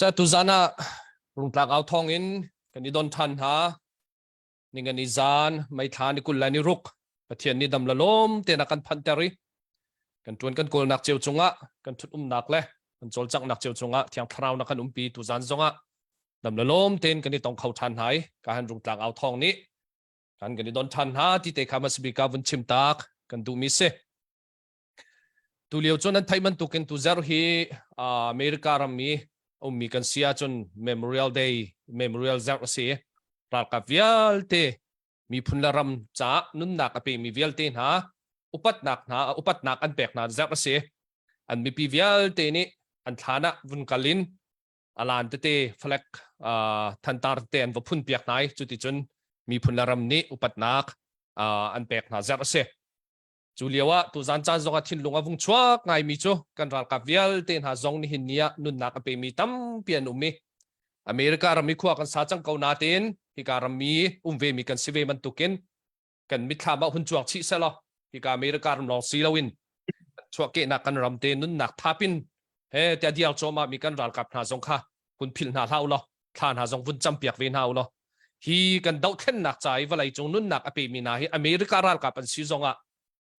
Tuzan ah Rungtlak au thawng in kan i don ṭhan hna. Ningani zan May thla ni 20 le ni ruk Pathian nih dam le lawm tein a kan phanhter i kan ṭuan kan kawlnak cio cungah kan ṭhut umnak le kan cawlcanghnak cio cungah Thiang Thlarau na kan umpi tuzan zongah dam le lawm tein kan i tong kho ṭhan hna i ka han Rungtlang au thawng nih kan kan i don ṭhan hna ti te kha hmasabik ah vun chim tak kan duhmi si. Tulio cu nan theih bantukin tuzarh hi America ram i ummi kan si ahcun Memorial Day, Memorial zarh a si. Ralkap vialte miphun le ram caah nunnak a pemi vialte hna upatnak hna upatnak an pek hna zarh a si. An mipi vialte nih an thlan ah vun kal in alan tete flag thantar tete an va phun piak hna i cuticun miphun le ram nih upatnak an pek hna zarh a si. Cu lio ah tuzan caan zong ah thinlung a vung chuak ngaimi cu kan ralkap vialte hna zong nihin ni ah nunnak a pemi tampi an um i America ram i khua kan sa cang ko natein hika rammi um vemi kan si ve bantukin kan mitthlam ah hun cuang chih selaw hika America ram lawng si loin chuahkehnak kan ram te nunnak thapin he tiah diar cawma mi kan ralkap hna zong kha hun philh hna hlah u law thla hna zong vun campiak ve hna u law hi kan dohthlennak ca i vawlei cung nunnak a pemi hna hi America ralkap an si zongah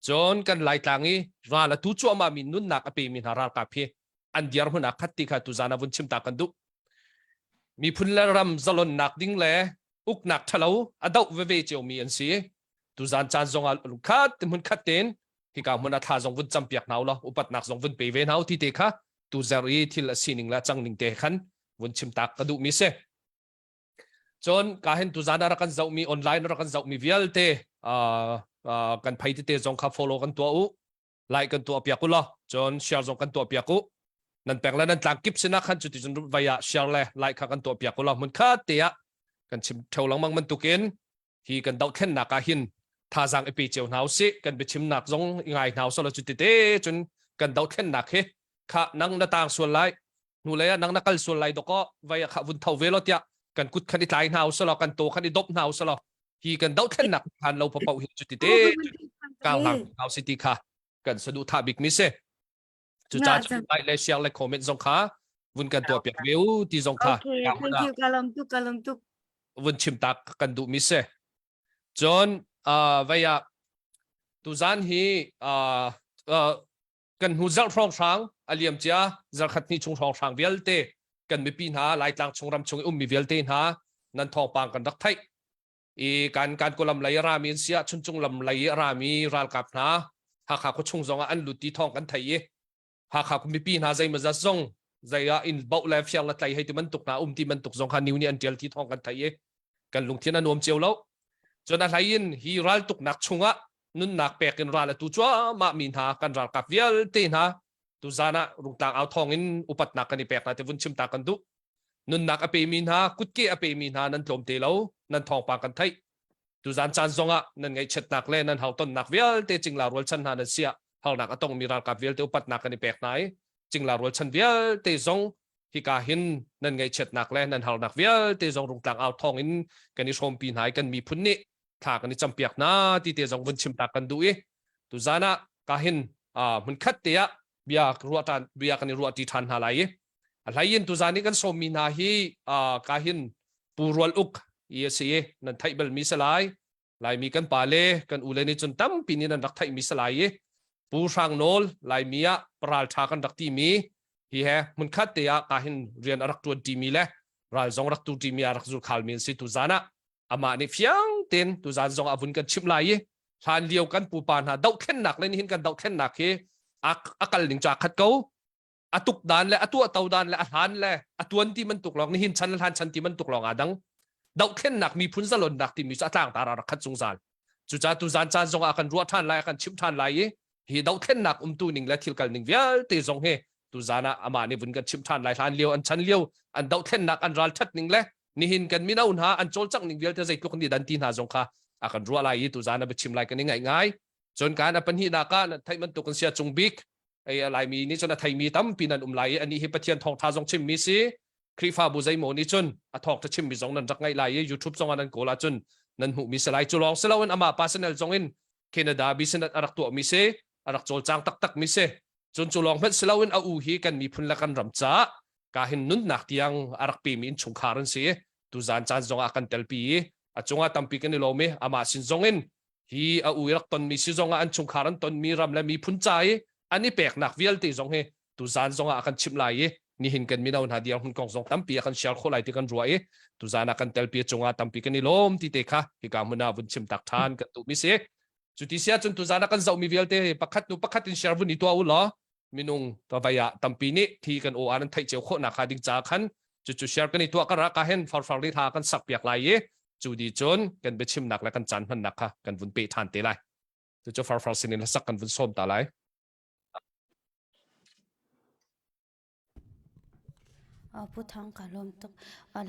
cun kan Laitlang i ral a tu cuahmah mi nunnak a pemi hna ralkap hi an dirhmun ah khat ti kha tuzan ah vun chim ta kan duh. Miphun le ram zalonnak ding le uknak ṭhalo a doh veve ciomi an si. Tuzan caan zongah lungkhat hmun khat tein hika hmun ah thla zong vun campiak hna u law upatnak zong vun pe ve hna u ti te kha tuzer i thil a sining le a cang ning te khan vun chim tak ka duhmi si. Cun ka hin tuzan ah rak kan zohmi online rak kan zohmi vialte kan phei tete zong kha follow kan tuah u like kan tuah piak u law cun share zong kan tuah piak u nan peng le nan tlang kip sinah khan cuti cun vai ah share le like kha kan tuah piak u law hmun khat te ah kan chim theo lengmang bantukin hi kan dohthlennak ah hin thazaang i pe cio hna usih kan biachimnak zong i ngai hna usih law cuti te cun kan dohthlennak hi kha nang na tang sual lai hnulei ah nang na kal sual lai dawkaw vai ah kha vun tho ve law tiah kan kut khan i tlai hna usih law kan taw khan i dop hna usih law hi kan dohthlennak khan lo papoh hi cuti te kang hlang hna usih ti kha kan saduhthah bik mi si Cucaah cun like le share le comment zong kha vun kan tuah piak ve u ti zong kha Okay, thank you ka lawm tuk ka lawm tuk. Vun chim tak kan duh mi si. Cun uh, vei ah tuzan hi uh, uh, kan hnu zarh hrawnghrang a liam cia zarkhat hnih chung hrawnghrang vialte kan mipi hna Laitlang chung ram chung i ummi vialte hna nan thawngpang kan rak theih i kan kan kawlam lei a rami an si ah chuncung lam lei a rami ralkap hna Hakha khuachung zong ah an lut ti thawng kan thei i Hakha mipi hna zeimawzat zong zei ah in boh le fiang le tlai hei ti bantuk hna um ti bantuk zong kha new nih an tial ti thawng kan thei i kan lungthin a nuam cio lo cun a hlei in hi raltuknak chungah nunnak pek in ral atu cuahmah mi hna kan ralkap vialte hna tuzan ah rungtlang au thawng in upatnak kan i pek hna te vun chim ta kan duh Nunnak a pemi hna, kutke a pemi hna nan tlawm te lo, nan thawngpang kan theih. Tuzan caan zongah nan ngaihchiatnak le nan hautonnak vialte cingla rualchan hna nan siah harnak a tongmi ralkap vialte upatnak kan i pek hna i cingla rualchan vialte zong hika hin nan ngaihchiatnak le nan harnak vialte zong rungtlang au thawng in kan i hrawmpi hna i kan miphun nih thla kan i campiak hna ti te zong vun chim ta kan duh i tuzan ah ka hin hmunkhat te ah bia ruah bia kan i ruah ṭi ṭhan hna lai i A hlei in tuzan i kan sawmmi hna hi ka hin Pu Rual Uk i a si i nan theih balmi si lai. Laimi kan pa le kan ule nih cun tampi nih nan rak theihmi si lai i Pu Hrang Nawl Laimi ah paral ṭha kan rak timi hi he hmunkhat te ah ka hin rian a rak ṭuan ṭimi le ral zong rak tu ṭimi a rak zulkhalmi an si tuzan ah amah nih fiang tein tuzan zong a vun kan chimh lai i hlan lio kan pupa hna dohthlennak le nihin kan dohthlennak hi a kal ning cu aa khat ko a tuk dan le a tuahto dan le a hlan le a tuan ti bantuk lawng nihin chan le hlan chan ti bantuk lawng aa dang dohthlennak miphun zalonnak timi cu a tlangtar ah rak khat zungzal cucaah tuzan caan zong ah kan ruah ṭhan lai kan chimh ṭhan lai i hi dohthlennak umtu ning le thil kal ning vialte zong hi tuzan ah amah nih vun kan chimh ṭhan lai hlan lio an chan lio an dohthlennak an ralṭhat ning le nihin kan mino hna an cawlcangh ning vialte zeitluk ni dan ti hna zong kha a kan ruah lai i tuzan a biachim lai kan i ngaih ngai cun kan a pahnihnak ah theih bantuk kan sia cung bik ei Laimi nih cun a theimi tampi nan um lai i anih hi Pathian thawngtha zong chimmi si Khrihfabu zeimaw nih cun a thawngtha chimmi zong nan rak ngaih lai i YouTube zong ah nan kawl ahcun nan hmuhmi si lai cu lawng si loin amah personal zong in Canada business a rak tuahmi si a rak cawlcang taktak mi si cun cu lawng hmanh si loin a u hi kan miphun le kan ram caah. Ka hin nunnak tiang a rak pemi innchungkhar an si. Tuzan caan zong ah kan telpi i a cungah tampi kan i lawm i amah sin zong in hi a u i rak tonmi si zong ah an chungkhar an tonmi ram le miphun ca i an i peknak vialte zong hi tuzan zong ah a kan chimh lai i nihin kan mino hna dirhmun kong zong tampi a kan share khawh lai ti kan ruah i tuzan ah kan telpi cungah tampi kan i lawm ti te kha hika hmun ah vun chim tak ṭhan kan duhmi si. Cuti si ahcun tuzan ah kan zohmi vialte pakhat hnu pakhat in share vun i tuah u law minung tavai ah tampi nih thi kan aw an theih cio khawh nak kha ding ca khan cucu share kan i tuah kar ah ka hen farfar li tha kan sak piak lai i cu di cun kan biachimnak le kan caan hmannak kha kan vun pe than te lai. Cucu farfar sinin hlasak kan vun sawm ta lai. Pu Thawng ka lawm tuk.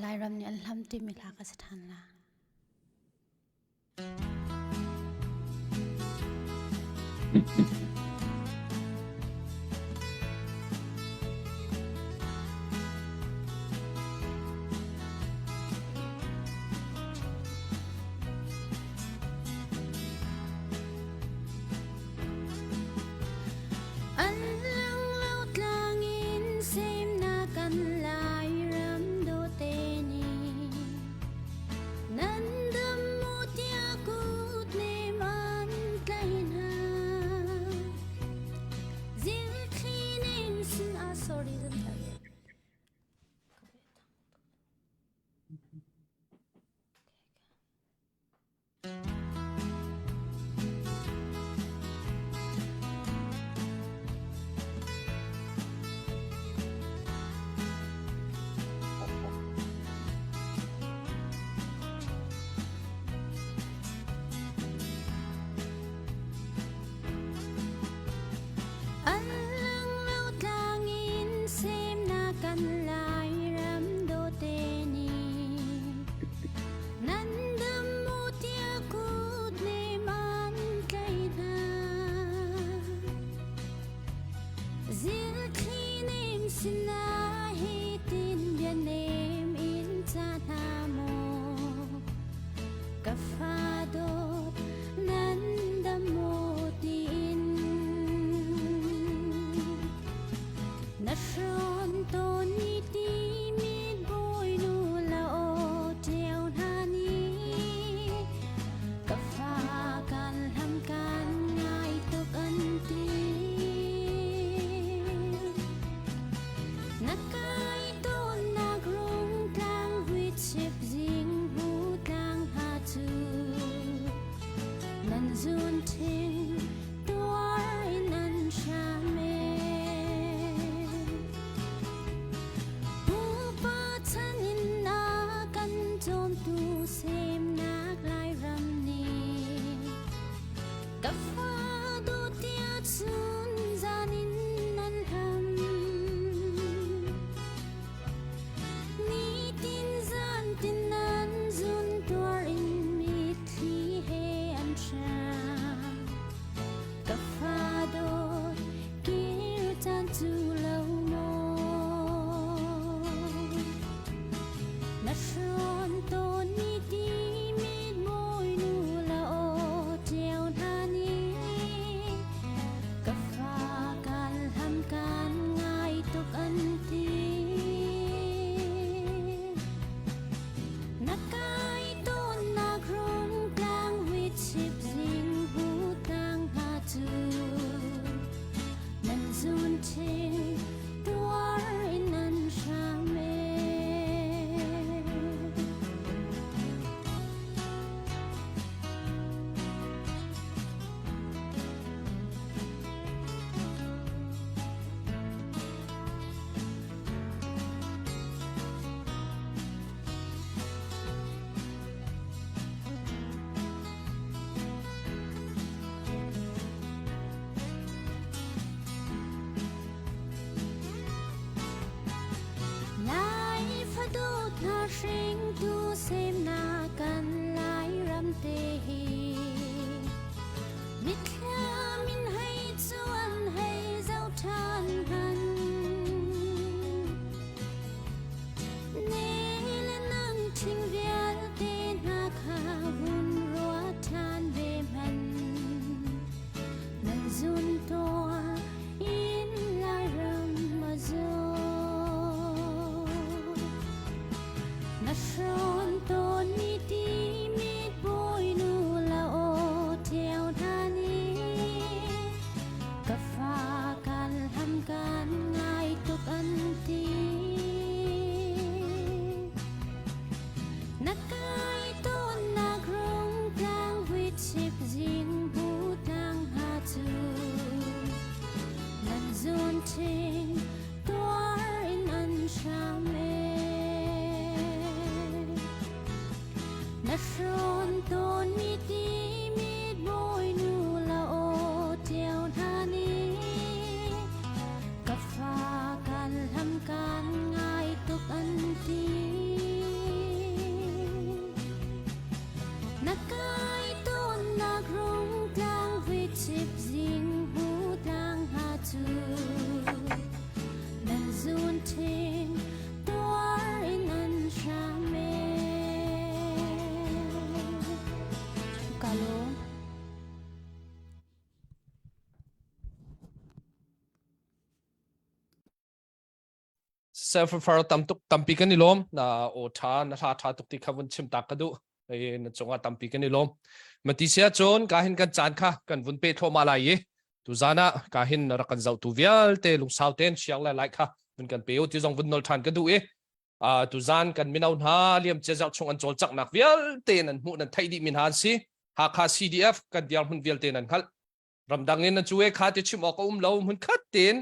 Lairam nih an hlam timi hla ka sa ṭhan la. An lang lo tlang in semnak kan Lairam dawte nih nan dam mu tiah kut nem an tlaih hna. Zilthli ning sin ah sorry An lang lo tlang in semnak kan Lairam dawte nih Nan dam mu tiah kut nem an tlaih hna. Zilthli nem sinah hitin bia nem in ca hna maw? Ka fa dawt nan dam maw tiin. Na hrawn tawn ni timit bawinu la aw ṭiau hna nih ka fa kan hlam kan ngai tuk an ti. Na kai tawnnak rung tlang huichip zing hu tlang hna cu nan zun ṭhing tuar in an hram e. Pupa chan in a kan cawmtu semnak Lairam nih ka fa dawt chun zan in nan hlam. Nitin zan tin nan zun tuar in mitthli he an hram. Ka fa dawt kir caan cu lo maw? Na hrawn tawn ni ti mit mawi nu la aw ṭiau hna nih. Na hrawn tawn mi timit bawinu la aw ṭiao hna nih ka fa kan hlam kan ngai tuk an ti. Na kai tawnnak rungtlang vuichip zing hu tlang hna cu nan zun ṭhing tuar in an hram e. Ka lawm. Self far tam tuk tampi kan i lawm na aw tha na hla tha tuk ti kha vun chim tak ka duh e na cungah tampi kan i lawm mati sia cun ka hin kan caan kha kan vun pe thluahmah lai i tuzan ah ka hin rak kan zohtu vialte lungsau ten siang le lai kha vun kan pe u ti zong vun nol than ka duh i tuzan kan mino hna liam cia zarh chung an cawlcanghnak vialte nan hmuh nan theih dih mi hna an si Hakha CDF kan dirhmun vialte nan hngalh ramdang in cu e kha ti chim awk a um lo hmun khat tein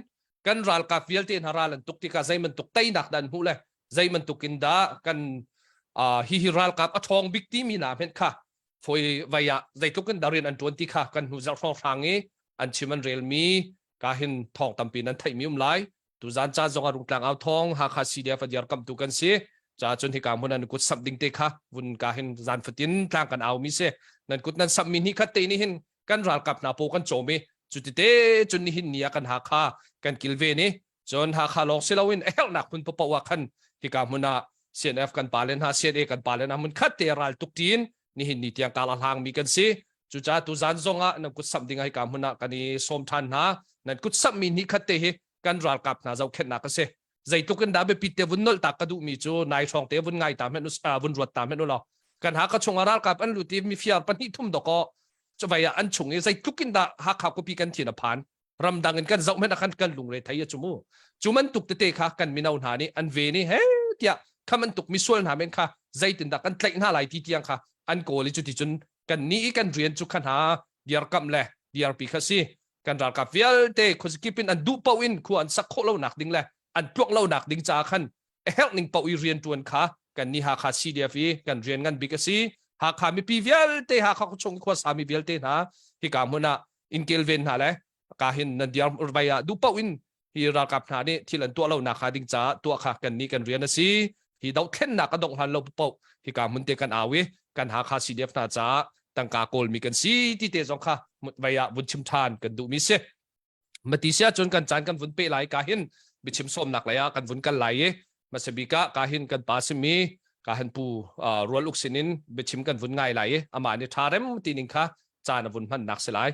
kan ralkap vialte hna ral an tuk tikah zei bantuk teinak dah an hmuh le zei bantuk in dah kan hi hi ralkap a ṭhawng bik timi hna hmenh kha foi vai ah zeitluk in dah rian an ṭuan ti kha kan hnu zarh hrawnghrang i an chim an relmi ka hin thawng tampi nan theihmi um lai tuzan ca zong ah Rungtlang au thawng Hakha CDF a dirkamtu kan si ca cun hika hmun an kut samh ding te kha vun ka hin zan fatin tlang kan au mi si nan kut nan samh mi ni khat te ni hin kan ralkap hna po kan cawm i cutite cun nihin ni ah kan Hakha kan kilven i cun Hakha lawng si loin a herhnak hmun paoh ah khan hika hmun ah CNF kan pale hna CNA kan pale hna hmun khat te ral tuk tiin nihin ni tiang kal a hlang mi kan si cucaah tuzan zong ah nan kut samh ding ah hika hmun ah kan i sawm than hna nan kut samh mi ni khat te hi kan ralkap hna zohkhenhnak a si zeitluk in dah biapit te vun nolh tak ka duhmi cu nai hrawng te vun ngai ta hmenh vun ruat ta hmenh u law kan Hakha chung ah ralkap an lut i mifiar pahnih thum dawkaw cuvei ah an chung i zeitluk in dah Hakha khuapi kan thin a phan ramdang in kan zoh hmenh ah khan kan lungre thei a cu mu cu bantuk tete kha kan mino hna nih an ve ni he tiah kha bantuk misual hna men kha zeitindah kan tlaih hna lai ti tiang kha an kawl i cuticun kan ni i kan rian cu kha hna dirkamh le dirpi kha si kan ralkap vialte khuazakip in an duh paoh in khua an sak khawh lonak ding le an tluak lonak ding caah khan a herh ning paoh i rian ṭuan kha kan ni Hakha CDF i kan rian ngan bik a si. Hakha mipi vialte Hakha khuachung khuasa mi vialte hna hika hmun ah in kelven hna le ka hin nan diar vai ah duh paoh in hi ralkap hna nih thil an tuah lonak kha ding caah tuah kha kan nih kan rian a si. Hi dohthlennak a dongh hlan lo paoh hika hmun te kan au i kan Hakha CDF hna caah tangka kawlmi kan si ti te zong kha vai ah vun chim ṭhan kan duhmi si. Mati sia cun kan caan kan vun pe lai ka hin biachim sawmnak lei ah kan vun kal lai i hmasabik ah ka hin kan pa simi ka han pu rual uk sinin biachim kan vun ngai lai i amah nih ṭha rem ti ning kha caan a vun hmannak si lai.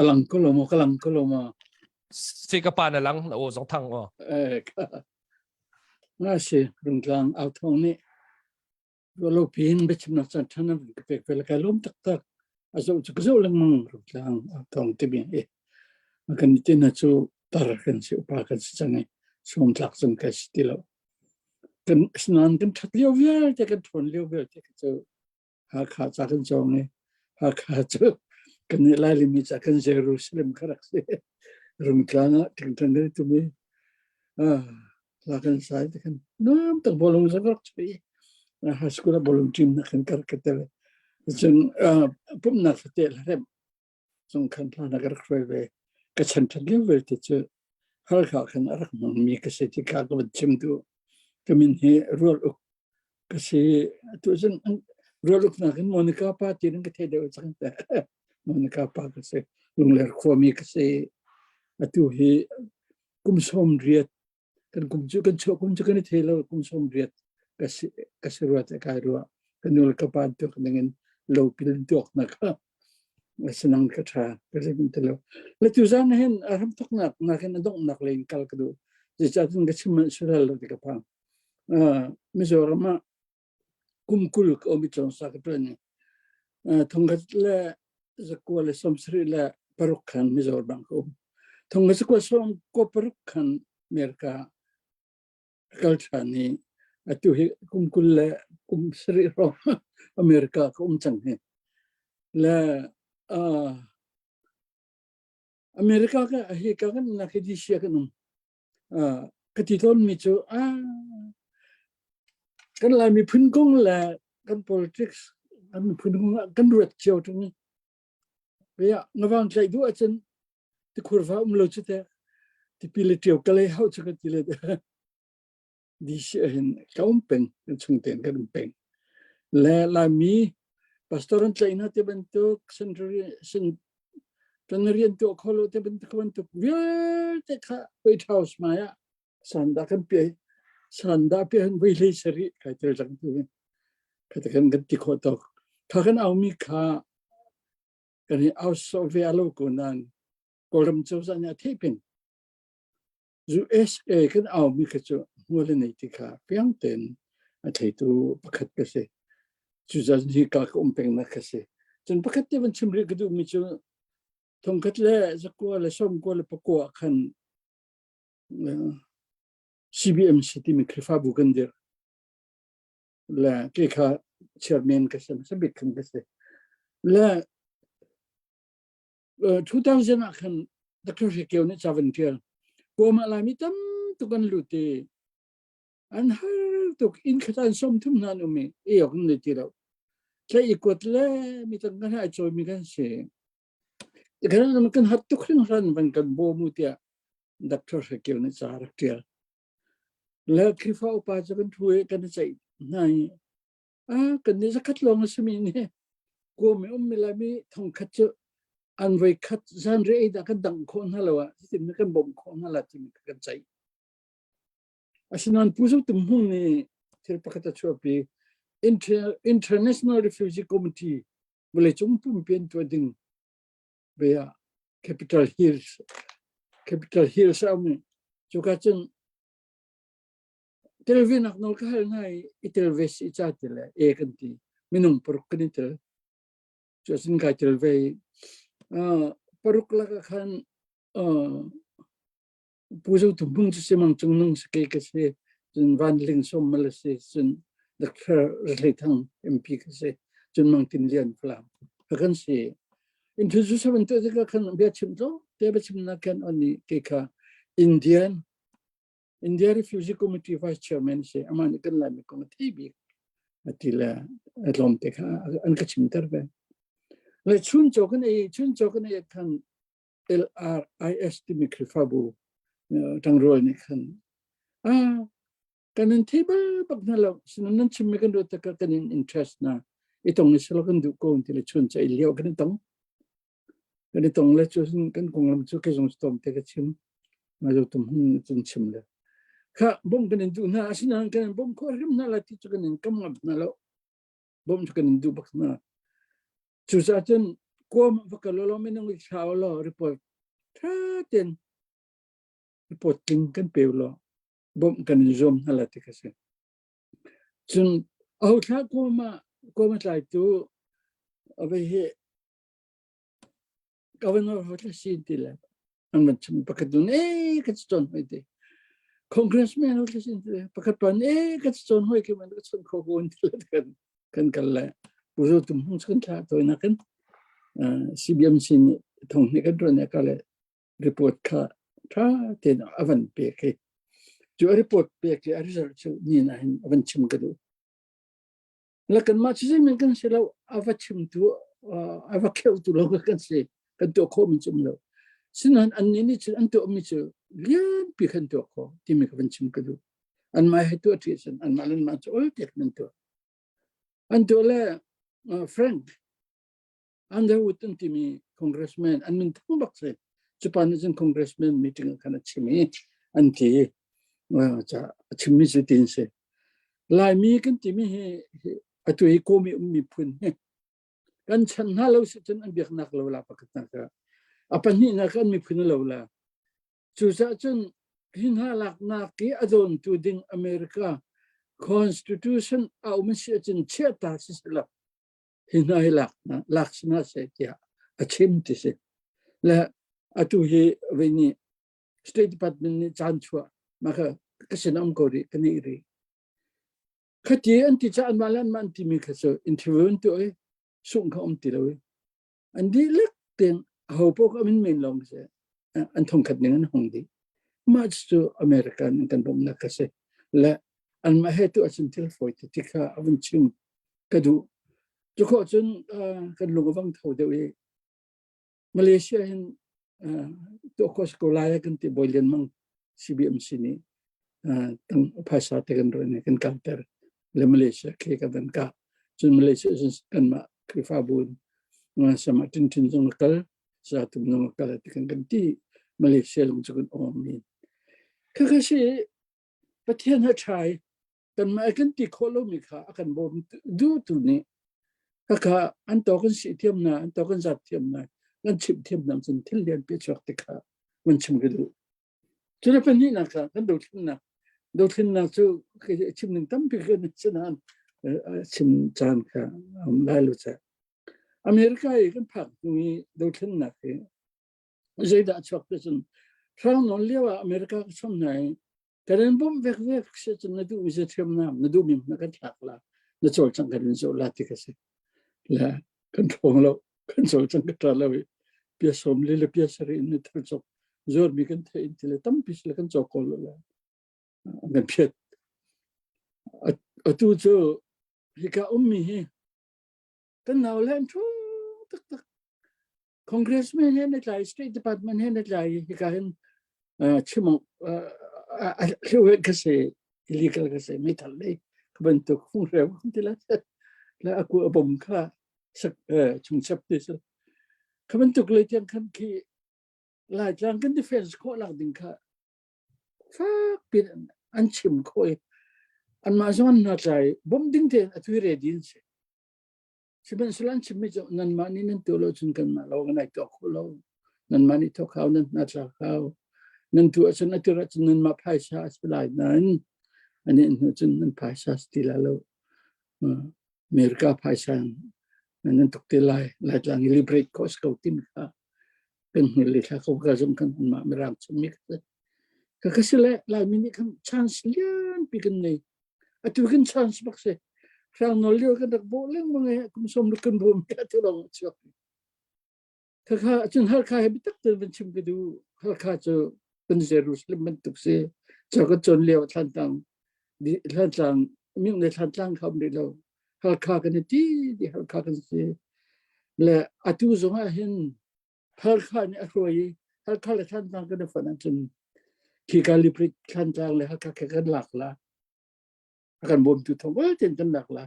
Alang ko lo mo ka lang ko lo ma. Si ka pa na lang na aw zong thang aw. Eh ka nga si rungtlang au thong nih Ruahlopi in biachimnak caan ṭha nan ka pek ve le kai lawm taktak. A zoh cu ka zoh lengmang Rungtlang thawng timi hi. Kan nih te cu tar kan si upa kan si cang i sawmtlak zong kai si ti lo. Kan asinain kan ṭhat lio vialte kan ṭhawn lio vialte cu Hakha ca kan cawng i Hakha cu kan nih Lailimi ca kan Jerusalem kha rak si. Rungtlang ah ṭingṭang kan i tum i hla kan sai te khan nuam tak bawlung zong rak chuih high school ah bawlung team na kan kar ka tel cun pumhnak fate hlarem zong khan hla na ka rak hruai ve ka chan ṭhat lio vialte cu halkha khan a rak hmangmi ka si ti kha ka van chim duh ka min hi rual uk ka si atu cun rual uk nakin Monica pa ti in ka thei deuh cang te Monica pa ka si Lungler khuami ka si atu hi kum 80 kan kum cu kan chuah kum cu kan i thei lo kum 80 ka si ka si rua te kai rua ka nu le ka pa tuak ning in lopil tuak na kha sinang ka tha ka zai te lo le tu zan hin a ram thoknak nakin a donghnak lei in kal ka duh zeicahtiah ka chim manh sual lo ti ka phang Mizoram ah kum 20 ka um i cawngsa ka ṭuan i thongkhat le 1976 khan Mizoram ka um. Thongkhat 1996 khan America ka kal ṭhan i atu hi kum 20 le kum sarih hrawng America ka um cang hi. Le uh, America ka hi ka kan nak hi DC kan um. Ka ti tawnmi cu kan Lai miphun kong le Kan politics kan miphun kan ruat cio ṭung i Bia ngavang tlaih duh ahcun tikhur fa um lo cu teh tipi le ṭio ka lei hauh cu ka ti le DC ahhin ka um peng kan chung tein kan um peng. Le Laimi pastor an tlaih hna ti bantuk century kan rian tuah kho lo ti bantuk bantuk vialte kha White House hmai ah sandah kan piai sandah piah hin voi hlei sarih kai tel cang tu kha te kan kan ti khawh tok kha kan aumi kha kan i au so ve alo ko nan Kawlram cozah nih a theih peng USA kan aumi kha cu hmual nei ti kha piang ten a theitu pakhat ka si cucun hi ka ka um peng na ka si cun pakhat te van chim rih ka duhmi cu thongkhat le zakua le sawmkua le pakua khan CBMC timi Khrihfabu kan dirh. Le ke kha chairman ka si, sabik khan ka si. Le 2000 ah khan Dr. Hre Kio nih ca van tial. Kawm ah Laimi tam tuk an lut i an har tuk inn khat an som thum hna an um i ei awk an nei ti lo. Tlai i kuat le mi tang kan ai cawimi kan si. Kan kan hat tuk hringhran van kan bawm u tiah Dr. Hrekil nih ca rak ṭial. Le Khrihfa upa cu kan ṭhu i kan i ceih hna i ah kan nih zakhat lawng a simi nih kuam i ummi Laimi thongkhat cu an voi khat zan re ei dah kan dangh khawh hna lo ah cutin kan bawmh khawh hna la timi kan ceih. Asinain Pu Zo Tum Hmung nih thil pakhat a chuahpi International Refugee Committee vawleicung pumpi an tuah ding bia Capital Hills Capital Hills a um i cuka cun tel ve nak nawl ka hal hna i i tel ve si ca ti le e kan ti minung paruk kan i tel cu sin kai tel ve i paruk lakah khan Pu Zo Tum Hmung cu si Mang Cung Nung si kei ka si cun Van Ling Som Mal a si cun Dr. Rahlei Thang MP ka si cun Mang Tin Lian Falam ka kan si introduce ban tu tikah khan bia chim tlo te bia chim na kan on ni ke kha Indian India Refugee Committee Vice Chairman si ama nih kan lai mi kong a thei bik ati le tlawm te kha an ka chim ter ve le chun chaw kan ei chun chaw kan ei khan LRIS timi Khrihfabu ṭangrual nih khan ah kan in thei bal bak hna lo sinan nan chimmi kan ruat takah kan in interest na i tong i selo kan duh ko ti le chun ca i lio kan i tong kan i tong le cu kan konglam cu kei zong tom te ka chim ma zo tum hun cun chim le kha bom kan in duh hna asinain kan in bom khawh hrim hna la ti cu kan in kam ngam hna lo bom cu kan in duh bak hna Cucaah cun kuam va kal law minung i thlau law report ṭha tein report tling kan pe law bawmh kan in zuam hna la ti ka si. Cun aho thla kuam ah kuam a tlaitu avei hi governor ho thla sin ti le an van chim pakhat dun e ka cawn hoi ti congressman ho thla sin ti le pakhat pan e ka cawn hoi ke man ka chon kho ko ti le kan kan kal le pu zo tum hung chun thla toi na kan CBMC nih thong ni kan ron ka le report kha tha ten avan pe ke chu report pe ke a result chu ni na hin avan chim ka du La kanmah cu zeimen kan si lo, a va chimtu, a va kheutu lo kan si. Kan tuah khawhmi cu um lo. Sinain annih nih cun an tuahmi cu lianpi khan tuah khawh timi ka van chim ka duh. Anmah he tuah ṭi cun anmah le anmah cu ol tek nan tuah. An tuah le Frank Underwood an timi congressman an min thang bak si. Cupa nih cun congressman meeting ah khan a chim i an ti. Ca a chimmi cu tin si. Laimi kan timi hi atu hi Kawmi um miphun hi kan chan hna lo si cun an biaknak lo la pakhat nak a pahnihnak an miphun lo la. Cucaah cun hi hna laknak i a dawntu ding America Constitution a um si ahcun chiahta si selaw hi hna hi lak lak si hna seh tiah a chim ti si. Le atu hi vei nih State Department nih caan chuah mah kha ka sin um ko rih ka nih rih. Khati an ti ca anmah le anmah an timi kha cu interview an tuah i sungh kha um ti lo i an dihlak tein aho paoh kha min men lawng si an thongkhat ning an hung dih. Mah cu American an kan bawmhnak kha si. Le anmah he tu ahcun thil fawi ti kha a vun chim. Ka duh. Cu khawh cun kan lung a vang tho deuh i Malaysia hin tuah khawh si ko lai kan ti Bawi Lian Mang CBMC nih tang phaisa te kan ron kan kalter le Malaysia khi kan van kah. Cun Malaysia cun kanmah Khrihfabu in sama tin tin zong kal sa tum zong kal ti kan kan ti Malaysia lung cu kan awm mi. Khakha si Pathian ha ṭhai kanmah kan ti khawh lomi kha a kan bawm duhtu nih khakha an to kan si thiam na an to kan zat thiam na kan chimh thiam na cun thil lian pi chuak ti kha van chim ka duh. Cu le pahnihnak kha kan dothlennak dothlennak cu chim ning tampi kan sinain chim caan kha um lai lo ca. America i kan phak hnu i dothlennak hi zeidah chuak ti cun hrang nawn lio ah America ka chom hna i kan in bawmh vek vek si cun na duhmi si ṭhiamnam na duhmi na kan thlak la na cawlcangh kan in zoh la ti ka si le kan ṭhawng lo kan cawlcangh ka ṭa lo i pia sawm li le pia sarih in na thil cawk zuarmi kan theih in ti le tampi si le kan cawk ko lo le an kan phiat atu cu hika ummi hi kan nau le an ṭhu taktak Congressman he na tlai, State Department he na tlai, hika hin chim hliuhet ka si, illegal ka si, meithal lei ka bantuk funghreu kan ti la la aku a bom kha sak chung chap ti si. Ka bantuk lei tiang khan khi Laitlang kan defense khawh lak ding kha fak pin an chim khawh i anmah zong an hna tlai bom ding tein a tui ready an si. Sihmanhsehlaw an chimmi cu nanmah nih nan tuah lo cun kanmah lo kan ai tuah kho lo. Nanmah nih thawk hau, nan hna tlak hau. Nan tuah cun a tir ahcun nanmah phaisa a si lai nain ani hnu cun nan phaisa si ti lai lo. America phaisa nan tuk te lai. Laitlang i liberate khawh si ko timi kha kan hngil le thla ko ka zong kan anmah mirang chimmi kha ka ka si le Laimi nih khan chance lianpi kan nei. Atu kan chance bak si. Hrang nawl lio kan rak bawh lengmang i kum som ruk kan bawm ka tu lawng a chuak. Khakha cun Halkha he biatak tein van chim ka duh. Halkha cu kan Jerusalem bantuk si. Cu kan cawn lio Thlantlang Thlantlang ming le Thlantlang kha um rih lo. Halkha kan i ti di Halkha kan si. Le atu zong ah hin Halkha nih a hruai i Halkha le Thantlang kan i fonh ahcun khika Liprit Thantlang le Halkha kha kan lak la. A kan bawmtu thong vialte in kan lak la.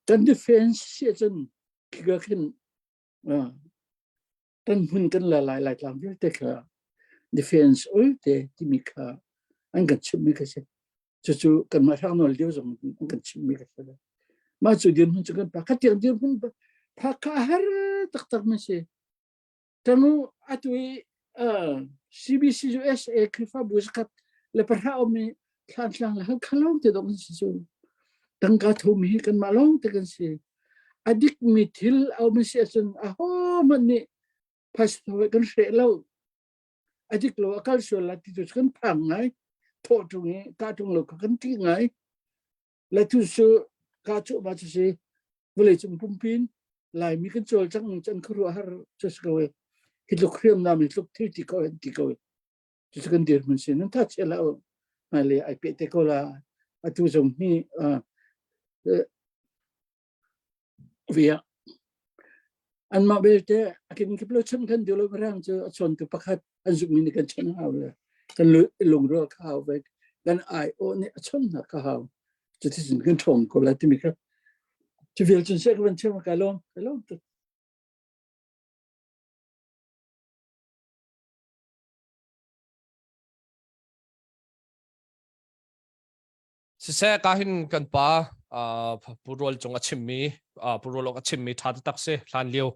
Kan defense si ahcun khika khin kan hmun kan la lai Laitlang vialte kha defense olte timi kha an kan chimhmi kha si. Cucu kanmah hrang nawl lio zong an kan chimhmi kha si. Mah cu dirhmun cu kan phak. Khatiang dirhmun phak kha a har taktak mi si. Tanu atu i CBC USA Khrihfabu zakhat le pahra um i Thlantlang le Halkha lawng te dong si cu. Tangka thomi hi kanmah lawng te kan si. A dikmi thil a um si ahcun ahohmanh nih phaisa kan hreh lo. A dik lo a kal sual la ti tu kan phang ngai. Thawh ṭung i kah ṭung lo kha kan ṭih ngai. Le tu cu ka cu ma cu si vawleicung pumpi in Laimi kan cawlcangh ning cu an khuaruahhar cu si ko e. Hi tluk hriamnam hi tluk thil ti ko an ti ko e. Cucu kan dirhmun si nan tha chia la u. Hmailei ai peh te ko la. Atu zong hi via anmah belte a kenkip lo chim kan duh lo rang cu a chawntu pakhat an zumhmi nih kan chawnh hau le kan lungrual kha hau ve kan ai aw nih a chawnh hna kha hau cuticun kan ṭhawng ko lai timi kha cu vial cun seh ka van chim ka lawm ka lawm tuk Siseh ka hin kan pa Pu Rual Cung a chimmi Pu Rual a chimmi ṭha taktak si hlan lio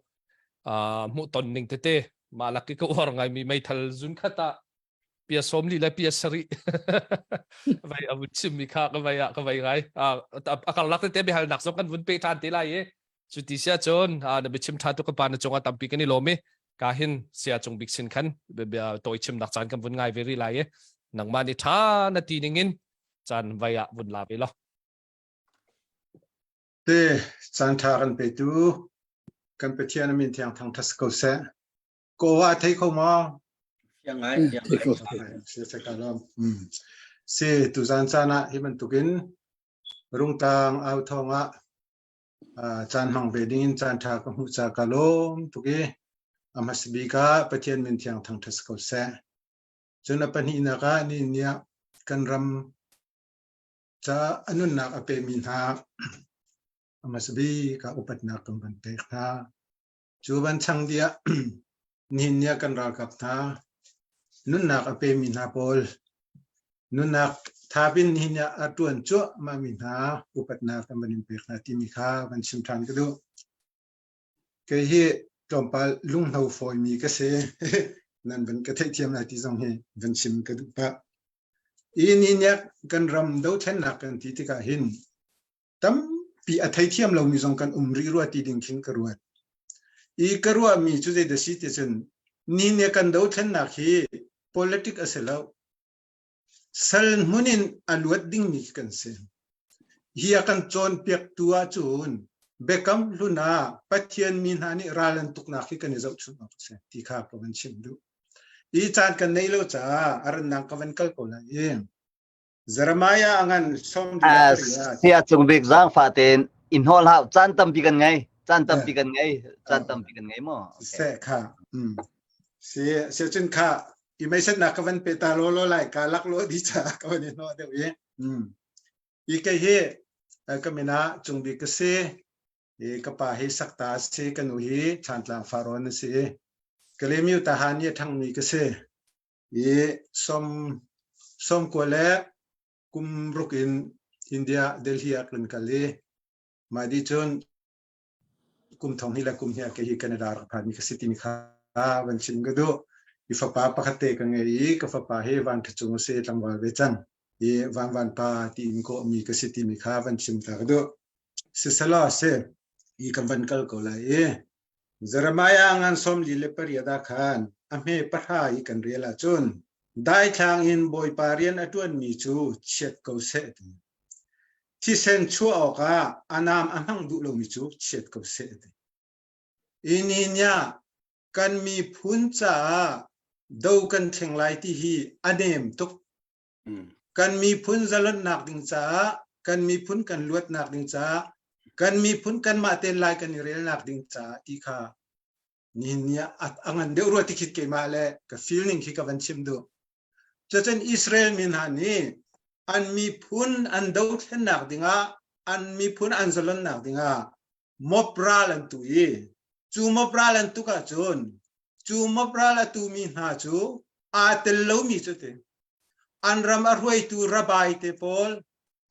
hmuhton ning tete mah lak i ka uar ngaimi meithal zun khat ah pia sawm li le pia sarih vai a vun chimmi kha ka vai ah ka vai ngai a karlak tete biahalnak zong kan vun pe ṭhan te lai i cu ti sia cun na biachim ṭha tuk ka pa na cungah tampi kan i lawm i ka hin sia cung bik sin khan bia tawi chimnak caan kan vun ngai ve rih lai i nangmah nih ṭha na ti ning in caan vai ah vun la ve law. Te caan ṭha kan petu kan Pathian a min thiang thang ṭha ko seh. Ko wa thei kho maw? Fiang ngai, fiang ngai. Si se ka lawm. Si tuzan caan ah hi bantukin rungtlang au thawng ah. Caan hmang ve ding in caan ṭha ka hmuh ca ka lawm tuk i a hmasa bik ah Pathian min thiang thangṭhat si ko seh. Cun a pahnihnak ah ni ni ah kan ram ca a nunnak a pemi hna a hmasa bik ah upatnak kan van pek hna. Cu van chang diah nihin ni ah kan ralkap hna nunnak a pemi hna pawl nunnak thapin nihin ah a ṭuan cuahmah mi hna upatnak kan van in pek hna timi kha van chim ṭhan ka duh. Kei hi tlawmpal lunghno fawimi ka si. Nan van ka theihthiam lai ti zong hi van chim ka duh pah. I nihin ah kan ram dothlennak kan ti tikah hin tampi a theithiam lomi zong kan um rih rua ti ding khin ka ruat. I ka ruahmi cu zei da si ti cun ni ne kan dothlennak hi politic a si lo. Sal hmun in a luat dingmi kan si. Hi a kan cawnpiaktu ahcun biakam hlun ah Pathian mi hna nih ral an tuknak hi kan i zohchunh awk a si ti kha ka van chim duh. Hi caan kan neih lo caah a rannak ka van kal ko lai i Jeremiah a ngan som Sia cung bik zaangfah tein in hol hau caan tampi kan ngei caan tampi kan ngei caan tampi kan ngei maw se kha si se cun kha i meiset nak ka van pe ta lo lo lai ka lak lo di cha ka van i hno deuh i i ke hi ka mina cung bik ka si i ka pa hi sakta si ka nu hi Thantlang Faron si Kalemiu tahan ni thangmi ka si i som som kua le kum ruk in India Delhi ah kan kal i mah di cun kum thong hi le kum hi ke hi Canada rak phan mi ka si timi kha van chim ka duh i fapa pakhat te ka ngei i ka fapa hi van cung si tlangval ve cang i van van pa tiin ko mi ka si timi kha van chim ta ka duh sisala se i kan van kal ko lai i Jeremiah ngan 48 ah khan a hme pahra i kan rel ahcun daithlang in Bawipa rian a ṭuanmi cu chiat ko seh ti. Thisen chuah awkah a naam a hmang duh lomi cu chiat ko seh ti. Ininya kan miphun caah do kan thleng lai ti hi a nem tuk. Kan miphun zalonnak ding caah, kan miphun kan luatnak ding caah, kan miphun kanmah ten lai kan i relnak ding caah ti kha nihin ni ah a ngan deuh rua ti khit keimah le ka feeling khi ka van chim duh. Cucun Israel mi hna nih an miphun an dothlennak dingah an miphun an zalonnak dingah mop ral an tu i cu mop ral an tuk ahcun cu mop ral a tumi hna cu aa tel lomi cu ti an ram a hruaitu rabbi te pawl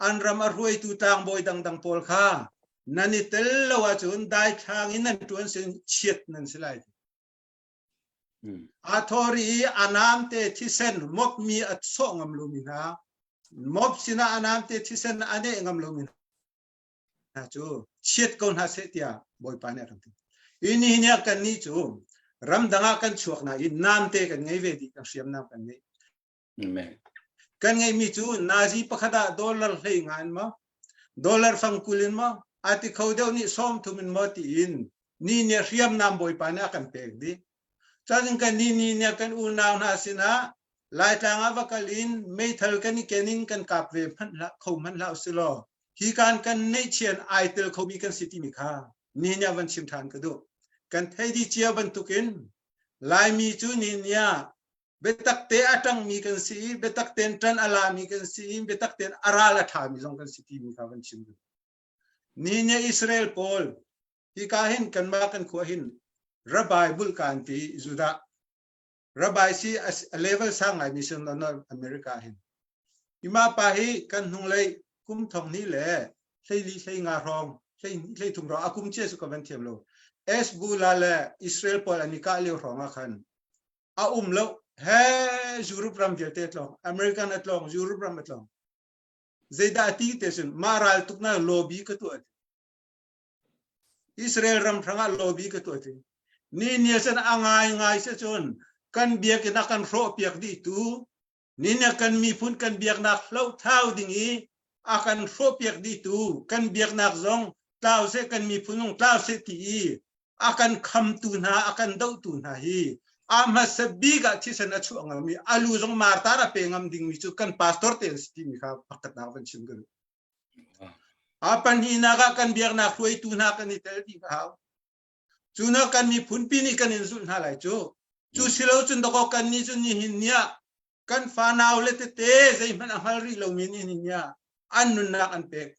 an ram a hruaitu tlangbawi dangdang pawl kha nan i tel lo ahcun daithlang in nan ṭuan sin chiat nan si lai. A thawri i a namte thisen mop mi a sawh ngam lomi hna mop sinah a namte thisen a neh ngam lomi hna cu chiat ko hna seh tiah Bawipa nih a kan ti. I nihin ah kannih cu ramdang ah kan chuak na i namte kan ngei ve dih kan hriamnam kan ngei. Kan ngeihmi cu nazi pakhat ah dollar hlei nga in maw dollar fang kul in maw a ti kho deuh nih sawm thum in maw tiin ni ni hriamnam Bawipa nih a kan pek dih. Cun kan ni ni nih kan unau hna sinah Laitlang ah va kal in meithal kan i ken in kan kap ve hmanh hlah kho hmanh hlah usilaw hi kan kan neihchian ai tel khomi kan si timi kha nihin ah van chim ṭhan ka duh. Kan thei dih cia bantukin Laimi cu nihin ah biatak te a ṭangmi kan si i biatak tein ṭan a lami kan si i biatak tein a ral a ṭhami zong kan si timi kha van chim duh. Nihin ah Israel pawl hika hin kanmah kan khua hin Rabbi bulkan ti Judah Rabbi si a level sang ngai mi sin North America hin. Ima pa hi kan hnunglei kum thong ni le hleili hlei nga hrawng hlei hlei thum hrawng a kum chia su ka van thiam lo. Hezbollah le Israel pawl an i kah lio hrawng ah khan a um lo he Europe ram vialte tlong American a tlong Europe ram a tlong zeidah ti te sun ma ral tuk na lobby ka tuah Israel ram hrangah lobby ka tuah ti. Ni ni san a ngai ngai se cun kan biakinn a kan hrawh piak dih tu ni ne kan miphun kan biaknak hlo thau ding i a kan hrawh piak dih tu kan biaknak zong tlau se kan miphun zong tlau se ti i a kan khamtu hna a kan dohtu hna hi a hmasa bik ah thisen a chuah ngam i alu zong martar a pe ngam dingmi cu kan pastor te an si timi kha pakhatnak van chim ka duh. A pahnihnak ah kan biaknak hruaitu hna kan i tel dih a hau. Cu na kan miphunpi nih kan in zulh hna lai cu. Cu silo cun dakaw kan nih cun nihin ni ah kan fanau le tete zeihmanh a hngal rih lomi nih nihin ni ah an nunnak an pek.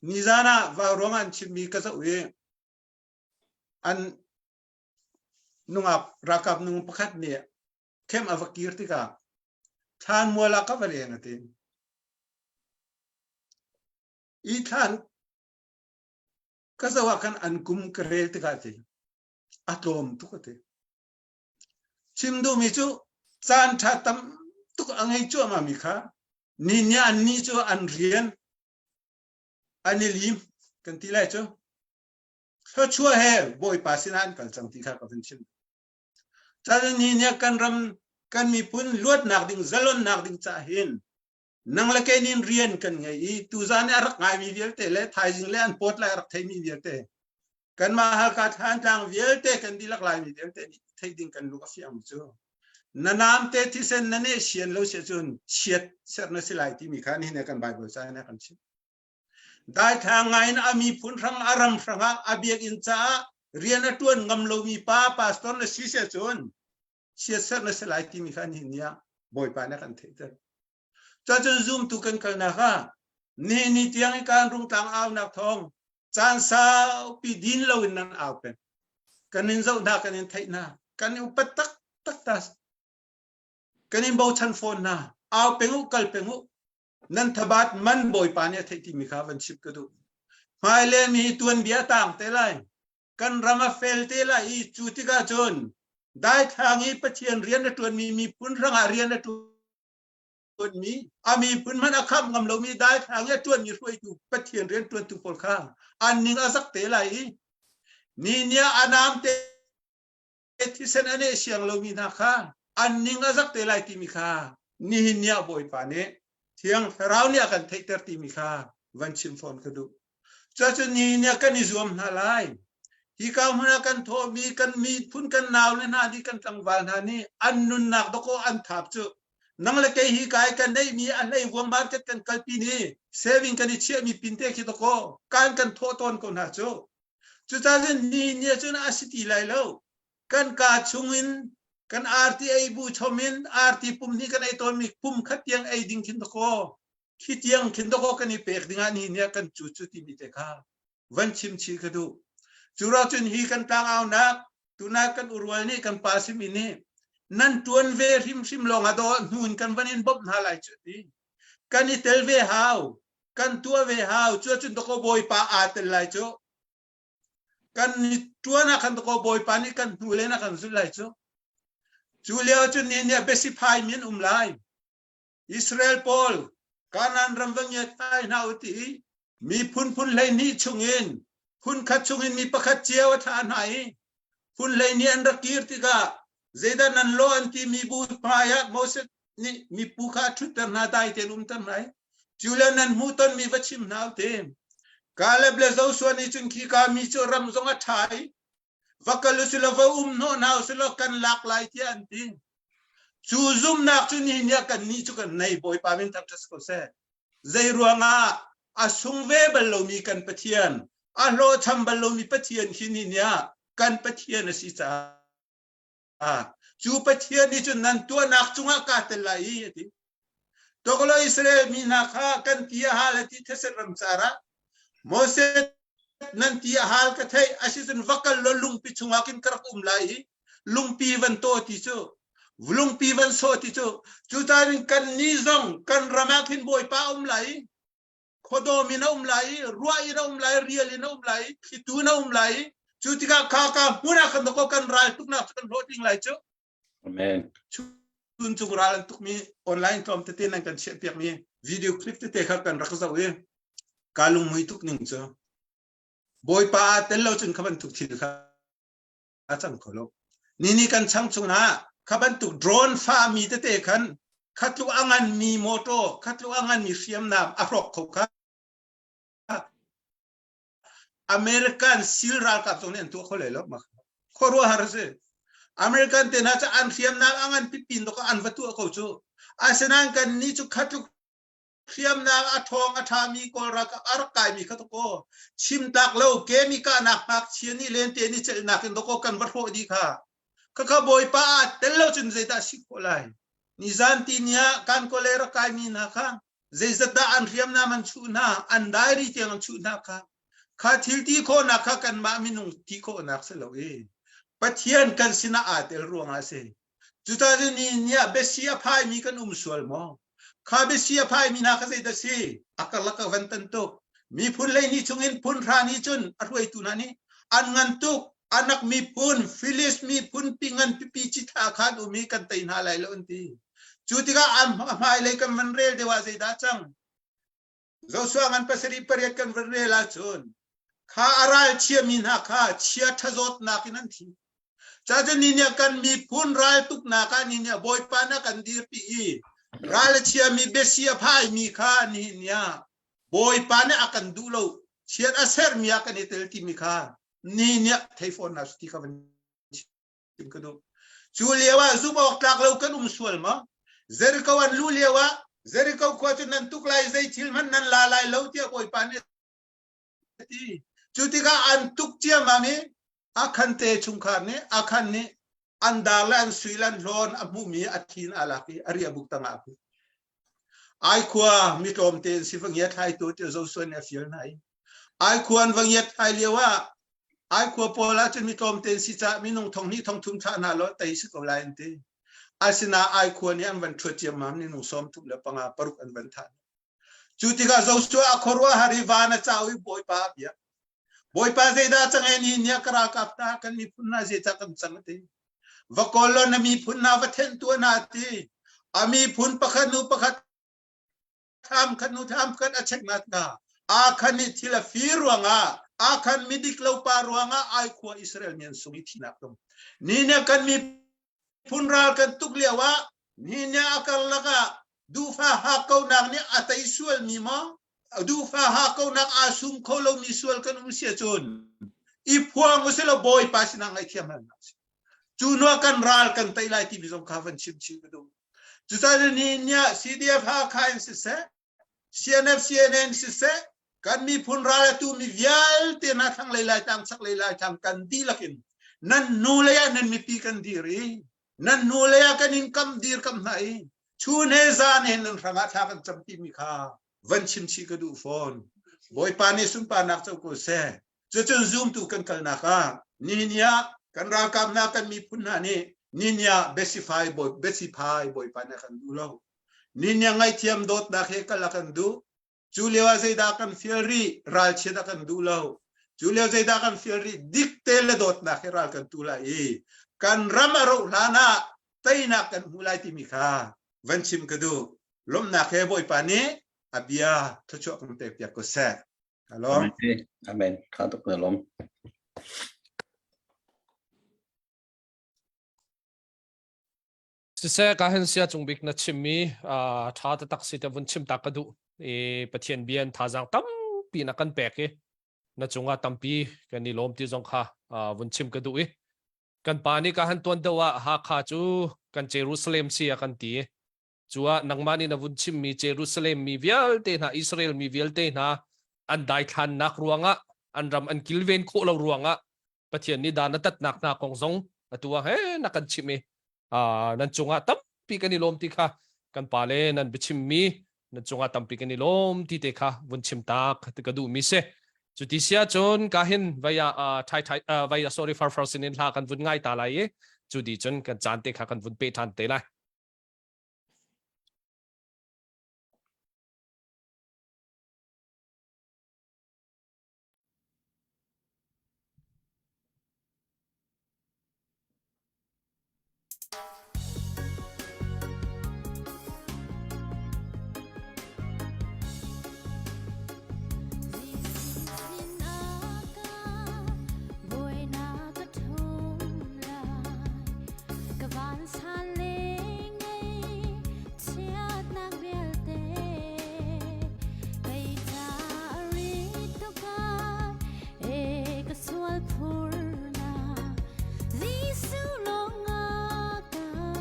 Nizan ah vauruang an chimmi ka zoh i an nungak ralkap nung pakhat nih camp a va kir tikah thlanmual ah ka va leng a ti. I thlan ka zoh ah khan an kum ka rel tikah ti a tlawm tuk a ti. Chim duhmi cu caan ṭha tam tuk a ngei cuahmah mi kha ni nih an ni cu an rian an i lim kan ti lai cu thluachuah he Bawipa sinah an kal cang ti kha ka vun chim. Cun ni nih kan ram kan miphun luatnak ding zalonnak ding cah hin nang le kei nin rian kan ngei i tuzan i a rak ngaimi vialte le thaizing le an pawt lai a rak theimi vialte kanmah Halkha Thlantlang vialte kan dihlak Laimi vialte nih theih ding kan lung a fiang cu na namte thisen na ne sian lo si cun chiat ser na si lai timi kha nihin kan Bible ca in a kan chimh. Daithlang ngai in a miphun hrang a ram hrangah a biakinn caah rian a ṭuan ngam lomi pa pastor na si sia cun chiatserh na si lai timi kha nihin ni ah Bawipa nih a kan theihter. Cacun zumtu kan kalnak ah nihin ni tiang i kan rungtlang aunak thawng caan saupi din loin nan au peng. Kan in zoh hna, kan in theih hna, kan in upat taktak ta. Kan in bochan fawn hna. Au peng u, kal peng u. Nan thabat man Bawipa nih a theih timi kha van chimh ka duh. Hmailei mi tuanbia tang te lai. Kan ram a fel te lai i cu tikah cun daithlang i Pathian rian a ṭuanmi miphun hrangah rian a ṭuanmi a miphun hmanh a khamh ngam lomi daithlang i a ṭuanmi hruaitu Pathian rian ṭuantu pawl kha an ning a zak te lai i ni nia a nam te thisen a neh siang lomi hna kha an ning a zak te lai timi kha nihin ni ah Bawipa nih Thiang Thlarau nih a kan theihter timi kha van chim fawn ka duh. Cuacun nihin ni ah kan i zuam hna lai. Hi ka hmun ah kan thawhmi kan miphun kan nau le hna nih kan tlangval hna nih an nunnak dawkaw an thap cu nang le kei hi kai kan neihmi a hlei vuang market kan kalpi ni saving kan i chiahmi pinte khi dawkaw kan kan thawh tawn ko hna cu. Cucaah ni ni cun a si ti lai lo. Kan kaa chungin kan arti ei bu chom in arti pum hnih kan ei tawnmi pum khat tiang ei ding khin dakaw khi tiang khin dakaw kan i pek dingah ni ni kan cu cu timi te kha van chim chih ka duh. Cu ro cun hi kan tlangaunak tuna kan urual nih kan pa simi nih nan tuan ve hrimhrim lawng ah dawh hnu in kan van in bawmh hna lai cu ti. Kan i tel ve hau. Kan tuah ve hau. Cu cun dakaw Bawipa aa tel lai cu. Kan ni tuan ah khan dakaw Bawipa nih kan hnu len a kan zulh lai cu. Cu lio cun ni nih biasiphai mi an um lai. Israel pawl Kanaan ram va ngiat thai hna u ti i miphun phun 12 chungin phun khat chungin mi pakhat cio a thlah hna i phun 12 an rak kir tikah zeidah nan lawh an ti mi bu hmaiah Moses nih mipu kha a ṭhutter hna dai tein umter hna i cu le nan hmuhton mi va chim hna u ti. Kaleb le Joshua nih cun khika mi cu ram zong a ṭha i va kal usih law va um hnawh hna usih law kan lak lai tiah an ti. Cu zumhnak cu nihin ni ah kannih cu kan nei Bawipa min thangṭhat si ko seh. Zei ruangah a sung ve bal lomi kan Pathian, a hlawhcham bal lomi Pathian khi nihin ni ah kan Pathian a si caah cu Pathian nih cun nan tuahnak cungah kaa tel lai i a ti. Toklo Israel mi hna kha kan ti a hal a ti these ram car ah Moses nan ti a hal ka theih asicun va kal law lungpi chungah khin ka rak um lai i lungpi van taw ti cu lungpi van sawh ti cu cucaah kan ni zong kan ram ah khin Bawipa um lai i khuadawm in a um lai i ruah in a um lai rial in a um lai i thlitu in a um lai i cu tikah kha ka hmun ah khan dakaw kan ral tuknak cu kan hlawhtling lai cu Amen. Chun cung ral an tukmi online tlawm tete nan kan chiah piakmi video clip tete kha kan rak zoh i ka lungmui tuk ning cu Bawipa aa tel lo cun kha bantuk thil kha a cang kho lo. Ni ni kan chang chung ah kha bantuk drone fa mi tete khan khatluk a ngan mi motor khatluk a ngan mi hriamnam a hrawk kho kha American sil ralkap zong nih an tuah kho lai lo khuaruahhar a si American te hna cu an hriamnam a ngan pipin dok an va tuah ko cu asinain kan nih cu khatluk Hriamnam a ṭhawng a ṭhami Kawl ralkap a rak kaimi kha dakaw chim tak lo kemi kahnak ngakchia nih lente nih celhnak in dakaw kan va hrawh dih kha. Khakha Bawipa aa tel lo cun zeidah si khawh lai? Nizan ti ni ah kan kawle rak kaimi hna kha zeizat dah an hriamnam an chuh hna, an diary tiang an chuh hna kha. Kha thil ti khawhnak kha kanmah minung ti khawhnak si lo i Pathian kan sinah aa tel ruangah a si. Cucaah ni ni ah biasi a phaimi kan um sual maw? Kha biasi a phaimi hna kha zeidah si? A karlak a van tan tuk. Miphun 12 chungin phun hra nih cun a hruaitu hna nih an ngan tuk. Anak miphun, Filis miphun pi ngan pipi cithlah kha an um i kan tei hna lai lo an ti. Cu tikah an hmailei kan van rel deuh ah zeidah cang? Joshua ngan pasarih pariat kan van rel ahcun kha a ral chiami hna kha chia ṭhazawtnak in an thi. Cacun ni nih kan miphun ral tuknak ah ni nih Bawipa na kan dirpi i ral a chiami biasi a phaimi kha nihin ni ah Bawipa nih a kan duh lo chiat a sermi ah kan i tel timi kha ni nih thei fawn hna ti kha van chim ka duh. Cu lio ah zumh awk tlak lo kan um sual maw? Jericho an luh lio ah Jericho khua cu nan tuk lai zei thil hmanh nan la lai lo tiah Bawipa nih a ti. Cu tikah an tuk ciammam i Akhan te chungkhar nih Akhan nih an dar le an sui le an hlawn a hmuhmi a thin a lak i a riahbuk tangah a put. Ai khua mi tlawmte in si va ngiat hlaitu tiah Joshua nih a fial hna i ai khua an va ngiat hlai lio ah ai khua pawl ah cun mi tlawmte in si caah minung thong hnih thong thum thlah hna law tei si ko lai an ti. Asinain ai khua nih an van ṭhuat ciammam minung 35 paruk an van thah. Cu tikah Joshua a khuaruahhar i van a cau i Bawipa a biak. Bawipa zeidah cang e ni nia ka ralkap hna kan miphun hna zeicah kan cang a ti. Va kawl law na miphun hna va thenh tuah hna a ti. A miphun pakhat hnu pakhat thlam khat hnu thlam khat a chek na hna. Akhan nih thil a fir ruangah Akhan midik lo pa ruangah ai khua Israel mi an sung i thinak tum. Ni nia kan miphun ral kan tuk lio ah ni nia a karlak ah duhfa hakkaunak nih a tei sualmi maw duhfa hakkaunak aa sum kho lomi sual kan um si ahcun i phuang usih law Bawipa sinah ngaihthiam halnak si cu hnuah kan ral kan tei lai timi zong kha van chim chih ka duh cucaah ni nia CDF Hakha in siseh CNF CNN siseh kan miphun ral atu mi vialte hna thlanglei laitlang chaklei laitlang kan dihlak in nan nu lei ah nan mipi kan dir i nan nu lei ah kan in kam dir kam hna i chun he zan he nan hrangah thla kan cam timi kha van chim chih ka duh fawn bawipa nih sunparnak co ko seh cucun zumtu kan kalnak ah nihin ah kan ralkap hna kan miphun hna nih nihin ah besifai bawi besiphai bawipa nih kan duh lo nihin ah ngaihthiam dawtnak he kal a kan duh Cu lio ah zeidah kan fial rih? Ralchiat a kan duh lo. Cu lio zeidah kan fial rih? Dik te le dawtnak he ral kan tu lai i kan ram a roh hlan ah teinak kan hmu lai timi kha van chim ka duh. Lawmhnak he Bawipa nih a bia thluachuah kan pek piak ko seh. Alawm. Amen. Tha tuk na lawm. Siseh ka hen sia cung bik na chimmi ṭha taktak si te vun chim ta ka duh i Pathian bia in thazaang tampi na kan pek i na cungah tampi kan i lawm ti zong kha vun chim ka duh i kan pa nih ka han tuan deuh ah Hakha cu kan Jerusalem si a kan ti cu ah nangmah nih na vun chimmi Jerusalem mi vialte hna Israel mi vialte hna an daithlannak ruangah an ram an kilven khawh lo ruangah Pathian nih dan a tatnak hna kong zong atu ah he na kan chimh i nan cungah tampi kan i lawm ti kha kan pa le nan biachimmi nan cungah tampi kan i lawm ti te kha vun chim tak ti ka duhmi si cuti sia cun ka hin vaya thai thai vaya sorry far far sinin hla kan vun ngai ta lai i cu di cun kan caan te kha kan vun pe than te lai Ka sual phurnak Jesuh lawng a ka.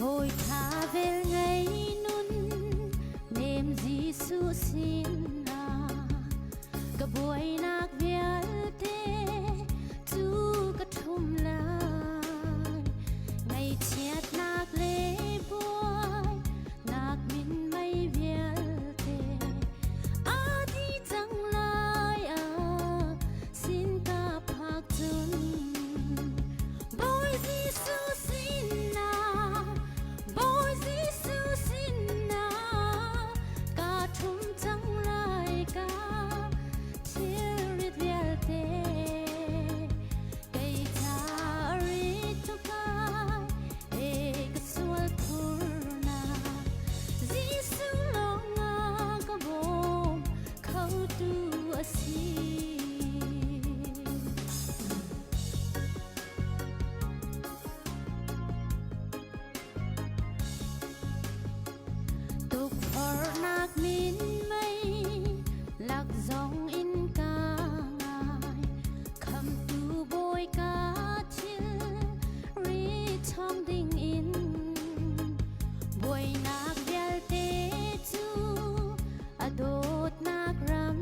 Bawi tha vel ngei nun nem Jesuh sinah ka buainak vialte cu ka ṭhum lai. Ngaihchiatnak le buainak minmei vialte a dih cang lai a sin ka phak cun. Bawi Jesuh sinah, Bawi Jesuh sinah, ka ṭhum cang lai ka thilrit vialte. Kei ca rit tuk ai, e ka sual phurnak. Jesuh lawngah ka bawm khotu a si. Tukforhnak minmei lak zong in ka ngai khamtu bawi ka thil ri chom ding in buainak vialte cu a dawtnak ram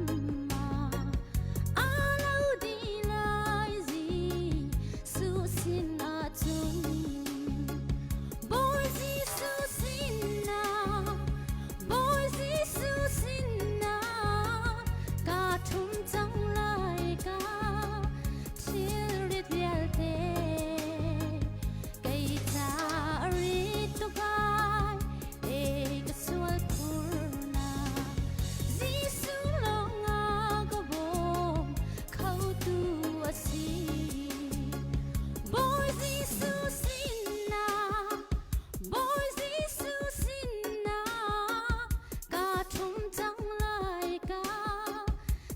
ah a lo dih lai Jesuh sin ahcun Bawi Jesuh sinah Bawi Jesuh sinah ka ṭhum cang lai ka thilrit vialte kei ca rit tuk ai e ka sual phurnak Jesuh lawngah ka bawm khotu a si. Bawi Jesuh sinah, Bawi Jesuh sinah, ka ṭhum cang lai ka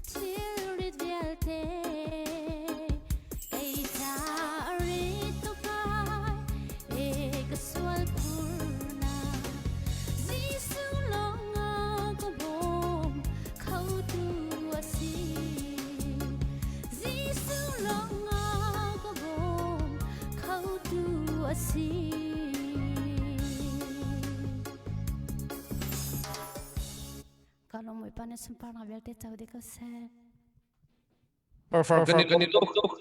thilrit vialte. Kei ca rit tuk ai, e ka sual phurnak. Jesuh lawngah ka bawm khotu a si. Jesuh lawngah ka bawm khotu a si. Ka lawm Bawipa na sunparnak vialte co dih ko seh. Perfect kan i lawm tuk.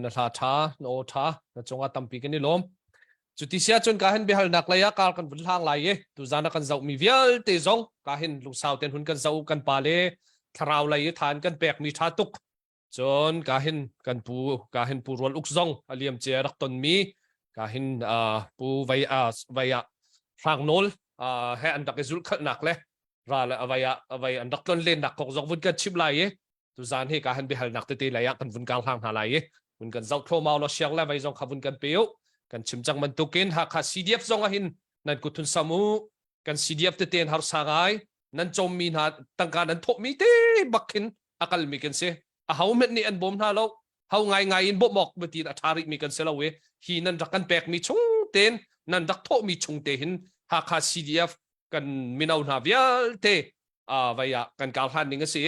na hla ṭha na aw ṭha na cungah tampi kan i lawm cuti sia cun ka hin biahalnak lei ah kar kan vun hlang lai i tuzan ah kan zohmi vialte zong ka hin lungsau ten hun kan zoh kan pa le thlarau lei i than kan pekmi ṭha tuk cun ka hin kan pu ka hin pu rual uk zong a liam cia rak tonmi ka hin pu vei a vei ah hrang nawl he an rak i zulh khalhnak le ral avai ah avai an rak tlon lennak kong zong vun kan chim lai i tuzan hi ka han biahalnak tete lei ah kan vun kang hlang hna lai i vun kan zoh thlomau lo siang le vei zong kha vun kan pe u kan chim cang bantukin Hakha CDF zong ah hin nan kuthun sam u kan CDF tete in harsa ngai nan cawmmi hna tangka nan thawhmi te bak khin a kalmi kan si a ho hmenh nih an bawm hna lo ho ngai ngai in bawmh awk ti a ṭha rihmi kan si lo i hi nan rak kan pekmi chung ten nan rak thawhmi chung te hin Hakha CDF kan mino hna vialte vei ah kan kar hlan ning a si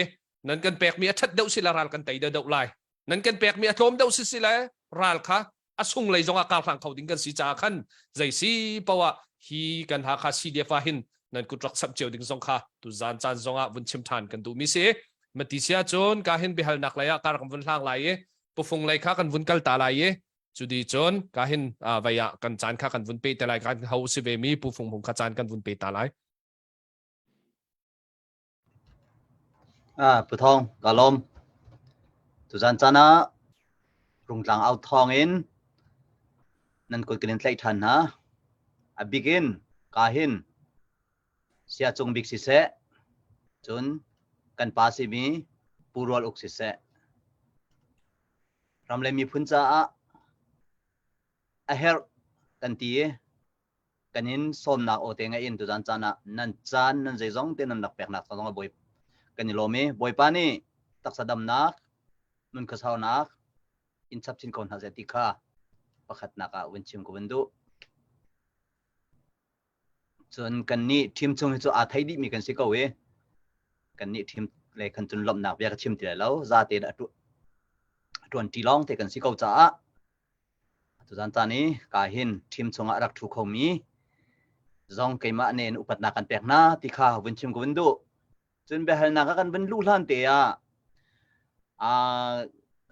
nan kan pekmi a ṭhat deuh si le ral kan tei deuh lai nan kan pekmi a tlawm deuh si si le ral kha a sung lei zong ah kar hlang kho ding kan si caah khan zei si poah hi kan Hakha CDF ah hin nan kut rak samh cio ding zong kha tu zan caan zong ah vun chim ṭhan kan duhmi si mati sia cun ka hin biahalnak lei ah ka rak vun hlang lai i pufung lei kha kan vun kal ta lai i cudi cun ka hin vei ah kan caan kha kan vun pe te lai kan ho si ve mi pufung hung kha caan kan vun pe ta lai Ah, Pu Thawng, ka lawm. Tuzan caan ah Rungtlang au thawng in nan kut kan in tlaih ṭhan hna. A bik in ka hin sia cung bik siseh, cun kan pa simi Pu Rual Uk siseh, ram le miphun caah a herh kan ti i kan in sawmnak aw te ngaih in tuzan caan ah nan caan nan zeizong te nan rak peknak zong ah bawi kan i lawm i bawipa nih taksa damnak nun khuasaunak in chap chin ko hna seh ti kha pakhatnak ah vun chim ko vun duh cun kan nih ṭhim chung hi cu aa thei dihmi kan si ko i kan nih ṭhim le kan cun lawmhnak bia ka chim ti lai lo za tein a ṭuan ṭi lawng te kan si ko caah. Tuzan caan i ka hin ṭhim chungah a rak ṭhu khomi zong keimah ne in upatnak kan pek hna ti kha vun chim ka vun duh. Cun biahalnak ah kan vun luh hlan te ah uh,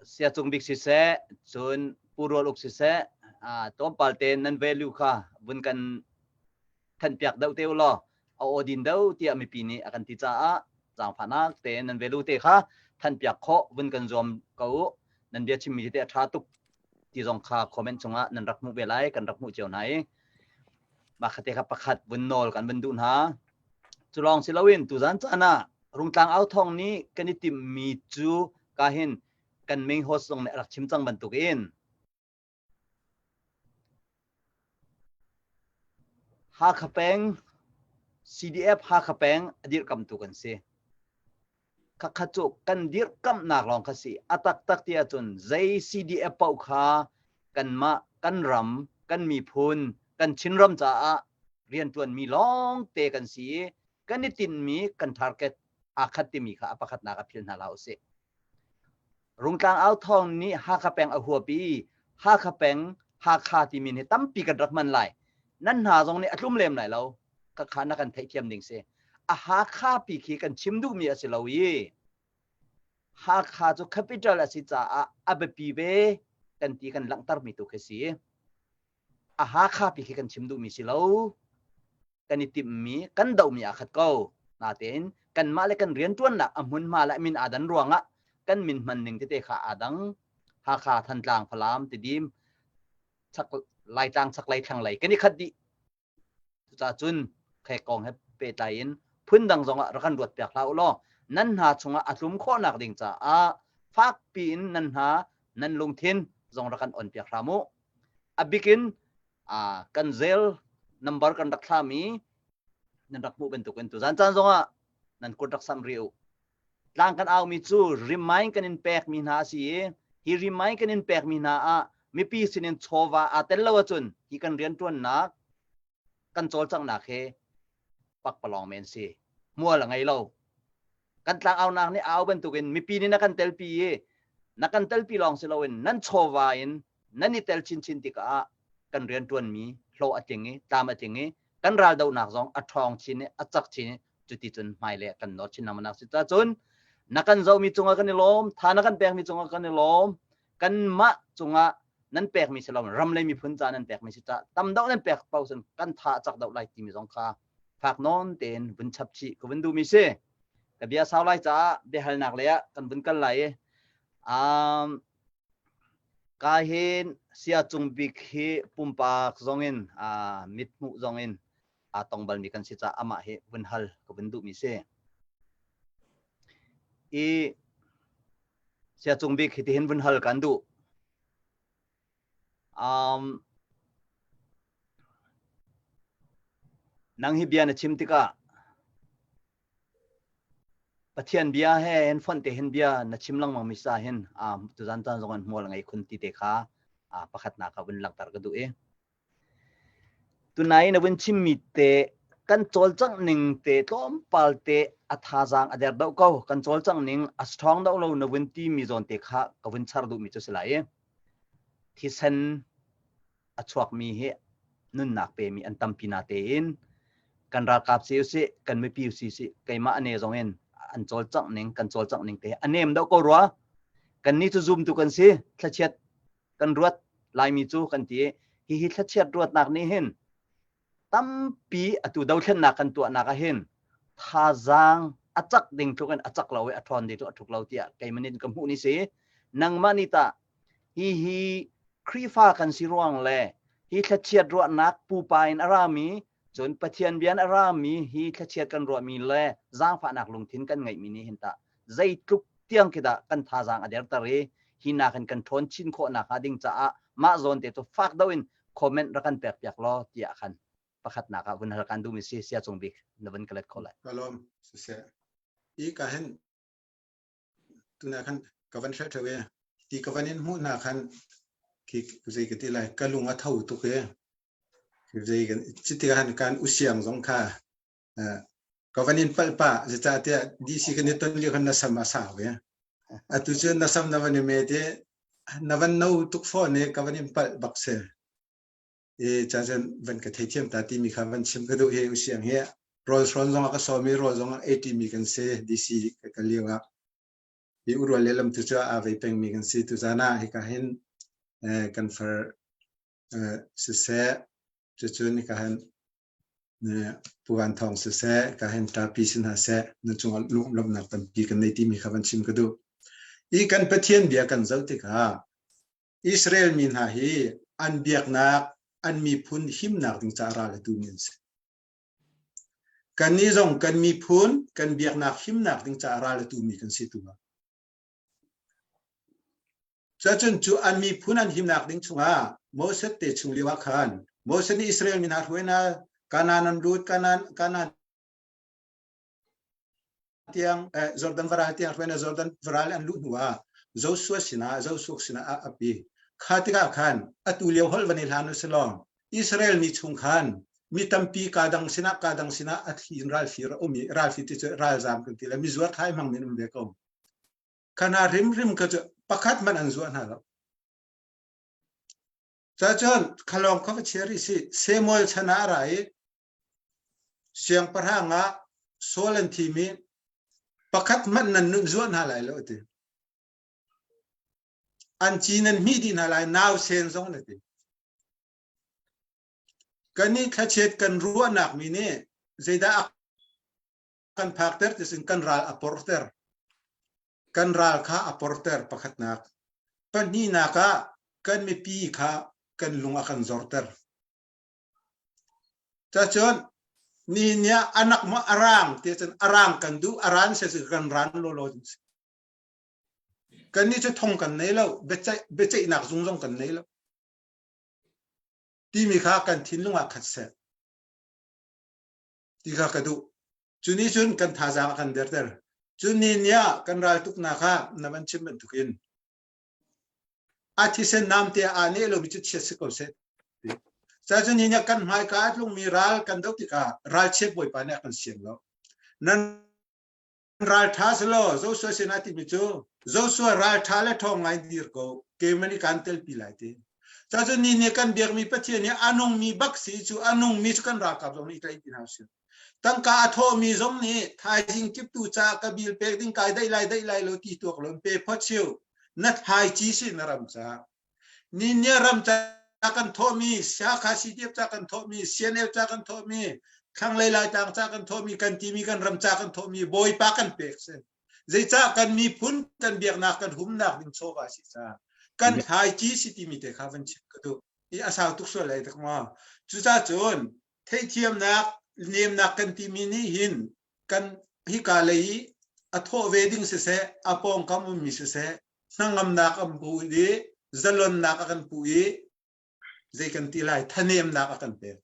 Sia Cung Bik siseh, cun Pu Rual Uk siseh, uh, tlawmpal te nan value kha vun kan thanhpiak deuh te u law a aw din deuh tiah mipi nih a kan ti caah zaangfahnak tein nan value te kha thanhpiak khawh vun kan zuam ko u. Nan bia chimmi te a ṭha tuk ti zong kha comment chungah nan rak hmuh ve lai kan rak hmuh cio hna i mah kha te kha pakhat vun nawl kan vun duh hna. Cu lawng si loin tuzan caan ah Rungtlang au thawng nih kan i timhmi cu ka hin kan main host zong nih a rak chim cang bantukin Hakha peng CDF Hakha peng a dirhkamtu kan si. Khakhat cu kan dirhkamhnak lawng kha si. A taktak ti ahcun zei CDF paoh kha kanmah kan ram, kan miphun, kan Chinram caah rianṭuanmi lawngte kan si i kan i tinhmi kan target aa khat timi kha a pakhatnak ah philh hna hlah usih. Rungtlang au thawng nih Hakha peng a huap i Hakha peng Hakha timi hi tampi kan rak hman lai. Nan hna zong nih a tlum lem lai lo. Khakha na kan theihthiam ding si. A Hakha pi khi kan chim duhmi a si lo i Hakha cu capital a si caah a biapi ve kan ti kan langhtermi tu khi si. A Hakha pi khi kan chim duhmi si lo. Kan i timhmi kan dohmi aa khat ko. Natein kanmah le kan rianṭuannak a hmunhma le min aa dan ruangah kan min hman ning tete kha aa dang. Hakha, Thantlang, Falam, Tidim, chak Laitlang chaklei thlanglei kan i khat dih. Cucaah cun khek kong he pehtlai in phundang zongah rak kan ruat piak hlah u law nan hna chungah a tlum khawhnak ding caah fakpi in nan hna nan lungthin zong rak kan on piak hram u. A bikin kan zel number kan rak thlami nan rak hmuh bantukin tuzan caan zongah nan kut rak samh rih u. Tlang kan aumi cu remind kan in pekmi hna a si i hi remind kan in pekmi hna ah mipi sinin chawva aa tel lo ahcun hi kan rianṭuannak kan cawlcanghnak hi pakpalawng men si. Hmual a ngei lo. Kan tlangaunak nih au bantukin mipi nih na kan telpi i na kan telpi lawng si loin nan chawva in nan i tel chinchin tikah kan rianṭuanmi hlawh a tling i tlam a tling i kan raldohnak zong a ṭhawng chin i a cak chin i cuti cun hmailei ah kan nawr chin lengmang si cun na kan zohmi cungah kan i lawm tha na kan pekmi cungah kan i lawm kanmah cungah nan pekmi si lo ram le miphun ca nan pekmi si ca tam deuh nan pek paoh cun kan tha a cak deuh lai timi zong kha fak nawn tein vun chap chih ka vun duhmi si ka bia sau lai caah biahalnak lei ah kan vun kal lai i um, ka hin sia cung bik hi pumpak zongin uh, mithmuh zongin aa tong balmi kan si caah amah hi vun hal ka vun duhmi si. I sia cung bik hitihin vun hal kan duh. Um, nang hi bia na chim tikah Pathian bia he hin fonh te hin bia na chim lengmang mi sa hin um, tuzan caan zong in hmual ngei khun ti te kha uh, pakhatnak ah vun langhter ka duh i Tunai na vun chimmi te kan cawlcangh ning te tlawmpal te a thazaang a der deuh ko. Kan cawlcangh ning a strong deuh lo na vun timi zawn te kha ka vun char duhmi cu si lai i thisen a chuakmi hi nunnak pemi an tampi na tein kan ralkap si usih kan mipi si si keimah ane zong in an cawlcangh ning kan cawlcangh ning te a nem deuh ko rua kan ni cu zumtu kan si thlachiat kan ruat Laimi cu kan ti hihi thlachiat ruatnak nih hin tampi atu dothlennak kan tuahnak ah hin thazaang a cak ding tluk in a cak lo i a ṭhawn ding tluk a ṭhuk lo tiah keimah nih ka hmuh ni si nangmah nih tah hihi Khrihfa kan si ruang le hi thlachiat ruahnak pupa in a rami cun Pathian bia in a rami hi thlachiat kan ruahmi le zaangfahnak lungthin kan ngeihmi nih hin tah zeitluk tiang khi dah kan thazaang a derter i hi nakin kan ṭhawn chin khawh nakhnga ding caah mah zawn te cu fak deuh in comment rak kan pek piak law tiah khan pakhatnak ah vun hal kan duhmi si sia cung bik na vun ka let kho lai. Ka lawm siseh. I ka hen tuna khan ka van hre theu e ti ka van in hmuh na khan khi zei ka ti lai ka lung a tho tuk e zei kan chiti han kan usiang zong kha Ka van in palh pah zeicahtiah DC kan i ton lio khan na sam a sau i atu cu na sam na van i met i. Na van no tuk fawn i ka van in palh bak si. I cacun van ka theithiam ta timi kha van chim ka duh hi usiang hi rawl hrawn zong a ka sawm i rawl zong a ei ṭimi kan si DC ka kal lio ah. Hi urual le lam tu cu aa vei pengmi kan si. Tuzan ah hika hin eh, kan far eh, siseh cucun hika hin Pu Van Thawng siseh, ka hin ṭapi si hna seh, nan cungah lunglawmhnak tampi kan nei timi kha van chim ka duh. I kan Pathian bia kan zoh tikah Israel mi hna hi an biaknak, an miphun himnak ding caah ral a tumi an si. Kannih zong kan miphun, kan biaknak himnak ding caah ral a tumi kan si tu ah. Cuacun cu an miphun an himnak ding chungah Moses te chung lio ah khan Moses nih Israel mi hna hruai hna Kanaan an lut Kanaan Kanaan tiang eh, Jordan varal tiang hruai hna Jordan varal an luh hnu ah Joshua sinah Joshua sinah a api kha tikah khan atu lio holh van i hlan u silaw Israel mi chung khan mi tampi ka dang sinah ka dang sinah a thli in ralfir a um i ralfir ti cu ralzam kan ti le mi zuar thai hmang min um ve ko Kha hna hrimhrim kha cu pakhat hmanh an zuah hna lo. Cacun khalawng kha va chia rih si Samuel chan ah a ra i siangpahrang ah Saul an thim i pakhat hmanh nan nun zuah hna lai lo a ti. An ci nan hmih dih hna lai nau sen zong na ti. Kan i thlachiat kan ruahnak mi nih zeidah a kan phakter ti sin kan ral a porter. Kan ral kha a porter pakhatnak. Pahnihnak ah kan mipi kha kan lung a kan zorter. Cacun nihin ni ah anak maw arang ti cun arang kan duh aran se kan ran lawlaw ding si. Kan nih cu thong kan nei lo biaceih biaceihnak zung zong kan nei lo. Timi kha kan thinlung ah khat seh. Ti kha ka duh. Cu nih cun kan thazaang a kan derter. Cun ni ni ah kan raltuknak ah na van chim bantukin a thisen namte aa neh lomi cu chiat si ko seh. Ca cun ni kan hmaika a tlungmi ral kan doh tikah ralchiat bawipa nih a kan siang lo. Nan ralṭha si law Joshua sinah timi cu Joshua ralṭha le ṭhawng ngai dir ko keimah nih kaan telpi lai ti. Cacun ni nih kan biakmi Pathian hi a nungmi bak si cu a nungmi cu kan ralkap zong nih i tlaih ti hna usih. Tangka a thawhmi zong nih thaizing kiptu ca ka bil pek ding kai daih lai daih lai lo ti tuak lo pe phot siu na thlaici si na ram ca. Ni nih ram ca kan thawhmi Siakha CDF ca kan thawhmi CNF ca kan thawhmi thlanglei Laitlang ca kan thawhmi kan timi kan ram ca kan thawhmi Bawipa kan pek si. Zeicah kan miphun kan biaknak kan humnak ding chawva si ca kan thlaici si timi te kha van chim ka duh. I a sau tuk sual lai tak maw. Cucah cun theihthiamnak nemnak kan timi nih hin kan hika lei i a thawh ve ding siseh a pawngkam ummi siseh hnangamnak an pu i zalonnak a kan pu i zei kan ti lai thanemnak a kan pek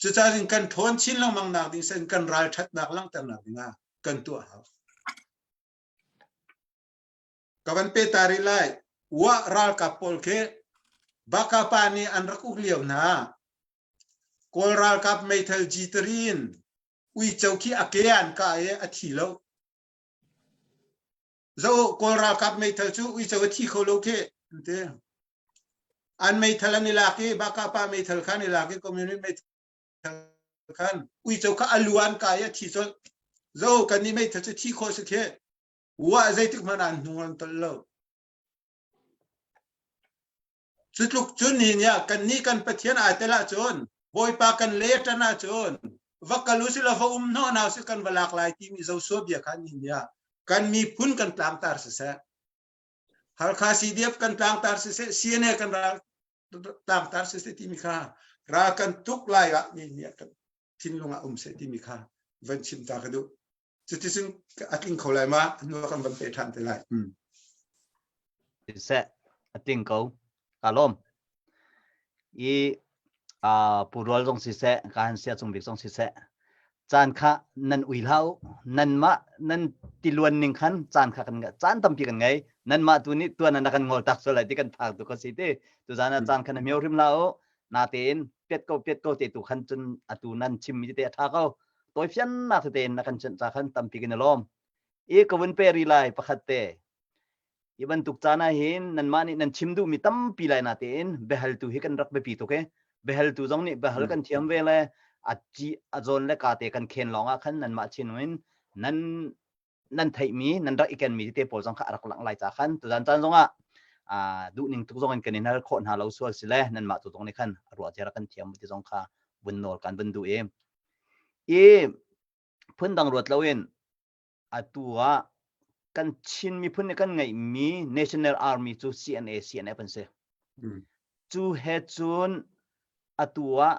cucaah in kan ṭhawn chin lengmang nak ding sen kan ralṭhatnak langhternak dingah kan tuah hau ka van pe ta rih lai wa ralkap pawl khi bakapa nih an rak uk lio hna kawl ralkap meithal G3 in uico khi a ke an ka i a thi lo Zo Kawl ralkap meithal cu uico a thi kho lo khi an ti. An meithal an i lak i Bakapa meithal kha an i lak i communist meithal khan uico kha a lu an kai i a thi colh. Zo kan nih meithal cu thi khawh si khi. Wa zeitik hmanh ah an hnung an tolh lo. Cu tluk cun ni nih ah kannih kan Pathian aa tel ahcun Bawipa kan le ṭan ahcun va kal u sih law va um hnawh hna usih kan va lak lai timi Joshua bia kha ni nih ah kan miphun kan tlangtar siseh Halkha CDF kan tlangtar siseh CNA kan ral tlangtar siseh timi kha ral kan tuk lai ah ni nih ah kan thinlung ah um seh timi kha van chim ta ka duh. Cuticun a tling kho lai ma hnu kan van pe ṭhan te lai. Hmm. Siseh a tling ko. Ka lawm. I uh, pu rual zong siseh, ka han sia cung bik zong siseh. Caan kha nan ui hlah u. Nan mah nan tiluan ning khan caan kha kan caan tampi kan ngei. Nan mah tu nih tuan na kan ngol tak sual lai ti kan phak tu ka si ti. Tu zan ah caan kha na mio hrim hlah u. Natein piat ko piat ko te tu khan cun atu nan chim mi te a tha ko. Tawifiannak tete in na kan chimh ca khan tampi kan i lawm. I ka vun pe rih lai pakhat te. Hi bantuk caan ah hin nanmah nih nan chim duhmi tampi lai na tein biahaltu hi kan rak biapi tuk i biahaltu zong nih biahal kan thiam ve le a ci a zawn le ka te kan khen lawng ah khan nanmah chin in nan nan theihmi nan rak i kenmi tete pawl zong kha a rak langh lai ca khan tuzan caan zong ah duh ning tuk zong in kan in hal khawh hna lo sual si le nanmah tu zong nih khan a ruah zia rak kan thiam ti zong kha vun nawl kan vun duh i i phundang ruat loin atu ah kan Chin miphun nih kan ngeihmi National Army cu CNA CNF an si. Cu he cun atu ah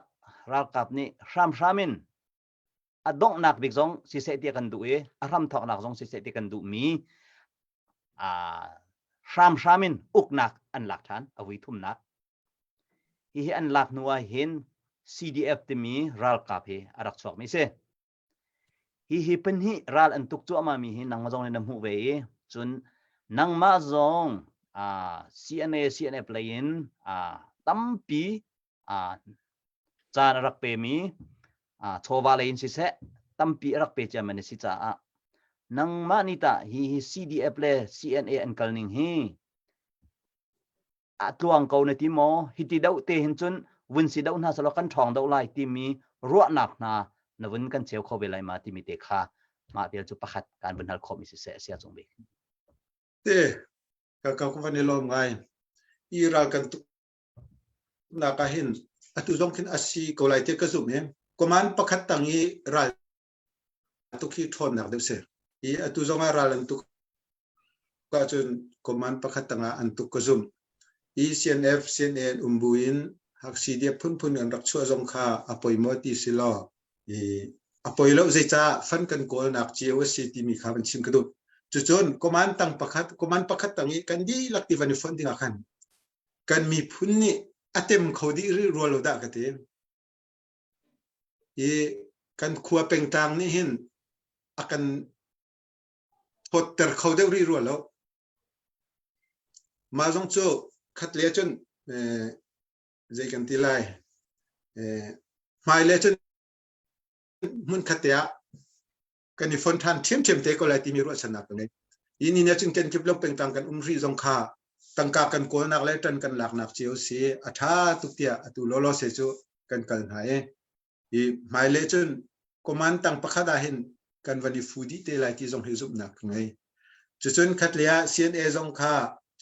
ralkap nih hramhram in a donghnak bik zong siseh ti kan duh i a hramthawknak zong siseh ti kan duhmi hramhram in uknak an lak ṭhan a vui thumnak. Hihi an lak hnu ah hin CDF timi ralkap hi a rak chuakmi si. Hihi pahnih ral an tuk cuahmah mi hi nangmah zong nih na hmuh ve i cun nangmah zong CNA CNF lei in tampi caan a rak pemi chawva lei in siseh tampi a rak pe ciami na si caah nangmah nih tah hihi CDF le CNA an kal ning hi a tluang ko na ti maw hiti deuh te hin cun vun si deuh hna selaw kan ṭhawng deuh lai timi ruahnak hna na vun kan cheu kho ve lai ma timi te kha mah vial cu pakhat kan vun hal khawhmi siseh sia cung bik. Te ka ka van i lawm ngai i ral kan tuk nak ah hin atu zong khin asi ko lai te ka zum i command pakhat tang i ral tuk hi ṭhawnnak deuh si i atu zong ah ral an tuk ahcun command pakhat tangah an tuk ka zumh. I CNF, CNA an um buin Haksi phunphun an rak chuah zong kha a poi maw ti si law i a poi lo zeicah fan kan kawlnak cio a si timi kha van chim ka duh. Cucun command tang pakhat command pakhat tang i kan dihlak ti van i fonh dingah khan kan miphun nih a tem kho dih rih rua lo dah ka ti. I kan khua pengtlang nih hin a kan thawtter kho deuh rih rua lo. Mah zong cu khat le cun zei kan ti lai hmai le cun hmun khat te ah kan i fon ṭhan ṭhiamṭhiam te ko lai timi ruahchannak ka ngei. Hi ni nih cun kenkip lo pengtlang kan um rih zong kha tangka kan kawlnak le ṭan kan laknak cio si a ṭha tuk tiah atu lawlaw se cu kan kal hna i I hmailei cun command tang pakhat ah hin kan van i fu dih te lai ti zong hi zumhnak ka ngei. Cucun khatlei ah CNA zong kha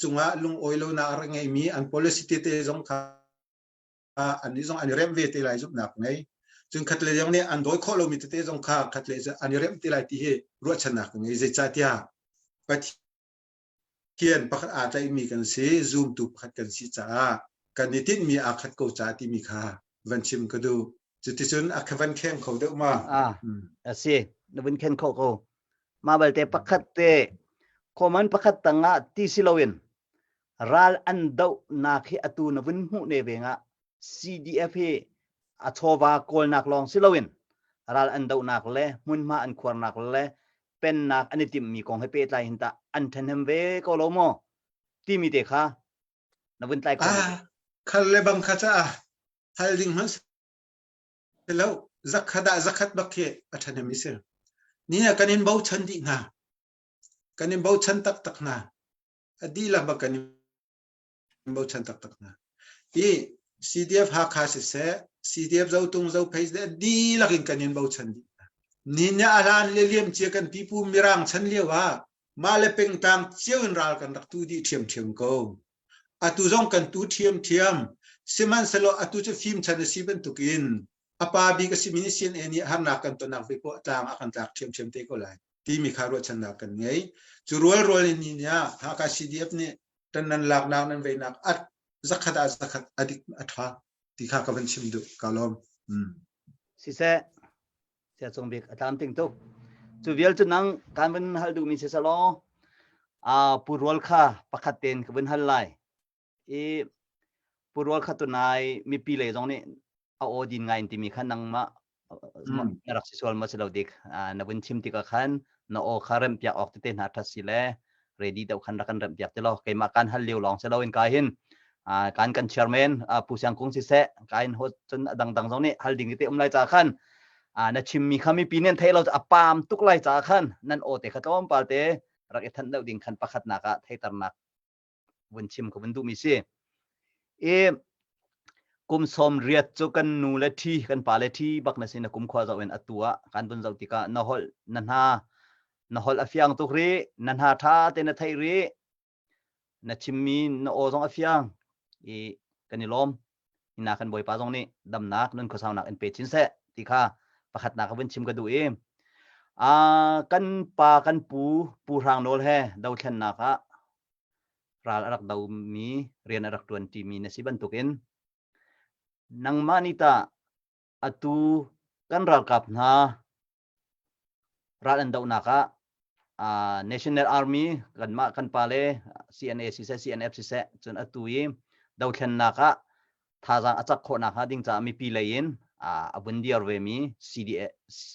cungah lungawi lonak a rak ngeimi an policy tete zong kha annih zong an i remh ve te lai zumhnak ka ngei. Cun khatlei zong nih an dawi khawh lomi tete zong kha khatlei cu an i remh te lai ti hi ruahchannak ka ngei. Zeicahtiah Pathian Pathian pakhat aa tlaihmi kan si, zumtu pakhat kan si caah kan i tinhmi aa khat ko caah timi kha van chim ka duh. Cuticun a van kheng kho deuh ma? Ah, a si. Na vun khen kho ko. Mah balte pakhat te common pakhat tangah ti si loin ral an dohnak hi atu na vun hmuh ne ve nga CDF hi a chawva kawlnak lawng si loin ral an dohnak le hmunhma an khuarnak le pennak an i timhmi kong he pehtlai hin tah an ṭhahnem ve ko lo maw timi te kha na vun tlai kho Ah, khal le bang kha ca hal ding hmanh si lo zakhat ah zakhat bak khi a ṭhahnem i si ni ah kan in bochan dih hna kan in bochan taktak hna a dihlak bak kan in bochan taktak hna. I CDF Hakha siseh, CDF Zotung Zophei siseh dihlak in kan in bochan dih hna. Ni a hlan le liam cia kan pipu Mirang chan lio ah mah le pengtlang cio in ral kan rak tu dih ṭhiamṭhiam ko. Atu zong kan tu ṭhiamṭhiam. Sihmanhsehlaw atu cu fim chan a si bantukin a pa bik a simi nih CNA nih harnak kan tonnak ve poah tlang a kan tlak ṭhiamṭhiam te ko lai timi kha ruahchannak kan ngei. Cu rualrual in ni ah Hakha CDF nih tan nan laknak nan veinak at zakhat ah zakhat adik a tha ti kha ka van chim duh ka lawm. Mm. Siseh sia cung bik a tlam ting tuk. Cu vial cu nang kan van hal duhmi si selaw a pu rual kha pakhat ten ka vun hal lai. I pu rual kha tunai mipi lei zong nih a aw din ngai in timi kha nangmah na rak si sual ma si lo dik na vun chim tikah khan na aw kha remh piak awk tete hna ṭhat si le ready deuh khan rak kan remh piak ti lo keimah kan hal lio lawng si lo in ka hin kan kan chairman Pu Siang Kung siseh ka in ho cun a dangdang zong nih hal ding tete um lai ca khan na chimmi kha mipi nih an theih lo a paam tuk lai ca khan nan aw te kha tlawmpal te rak i thanh deuh ding khan pakhatnak ah theiternak. vun chim ka vun duhmi si. I kum 80 cu kan nu le ṭhi kan pa le ṭhi bak na si na kum khua zoh in atu ah kan vun zoh tikah na holh na hna na holh a fiang tuk rih na hna ṭha te na theih rih na chimmi na aw zong a fiang i kan i lawm hina kan bawipa zong nih damnak nun khuasaunak in pe chin seh ti kha pakhatnak ka vun chim ka duh i a kan pa kan pu pu hrang nawl he dothlennak ah ral a rak domi rian a rak ṭuan ṭimi na si bantukin nangmah nih tah atu kan ralkap hna ral an dohnak ah uh, National Army kanmah kan pale CNA siseh CNF siseh cun atu i dothlennak ah thazaang a cak khawhnak hnga ding caah mipi lei in uh, a vun dir ve mi CDF,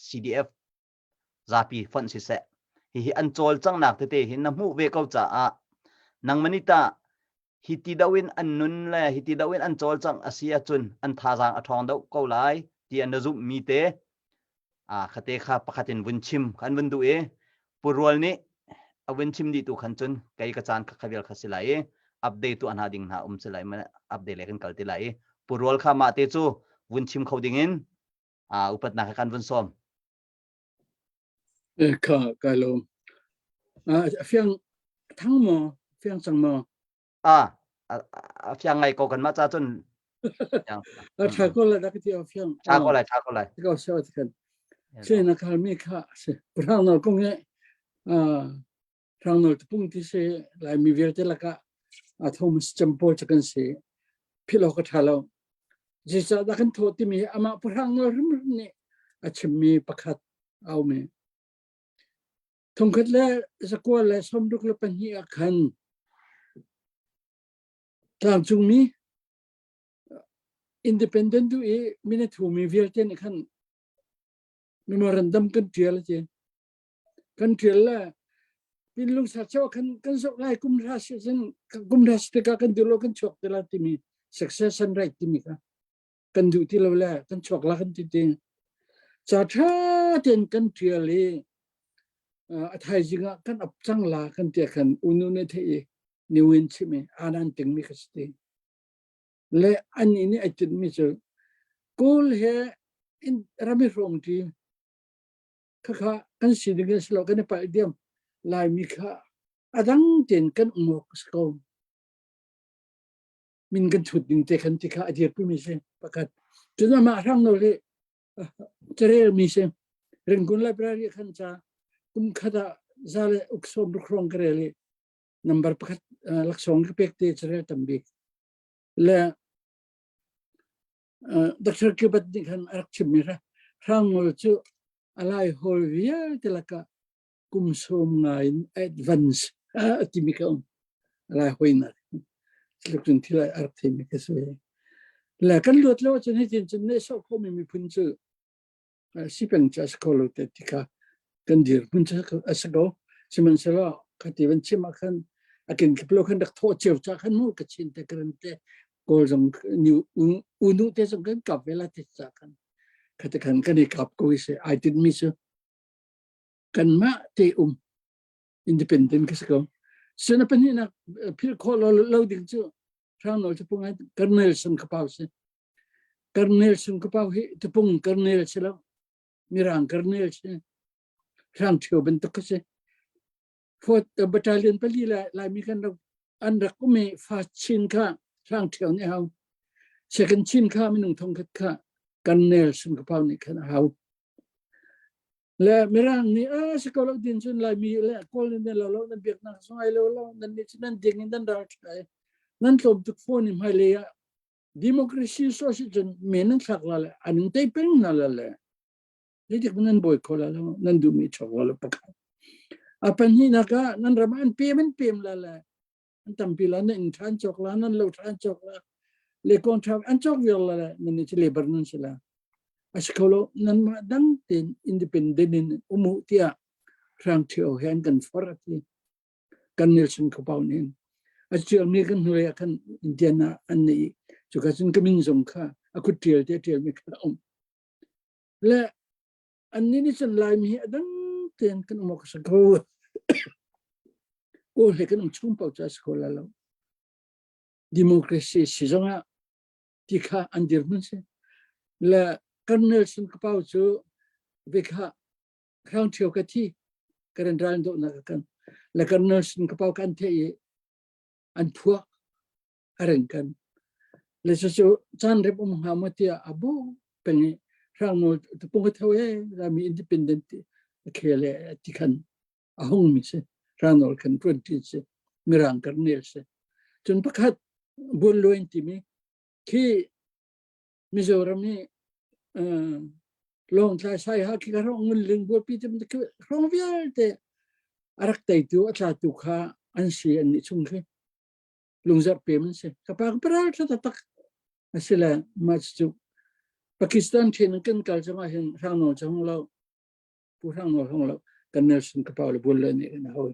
CDF zapi fonh siseh hihi an cawlcanghnak tete hi na hmuh ve ko caah nangmah nih tah hi ti do in an nun le hi ti do in an cawlcangh a si ahcun an thazaang a ṭhawng deuh ko lai ti an na zumh mi te a khate kha pakhat in vun chim kan vun duh i purual nih a vun chim dih tu khan cun kei ka caan kha khavial kha si lai i update tu hna ding hna um si lai update le kan kal ti lai i purual kha mah te cu vun chim kho ding in upatnak kan vun sawm Kha kai lawm. A fiang thang maw? Fiang cang maw? Ah, a fiang ngai ko kan mah ca cun. A tha ko la dak ti a fiang. Tha ko lai, tha ko lai. Ko se ti kan. Se na khal mi kha se prang nol kong he prang nol pung ti se lai mi vialte laka a Thomas Champol cha kan se philo ka tha lo. Zeicah dah kan thawh timi hi amah pahrang nawl hrimhrim nih a chimmi pakhat a um i 1962 ah khan tlangcungmi independent duh i min a thumi vialte nih khan memorandum kan ṭial a ti. Kan ṭial le pinlung sarcheu khan kan zoh lai kum hra si cun kum hra si tikah kan duh lo kan chuak te la timi succession right timi kha kan duh ti lo le kan chuak la kan ti ti ca ṭha tein kan ṭial i a thaizing ah kan ap cang la kan ti khan unu nih theih i niwin chim i anan tingmi kha si ti le annih nih ai tinhmi cu Kawl he in rami hrawm ṭi khakha kan si ding a si lo kan i palh diam Laimi kha a dang tein kan um awk a si ko min kan thut ding te khan ti kha a dirpi mi si pakhat cun amah hrang nawl hi carel mi si Rangoon Library khan ca kum khat ah za le uk sawm ruk hrawng ka rel i number pakhat laksawng ka pek te carel tam bik le Dr. Gilbert nih khan a rak chimmi hrangngol cu a lai hawl vialte lakah kum sawm nga in advance a timi ka um. A lai hawinak tluk cun thil a rak theimi ka si. Le kan luat lo ahcun hitin cun nehsawh khomi miphun cu si peng cu a si kho lo te ti kha kan dirhmun cu a si ko. Sihmanhsehlaw khati van chim ah khan a kenkip lo khan rak thawh cio ca khan mu Kachin te Karen te Kawl zong unu te zong kan kap ve la te ca khan khati khan kan i kap ko i si ai tinh mi cu kanmah te um independent ka si ko. Sina pahnihnak phil khawh lo lo ding cu hrang nawl cu pungai Colonel Sun Kapau si. Karnel sung ka pau hi tupung karnel si lo. Mirang karnel si. Hrang ṭhio bantuk ka si. Fourth battalion pali le Laimi kan rak an rak um i first chin kha hrang ṭhio nih hau. Second chin kha minung thong khat kha karnel sung ka pau nih khan a hau. Le Mirang nih a si ko lo din cun Laimi le Kawl nih nan lo lo nan biaknak sung ai lo lo nan nih cun nan ding in nan ral ṭha nan tlawm tuk phone i hmailei ah Democracy source cun men nan thlak la le an in tei peng hna la le zeitik nan bawi kho la lo nan duhmi chok la lo pakhat a pahnihnak ah nan ram an pem an pem la le an tampi la nan inn ṭhan cawk la nan lo ṭhan cawk la le kong ṭha an cawk viar la le nan ni labor nan si la a si kho lo nan mah dang tein independent in um u tiah hrang ṭhio he an kan forh a ti kan Nelson Khuapau nih a ṭialmi kan hnulei ah khan Indiana an nei i cuka cun ka min zong kha a kut ṭial te a ṭialmi kha a um. Le annih nih cun Laimi hi a dang tein kan um awk a si ko. Kawl he kan um chung paoh cu a si kho la lo. Democracy si zongah ti kha an dirhmun si. Le Colonel Sun Kapau cu ve kha Hrang Ṭhio ka thi Karen ral dawhnak kan le Colonel Sun Kapau kan the i an phuak a reng kan le cucu caan rep um hnga maw tiah a bu peng i hrang nawl tupung ka tho e rami independent ti a khel e ti khan a hung mi si hrang nawl khan tuan ti si mirang kar nel si cun pakhat buan luain timi khi Mizoram hi Lawngtlai Saiha khi ka hrong ngun ling buapi tim hrong vialte a rak teitu a tlatu kha an si an nih chung khi lungzarh pem an si ka pa ka paral tha taktak a si le mah cu Pakistan then kan kal zongah hin hrang nawl cu hong lo pu hrang nawl hong lo kan Nelson ka pau le bul le nih kan hawi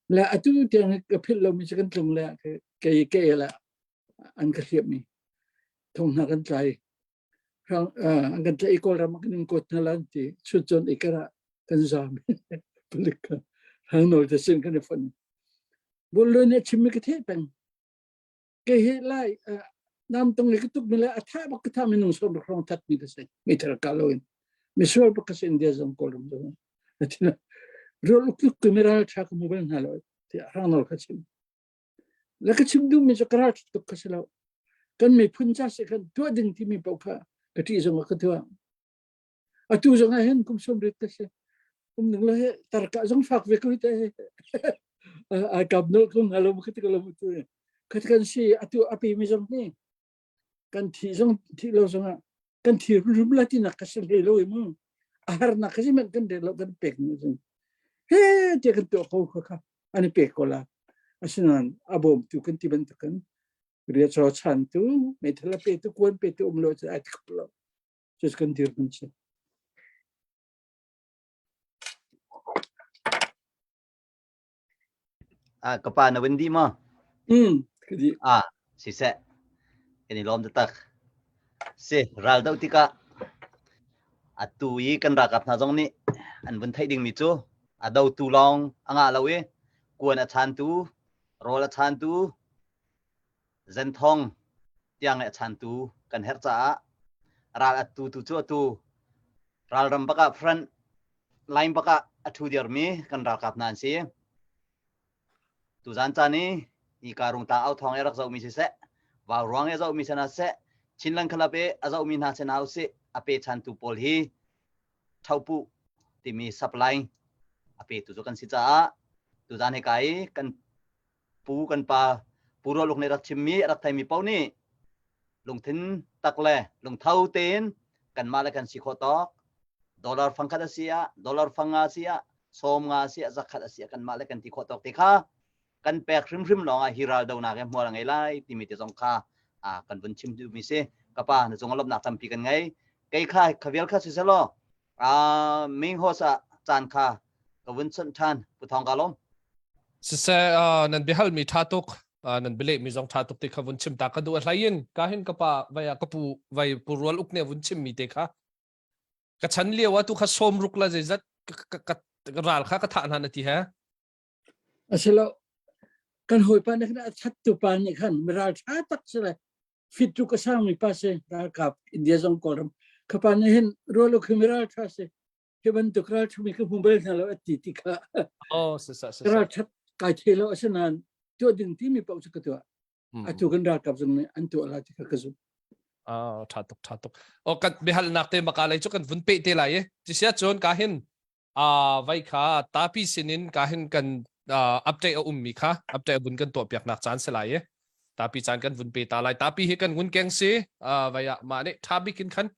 le atu tiang ka philh lomi cu kan tlung le kei ke le an ka hliap mi thong hna kan tlai hrang an kan tlai kawlram kan in kawt hna lan ti chun chun ikara kan zam palik hrang nawl te sin kan i fon Bul nih chimmi ka theih peng. Kei hi lai nam tung le ka tuk mi le a tha bak ka tha minung som rak rong that mi ka si. Mi thar ka lo in. Misual bak ka si India zong kawlram zong. Atina rol uk tuk mi ral tha ka mu bal hna lo. Ti rang nol ka chim. Le ka chim duh mi cu ka ral tuk ka si lo. Kan miphun ca si kan tuah ding timi paoh kha ka ṭih zong ka tuah. Atu zong ah hin kum sawm rit ka si. Um ning lo he tarka zong fak ve ko te. Ai kap nol ko ngalo mu khati ko lo mu tu. Khati kan si atu api mi zong ni kan thi zong thi lo zong ah kan thi rum la ti nak ka si hlei lo mu. A har nak ka si man kan de lo kan pek mu zong. He te kan to ko kha kha ani pek ko la. Asinain a bawm tu kan ti bantukin ria chaw chan tu meithal a pe tu kuan pe tu um lo cu ai thap lo. Cucu kan dirhmun si. Ah, ka pa na win dih maw? Mm, ka dih. Ah, siseh. Kan i lawm taktak. Si, ral doh tikah atu i kan ralkap hna zong nih an vun theih dingmi cu a dotu lawng a ngah lo i kuan a chantu, rawl a chantu, zenthong tiang le a chantu kan herh caah ral a tu tu cu atu ralram bak ah front line bak ah a ṭhu dirmi kan ralkap hna an si. Tuzan caan i hika rungtla au thawng i rak zohmi siseh, vau ruang i a zohmi si hna seh, Chinland Club i a zohmi hna si hna usih, a pechantu pawl hi ṭhopuh timi supply a petu cu kan si caah tuzan hika i kan pu kan pa Pu Rual Uk nih rak chimmi a rak theimi paoh nih lungthin tak le lungtho tein kanmah le kan si khawh tawk dollar fangkhat a si ah dollar fanga a si ah sawm nga a si ah zakhat a si ah kanmah le kan ti khawh tawk te kha kan pek hrimhrim lawng ah hi ral donak he hmual a ngei lai timi te zong kha kan vun chim duhmi si ka pa na cung lawmhnak tampi kan ngei kei kha khavial kha si selaw main host ah caan kha ka vun chawnh ṭhan pu thawng ka lawm Siseh nan biahalmi ṭha tuk nan bialehmi zong ṭha tuk ti kha vun chim ta ka duh a hlei in ka hin ka pa vai ah ka pu vai pu rual uk ne vun chimmi te kha ka chan lio ah tu kha sawm ruk la zeizat ka ral kha ka thah hna na ti he Asilo kan hawipa nih khan a that tu pa nih khan miral ṭha tak si le fit tu ka sangmi pa si ralkap India zong Kawlram kha pa nih hin rual uk hi miral ṭha si hi bantuk ral ṭhami ka hmu bal hna lo a ti ti kha oh sisa sisa ral ṭhat kai thei lo asinain tuah ding timi paoh cu ka tuah atu kan ralkap zong nih an tuah lai ti kha ka zumh Ah, ṭha tuk ṭha tuk. O kan biahalnak te maka lei cu kan vun peh te lai i. Tisia cun ka hin a vai kha tapi sinin ka hin kan update a ummi kha update a vun kan tuah piaknak caan si lai i. Tapi caan kan vun pe ta lai. Tapi hi kan ngun keng si. Vai ah mah nih ṭha bik in khan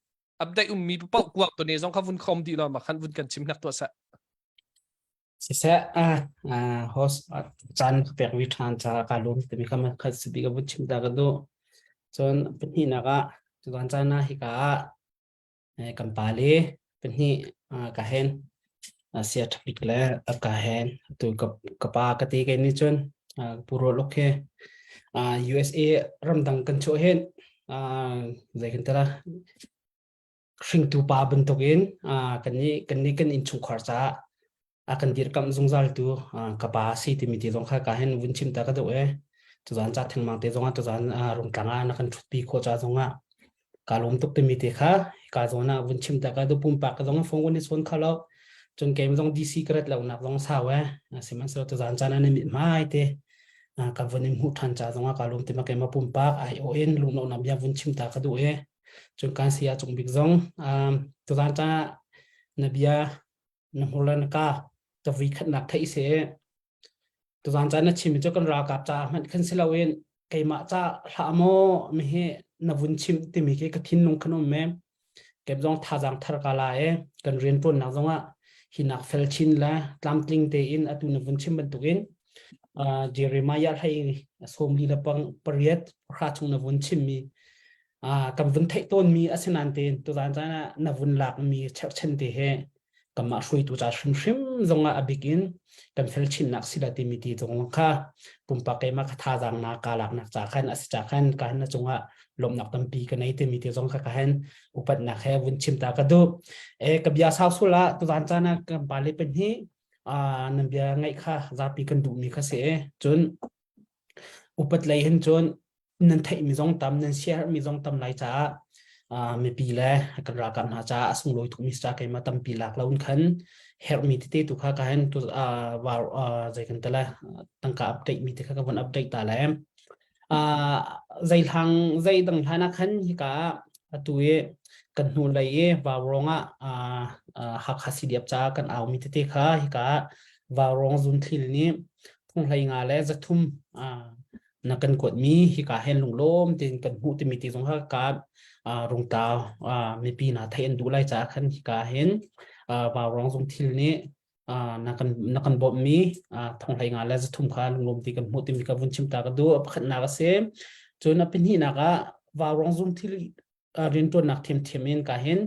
update ummi paoh kuak tu ne zong kha vun khom dih lo ma khan vun kan chim hnak tuah seh. Siseh, host caan ka pek vi ṭhan caah kaa lawm timi kha khat sibi ka vun chim ta ka duh. Cun pahnihnak ah tutan caan ah hika ah kan pa le pahnih ka hen sia ṭhabik le ka hen tu ka pa ka ti ke nih cun Pu Rual Uk hi USA ramdang kan chuah hin zei kan tala hringtu pa bantukin kan nih kan nih kan innchungkhar caah a kan dirkamh zungzal tu ka pa si timi ti zong kha ka hin vun chim ta ka duh e. Tuzan ca thengmang te zongah tuzan Rungtlang ah na kan ṭhutpi khawh ca zongah ka lawm tuk timi te kha ka zawn ah vun chim ta ka du pumpak ka zong phone kun i chawn kho lo. Cun keim zong DC ka rat lo nak zong sau eh. Sihmanhsehlaw tuzan caan ah na mit hmai te ka vun in hmuh ṭhan ca zongah ka lawm ti ma keimah pumpak ai o in lunglohnak bia vun chim ta ka duh e. Cun kan saya cung bik zong tuzan caan ah na bia na hmur le na ka ka vui khatnak theih se. Tuzan caan na chim cu kan ralkap caah hmanh khan si loin keimah ca hlah maw mihi na vun chim timi khi ka thinlung khan um me. Kep zong thazaang thar ka la e kan rian ṭuannak zongah hinak fel chin le tlamtling tein atu na vun chim bantukin uh, Jeremiah hlei sawmli le pang pariat pahra chung na vun chimmi uh, kan vun theih tawnmi asinain tein tuzan caan ah na vun lakmi cherhchan te he kanmah hruaitu ca hrimhrim zongah a bik in kan fel chinnak si la timi ti zong kha pumpak keimah ka thazaang na ka laknak ca khan a si ca khan ka na cungah lawmhnak tampi ka nei timi ti zong kha ka hen upatnak he vun chim ta ka duh. E ka bia sau sul ah tuzan caan ah kan pa le pen hi nan bia ngaih kha zapi kan duhmi kha si e. Cun upat lei hin cun nan theihmi zong tam nan siaherhmi zong tam lai caah mipi le kan ralkap hna caah a sunglawi tukmi ca keimah tampi lak lo in khan herhmi tete tu kha ka hen tu war zei kan tala tangka update mi te kha ka von update ta le zei hlang zei dang hlan ah khan hika atu i kan hnu lei i vaurawng ah Hakha CDF caah kan au mi tete kha hika vaurawng zunthil nih phunghlei nga le 300 na kan kuatmi hika hen lunglawm tein kan hmuh timi ti zong kha ka rungtau mipi hna theih an duh lai caah khan hika hin vaurawng zung thil nih na kan na kan bawmhmi thonghlei nga le 300 kha lunglawm ti kan hmuh timi ka vun chim ta ka duh. Pakhatnak a si. Cun a pahnihnak ah vaurawng zung thil rianṭuannak thiamthiam in ka hin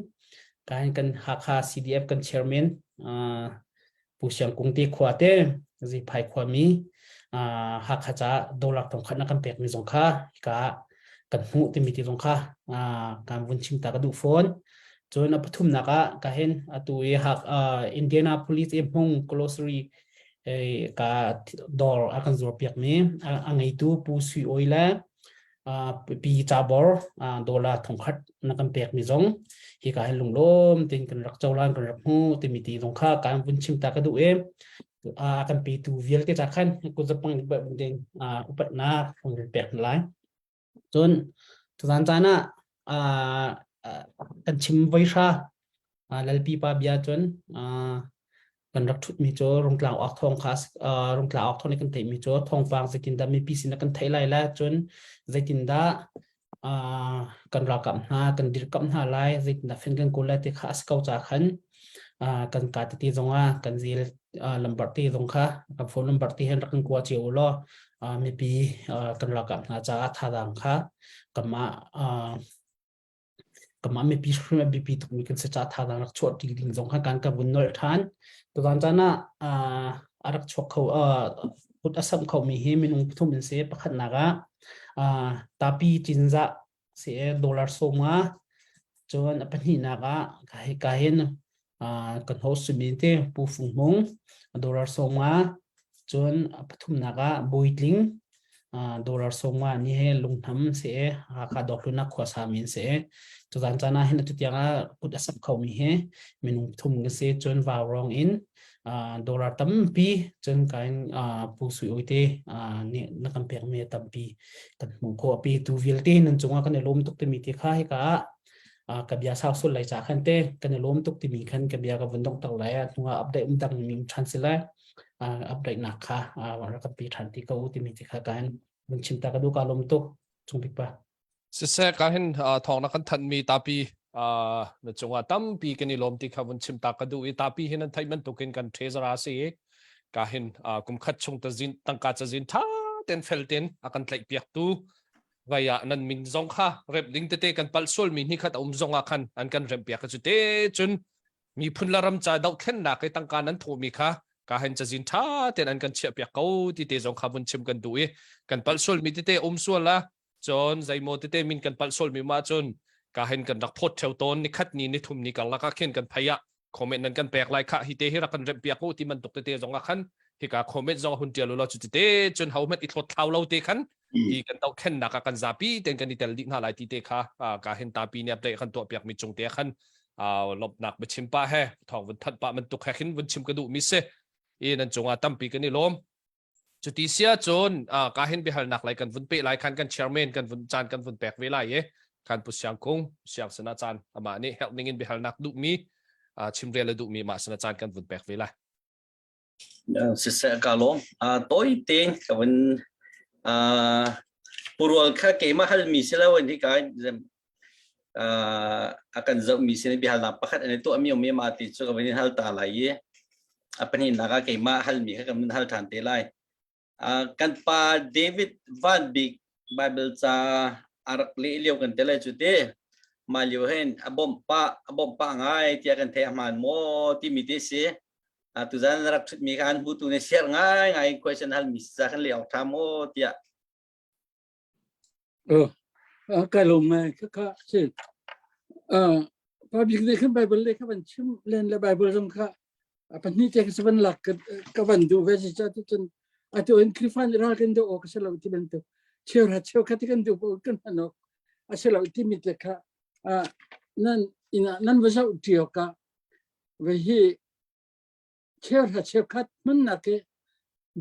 ka hin kan Hakha CDF kan chairman Pu Siang Kung te khua te Ziphai khuami Hakha ca dollar thong khat na kan pekmi zong kha hika kan hmuh timi ti zong kha kan vun chim ta ka duh fawn. Cun a pathumnak ah ka hin atu i Hak Indianapolis i Hmung Grocery ka dawr a kan zuar piakmi a ngeitu Pu Sui Oi le pi cabor dollar 1000 na kan pekmi zong hika hin lunglawm tin kan rak cohlan kan rak hmu timi ti zong kha kan vun chim ta ka duh i a kan petu vialte ca khan kuzapang ding upatnak kan pek hna lai. Cun tuzan caan ah kan chim voi hra Lalpi pa bia cun kan rak ṭhutmi cu Rungtlang awk thawng kha Rungtlang awk thawng nih kan theihmi cu thawngpang zeitindah mipi sin ah kan theih lai le cun zeitindah kan ralkap hna kan dirkamh hna lai zeitindah fen kan kawl lai ti kha a si ko ca khan kan ka tete zongah kan zil lambar te zong kha kan phone number te hen rak kan kua cio law mipi kan ralkap hna caah thazaang kha kanmah kanmah mipi hrim a biapi tukmi kan si caah thazaang rak chuah ṭi ding zong kha kan ka vun nolh ṭhan. Tuzaan caan ah a rak chuak kho kut a samh khomi hi minung pathum an si. Pakhatnak ah tapi cinzah si dollar 50. Cun a pahnihnak ah ka hin kan host simi te Pu Fung Hmung dollar 50. Cun a pathumnak ah Bawi Tling dollar 50 ni he lunghnam si e Hakha Dawkhlunak khua sami an si e. Tuzan caan ah hin atu tiang ah kut a sap khomi hi minung thum kan si. Cun vaurawng in dollar tampi cun kain Pu Sui Oi te nih na kan pekmi tampi kan hmuh khawh. A petu vialte nan cungah kan i lawm tuk timi ti kha hika ah ka bia sau sul lai ca khan te kan i lawm tuk timi khan ka bia ka vun dong tak lai. A hnuah update um dang mi ṭhan si lai. Update nak kha rak kan pi ṭhan ti ko timi ti kha kan vun chim ta ka duh. Ka lawm tuk Cung Bik pa. Siseh ka hin thawng na kan thanhmi tapi na cungah tampi kan i lawm ti kha vun chim ta ka duh i tapi hin an theih bantukin kan treasurer si i ka hin kum khat chung tazin tangka cazin tha ten fel ten a kan tlaih piak tu vai ah nan min zong kha rep ding tete kan palh sual mi ni khat a um zong ah khan an kan rem piak cu te cun miphun le ram ca dohthlennak i tangka nan thawhmi kha ka hen cazin ṭha tein an kan chiahpiak ko ti te zong kha vun chim kan duh i kan palh sualmi tete um sual la cun zeimaw tete min kan palh sualmi ma cun ka hen kan rak phawt theo tawn ni khat ni ni thum ni karlak ah khin kan phei ah comment nan kan pek lai kha hi te hi rak kan remh piak u ti bantuk tete zong ah khan hika comment zong hun tial u law cu tete cun ho hmanh i thlot thlau lo te khan. Hi kan dohkhennak ah kan zapi ten kan i tel dih hna lai ti te kha ka hin tapi nih update kan tuah piak mi cung te khan lawmhnak biachim pa he thawng vun thanh pa bantuk he khin vun chim ka duh mi si. I nan cungah tampi kan i lawm. Cuti sia cun ka hin biahalnak lai kan vun pe lai khan kan chairman kan vun caan kan vun pek ve lai i khan pu Siang Kung Siang sana caan amah nih help ning in biahalnak duh mi chimrel le duh mi mah sana caan kan vun pek ve lai. Siseh ka lawm. Tawi tein ka vun purual kha keimah halmi si lo in hika a kan zohmi sin biahalnak pakhat an i tuahmi um i mah ti cu ka vun in hal ta lai i a pahnihnak ah keimah halmi kha kan vun hal ṭhan te lai. Kan pa David Van Bik Bible ca a rak leh lio kan te lai cu te mah lio hin a bawmh pah a bawmh pah ngai tiah kan theih a hmaan maw timi te si. Tuzan rak ṭhutmi kha an hmutu nih share ngai ngai in question halmi si ca kan leh awk ṭha maw tiah. Oh, ka lawm ngai kha kha si. Pa bik nih khan Bible le kha van chim len le Bible zong kha pahnih te kha van lak ka van duh ve si cha cun atu in Khrihfa nih ral kan doh awk a si lo ti bantuk cheuhra cheukhat kan duh ko kan hman awk a si lo timi te kha nan ina nan va zoh ṭi awk ah ve hi cheuhra cheukhat hmannak hi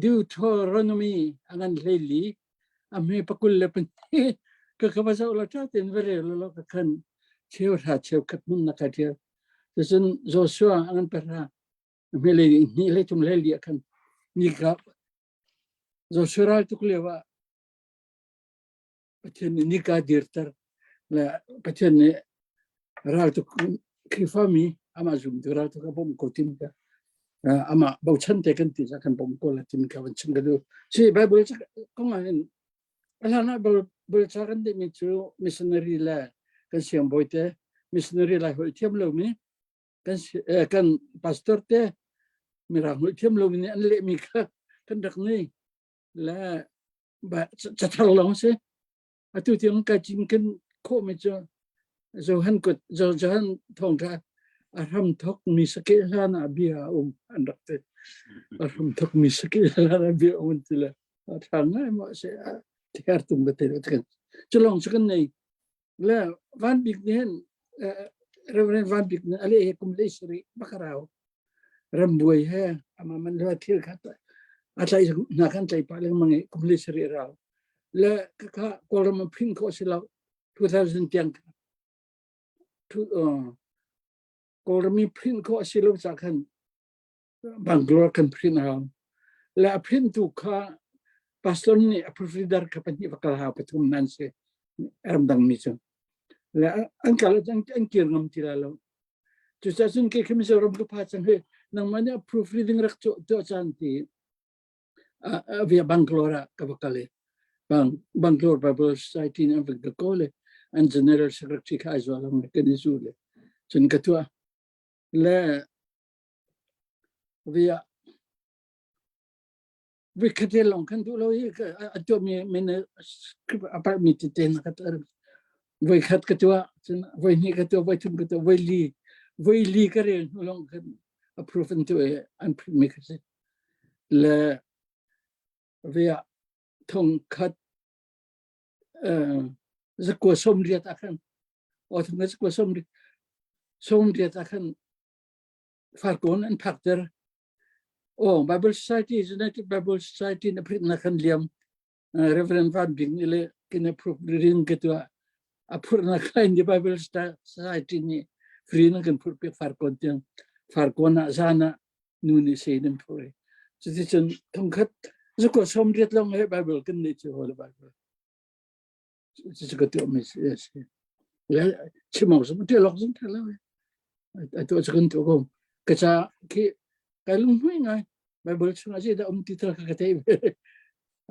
Deuteronomy a ngan hleili a hme pakul le pahnih ka ka va zoh lo ṭha tein va rel lo ka khan cheuhra cheukhat hmannak ka ṭial cucun Joshua a ngan pahra a hme le hnih le thum le li ah khan ni ka Joshua ral tuk lio ah Pathian nih nika dirter le Pathian nih raltuk Khrihfami amah zumtu raltuk a bawmh ko tim ka amah bochan te kan ti ca kan bawmh ko la tim ka van chim ka duh. Si Bible kong ah hin a hlan ah Bible ca kan dehmi cu missionary le kan siangbawi te missionary lai holh thiam lomi kan kan pastor te mirang holh thiam lomi nih an lehmi kha kan rak ngei le cathar lawng si. Atu tiang ka cinken khawhmi cu Johan kut Johan thawngṭha a hram thok mi sakeh hlan ah bia a um an rak ti. A hram thok mi sakeh hlan ah bia um ti le a ṭha ngai ma se thiar tum ka te kan. Cu lawng cu kan nei. Le Van Bik nih hin Reverend Van Bik nih a leh he kum lei sarih bakarau rambuai he amah man lo thil kha a tlai hna kan tlai pah lengmang i kum li sarih rau le kha kawlram an print khawh si lo 2000 tiang kawlram i print khawh a si lo ca khan Bangalore kan print hau le a print tu kha pastor nih a proofreader kha pahnih va kal hau pathum nan si ramdang mi cu le an kal an kir ngam ti lai lo Cucaah cun kei khi Mizoram ka pha cang hi nangmah nih approve reading rak tuah caan ti via Bangalore ah ka va kal i Bangalore Bible Society nih an van ka kawl i an General Secretary kha Aizawl ah kan i zu le cun ka tuah le via Vikhat lawng kan duh lo i a tuahmi min script a palhmi tete na ka tuah. Voikhat ka tuah, cun voihnih ka tuah, voithum ka tuah, voili voili ka rel hnu lawng khan approve an tuah i an print mi kha si. Le via thongkhat zakua 80 ah khan o thongkhat zakua 80 ah khan farkawn an phakter Oh, Bible Society, United Bible Society na print na kan liam. Reverend Van Bing nih le kin approve rin ke tua a phur na khain di Bible Society nih free na kan phur piak farkawn tiang farkawn ah zan ah nu nih sei nan phur. Cuticun thongkhat zuko 80 long he Bible kan nei chu hol Bible. Cucu ka tuah mi si si. Chim awk zong ṭial awk zong ṭha lo. A tuah cu kan tuah ko. Ka ca khi kai lunghmui ngai. Bible chungah zeidah um ti tal kha ka theih ve.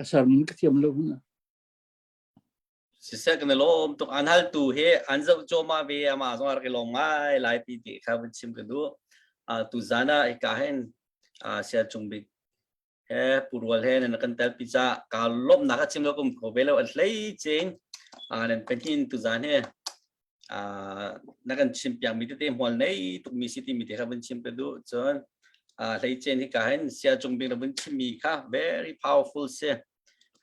A sermon ka thiam lo hna. Siseh kan i lawm tuk an haltu hi an zoh cuahmah ve amah zong a rak i lawm ngai lai ti ti kha vun chim ka duh. Tu zan ah hika hin Sia Cung Bik he Pu Rual he nan kan telpi ca kaa lawmhnak a chim lo kum kho ve lo an hlei cing nan pahnih tuzan he na kan chim piak mi tete hmual nei tuk mi si ti mi te kha vun chim ka duh cun hlei cen hi ka hin sia cung bik na vun chim mi kha very powerful si.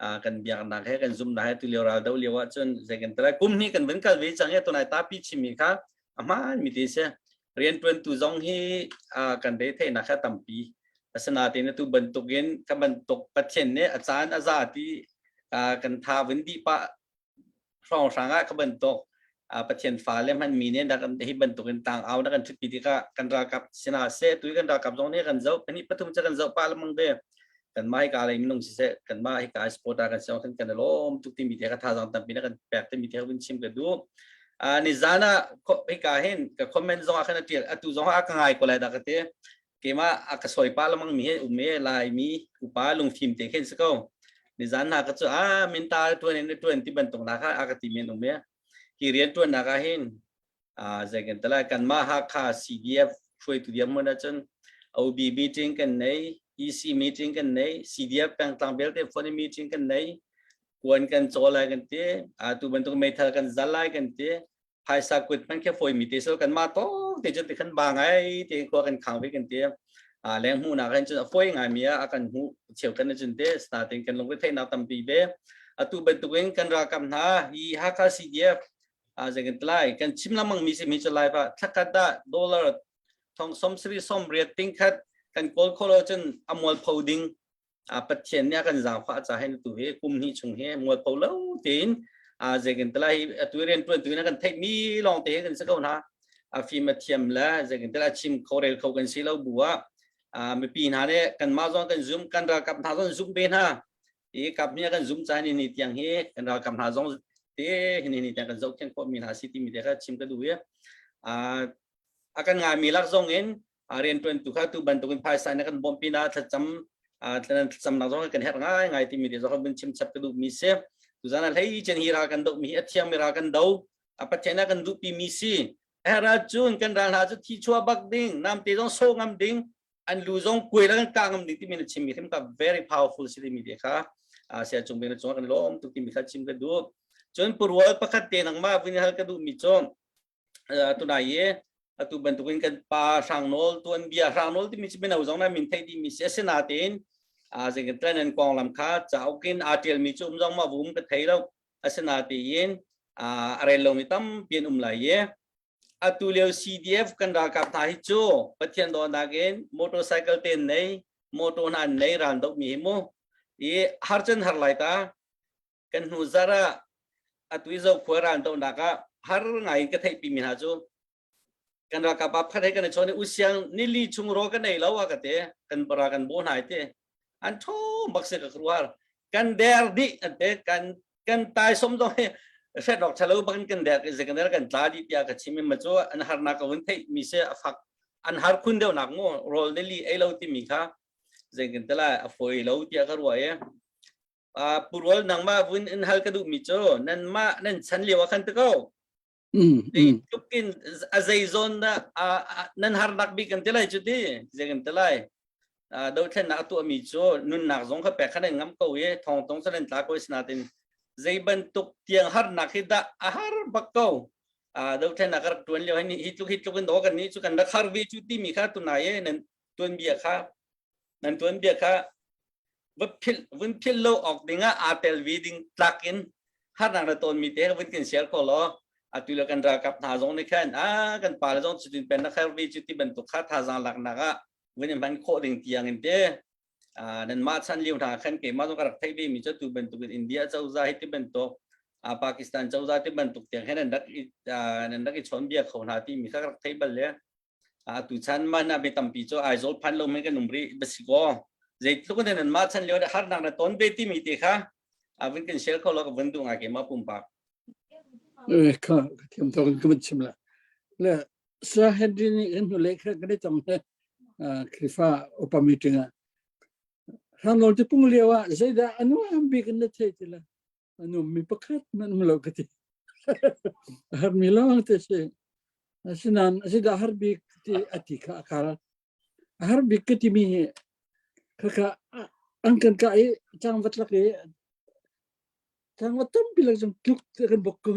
Kan biaknak he kan zumnak he tulio ral do lio ahcun zei kan tala kum hnih kan vun kal ve cang i tunai tapi chimmi kha a hmaan mi te si. Riantuantu zong hi kan re theihnak kha tampi. Asinain atu bantukin ka bantuk Pathian nih a caan a za ti kan tha vun dih pah hrawnghrang ah ka bantuk Pathian fale hmanmi nih rak hi bantukin tang au na kan ṭhutpi tikah kan ralkap sinah seh tu kan ralkap zong nih kan zoh pahnih pathum cu kan zoh pah lengmang ve kanmah hika lei minung siseh kanmah hika sport ah kan siang kan lawm tuk timi te ka thazaang tampi na kan pek timi te vun chim ka duh nizan ah hika hin ka comment zong ah khan a tial atu zong ah ka ngai ko lai dah ka ti keimah a ka sawi pa lamang mi he um e laimi upa lungfim te khin si ko nizan hna ka cu a minta tuan in tuan ti bantuk na kha a ka ti men um e hi rian tuan nak ah hin a zei kan tala kan ma Hakha CDF hruaitu diam mun ahcun OB meeting kan nei EC meeting kan nei CDF pengtlang belte phone meeting kan nei kuan kan chaw lai kan ti a tu bantuk meithal kan zal lai kan ti phaisa kut hmanh khi fawi mi te so kan mah tawk te cun ti khan ba ngai te khua kan khang ve kan ti a leng hmuh nak hin cun a fawi ngai mi a kan hmuh cheu kan cun te starting kan lungre theihnak tampi ve atu bantukin kan ralkap hna hi Hakha CDF a zekin tlai kan chim lamang mi si mi chu lai ba thlakhat da dollar thong som sri som riat ting khat kan kawl kholo cun amual pho ding Pathian nih a kan zaangfah ca hin tu hi kum hnih chung hi mualpho lo tein zeikin tala hi atu rian tuan tu in kan theih mi lawng te kan si ko hna. A fim a thiam le zeikin tala chim kho rel kho kan si lo bu ah mipi hna nih kan mah zong kan zum kan ralkap hna zong zum ve hna. I kap mi kan zum ca ni ni tiang hi kan ralkap hna zong te hi ni tiang kan zohkhenh khawh mi hna si timi te kha chim ka duh i a kan ngai mi lak zong in rianṭuantu kha tu bantukin phaisa in kan bawmh pinah thlacam thlacamnak zong kan herh ngai ngai timi te zong kan chim chap ka duh mi si. Tuzan ah hlei cen hi ral kan doh mi hi a thiang mi ral kan do a Pathian ah kan duh pi mi si. Her cun kan ral hna cu thi chuah bak ding namte zong so ngam ding an lu zong kuai la kan kah ngam ding timi na chim mi hrim ka very powerful si timi te kha sia cung bing cung kan lawm tuk timi kha chim ka duh. Cun purual pakhat te nangmah vun hal ka duh mi cu tunai i atu bantukin kan pa Hrangnawl tuanbia Hrangnawl timi cu mino zong na min theih dihmi si asinain zeitin nan konglam kha cauk in aa ṭialmi cu um zong ma vum ka thei lo asinain a rel lomi tampi an um lai i atu lio CDF kan ralkap hna hi cu Pathian dawtnak in motorcycle te nei motor hna an nei ral dohmi hi mu i har cun har lai ta kan hnu zarh ah atu i Zokhua ral dohnak ah har ngai in ka theihpi mi hna cu kan ralkap pa pakhat he kan i chawn i usiang nili chung ro kan ei lo a ka te kan bara kan bo hna te an tho bak se ka kruar kan der dih an te kan kan tai som zong he hret rok thalo bakin kan der ke kan der kan tla di tia ka chim ma chu an har na ka vun thei mi se a fak an har khun deuh nak mo rol nili ei lo ti mi kha zengin tala a foi lo tia ka ruwa ye Purual nangmah vun in hal ka duhmi cu nanmah nan chan lio ah khan ti ko. Tluk in a zei zawn dah nan harnak bik kan ti lai cu ti zei kan ti lai. Dothlennak a tuahmi cu nunnak zong kha pek kha nan ngam ko i thong tong cu nan tla ko i sinain zei bantuk tiang harnak hi dah a har bak ko. Dothlennak ka rak tuan lio hi tluk hi tluk in daw kan nih cu kan rak har ve cu timi kha tunai i nan tuanbia kha nan tuanbia kha va philh vun philh lo awk ding ah aa tel ve ding tlak in harnak na tawn mi te vun kan share kho law atu le kan ralkap hna zong nih khan a kan pa le zong cutin pen na kher ve cu ti bantuk kha thazaang laknak ah vun in hman khawh ding tiang in te nan mah chan lio hna khan keimah zong ka rak theih ve mi cu tu bantuk in India cozah hi ti bantuk Pakistan cozah ti bantuk tiang he nan rak i nan rak i chawn bia kho hna ti mi kha ka rak thei bal le Atu chan man ah mi tampi cu Aizawl phan lo men kan um rih basi ko. Zeitluk in nan mah chan lio harnak na ton ve timi te kha a vun kan share kho lo ka vun duh ngai ke ma pumpak. Eh kha thiam tawk in ka vun chim la. Le Sir Henry nih kan hnu le kha kan i tong he Khrifa upa meeting ah Hranglong ti pung lio ah zeidah anu am bik in na thei ti la. Anu mi pakhat man um lo ka ti. Har mi lawng te si. Asinain zeidah har bik ti a ti kha a kal. A har bik ka timi hi khakha an kan kah i cangvat lak i cangvat tampi lak zong tluk te kan bok ko.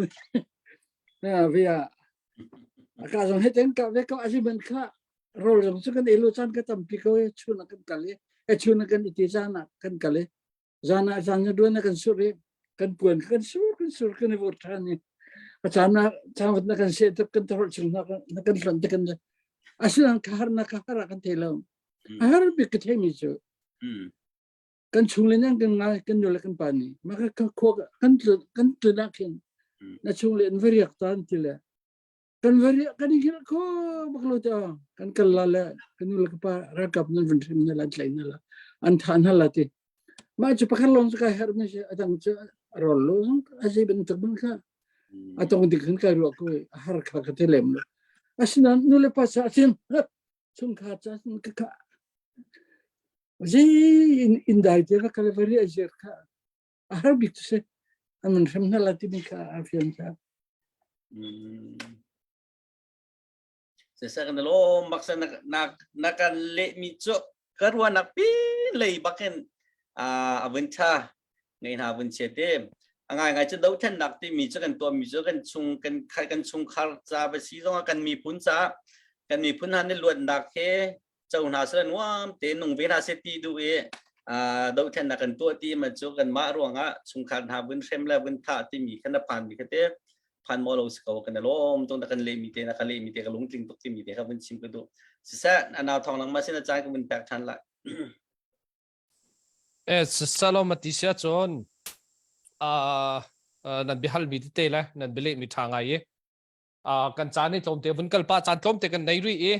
Via a ka zong he ten ka ve ko a si man kha rawl zong cu kan ei lo caan ka tampi ko i chun ah kan kal i chun ah kan i ti caan ah kan kal i. Zan ah zan na duan na kan sur i kan puan kan sur kan sur kan i vur ṭhan i a caan ah changvat na kan seh tuk kan tahorh chung na na kan hlonh te kan asinain ka har na ka har ah kan thei lo. A har bik ka theimi cu kan chung le nan kan ngai kan nu le kan pa nih mah ka khua kan tlun kan tlun ah khin na chung le an va riak ta an ti le kan va riak kan i hngilh kho bak lo ta kan kal la le kan nu le ka pa ralkap nan vun hrim na la tlai na la an tha na la ti mah cu pakhat lawng cu kai herh mi si a dang cu rol lo zong a zei bantuk bang kha a tong dik khan kai ruah ko a har kha ka te lem lo asinain nu le pa sa cun chungkhar ca cun ka ka zei in in dai te va kal va ria zir kha a har bik cu si an man hrem hna la timi kha a fian kha. Sisa kan lo maksa na na na kan le mi chu ka ruanak pi lei bakin a avun tha ngei hna vun che te a ngai ngai cu dothlennak timi cu kan tuah mi cu kan chung kan kan chungkhar ca va si zong ah kan miphun ca kan miphun hna nih luatnak he co hna seh nuam te nung ve hna seh ti duh i dothlennak kan tuah ti man cu kan mah ruangah chungkhar hna vun hrem le vun thah timi khan na phan mi kha te phan maw lo si ko kan lawm tung na kan leh mi te na ka leh mi te ka lungtling tuk timi te kha vun chim ka duh siseh anau thong lang ma sin a caan ka vun pek than la. Eh, Salom a ti sia cun nan biahalmi tete le nan bialehmi ṭha ngai i kan caan i tlawmte vun kal pa caan tlawmte kan nei rih i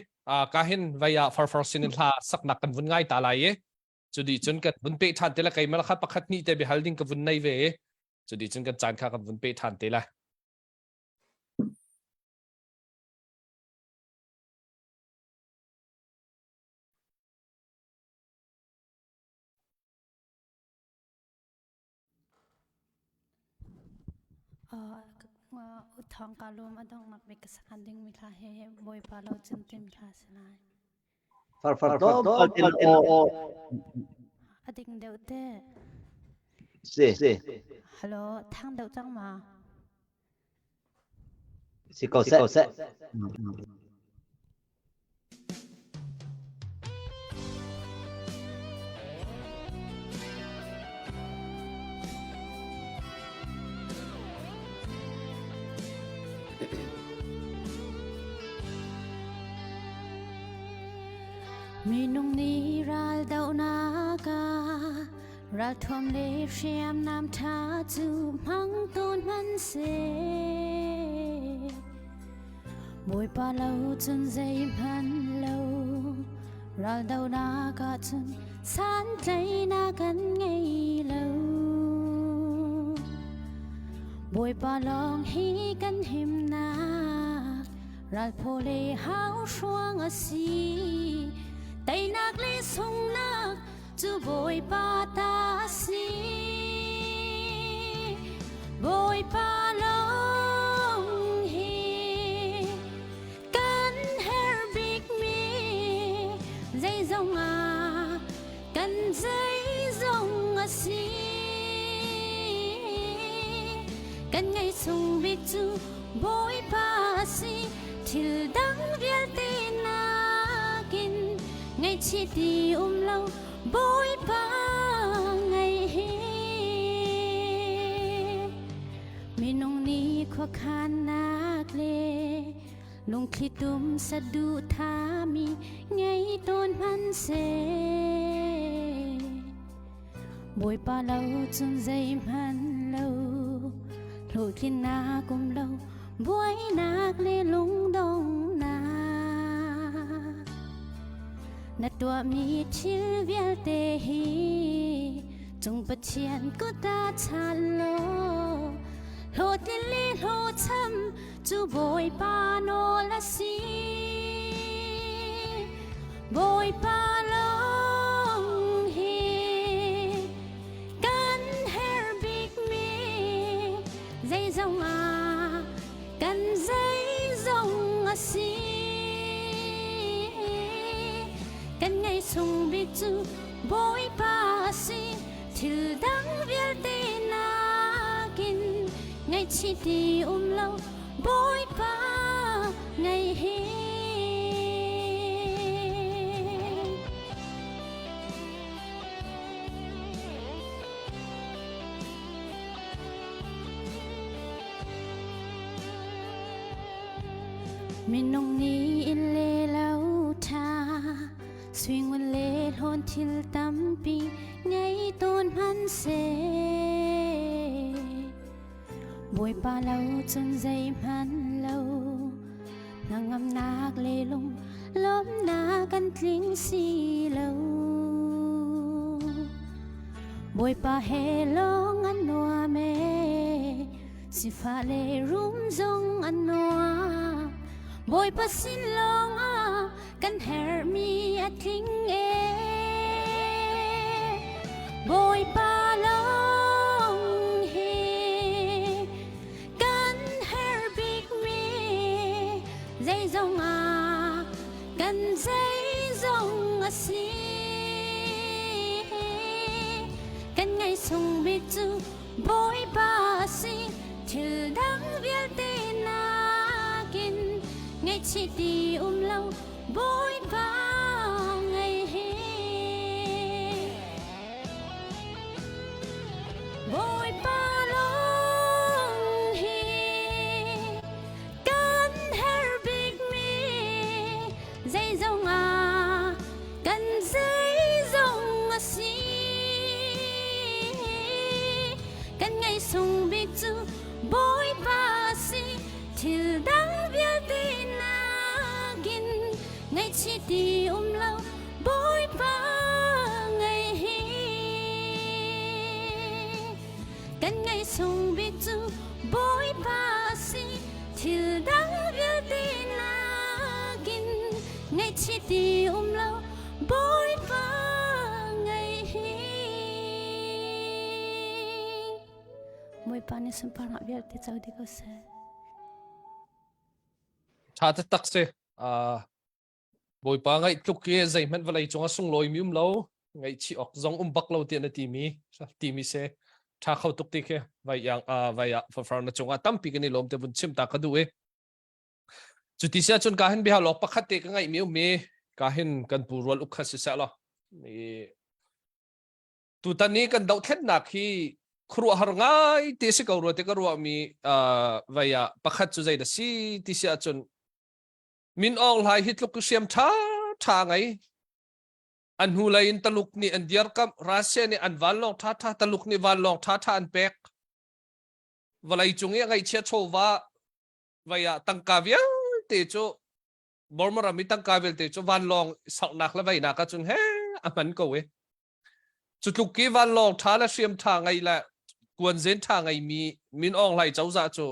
ka hin vei ah farfar sin in hla saknak kan vun ngai ta lai i cu dih cun kan vun peh ṭhan te le keimah kha pakhat hnih te biahal ding ka vun nei ve i cu dih cun kan caan kha kan vun peh ṭhan te lai. Thawng ka lawm a donghnak bik ka sak ding mi hla hi Bawipa lo cun timi hla si lai. Farfar tlawmpal in aw. A ding deuh te. Si. Hello, thang deuh cang ma? Si ko seh. Minung nih raldohnak ah Ralthuam le hriamnam ṭha cu hmang tawn hmanhseh. Bawipa lo cun zeihmanh lo, raldohnak ah cun santlaihnak kan ngei lo. Bawipa lawng hi kan himnak, Ralphaw le hauhruang a si, teinak le sunghnak cu Bawipa ta a si. Bawipa lawng hi kan herh bikmi zeizong ah kan zeizong a si. Kan ngaihsung bik cu Bawipa a si. Thil dang vialte nakin ngaihchih ti um lo Bawipa ngaih hi. Minung nih khuakhannak le lungthli tum saduhthahmi ngei tawn hmanhseh. Bawipa lo cun zeihmanh lo, hlawhtlinnak um lo, buainak le lungdonghnak. Na tuahmi thil vialte hi cung Pathian kut ah chan law, hlawhtlin le hlawhcham cu Bawipa nawl a si. Bawipa lawng hi kan herh bikmi zeizong ah kan zeizong a si. Kan ngaihsung bik cu Bawipa a si. Thil dang vialte nakin ngaihchih ti um lo Bawipa ngei hi. Minung nih inn le lo ṭha suingun le hlawn thil tampi ngei tawn hmanhseh. Bawipa lo cun zeihmanh lo hnangamnak le lung lawmhnak kan tling si lo. Bawipa he lawng an nuam ee Sifah le rum zong an nuam. Bawipa sin lawng ah kan herhmi a tling e. Bawipa lawng hi kan herh bikmi zeizong ah kan zeizong a si. Kan ngaihsung bik cu Bawipa a si thil dang vialte nakin ngaihchih ti um lo Bawipa ngei hi Bawipa lawng hi kan herh bikmi zeizong ah kan zeizong a si kan ngaihsung bik cu Bawipa a si thil dang vialte nakin ngaihchih ti um lo Bawipa ngei hi kan ngaihsung bik cu Bawipa a si thil dang vialte nakin ngaihchih ti um lo Bawipa ngei hi Bawipa nih sunparnak vialte co dih ko seh. Tha taktak si. Uh, Bawipa ngaih tluk i zeihmanh vawlei cungah sunglawi mi um lo ngaihchih awk zong um bak lo tiah na timi timi se tha kho tuk ti khi vai yang vai ah fafar na cungah tampi kan i lawm te vun chim ta ka duh i cu ti sia cun ka hin bia lok pakhat te ka ngaih mi um mi ka hin kan pu rual uk kha si seh lo tutan i kan dohthlennak hi khuaruahhar ngai te si ko rua te ka ruah mi vai ah pakhat cu zei da si ti si ahcun Min Aung Hlaing hi tluk hriam ṭha ṭha ngei. An hnulei in Taluk nih an dirkamh, Russia nih an vanlawng ṭha ṭha, Taluk nih vanlawng ṭha ṭha an pek. Vawlei cung i a ngaihchia chawva vei ah tangka vialte cu Burma ram i tangka vialte cu vanlawng saknak le veinak ahcun he a hman ko i. Cu tluk i vanlawng ṭha le hriam ṭha ngei le kuanzen ṭha ngeimi Min Aung Hlaing cozah cu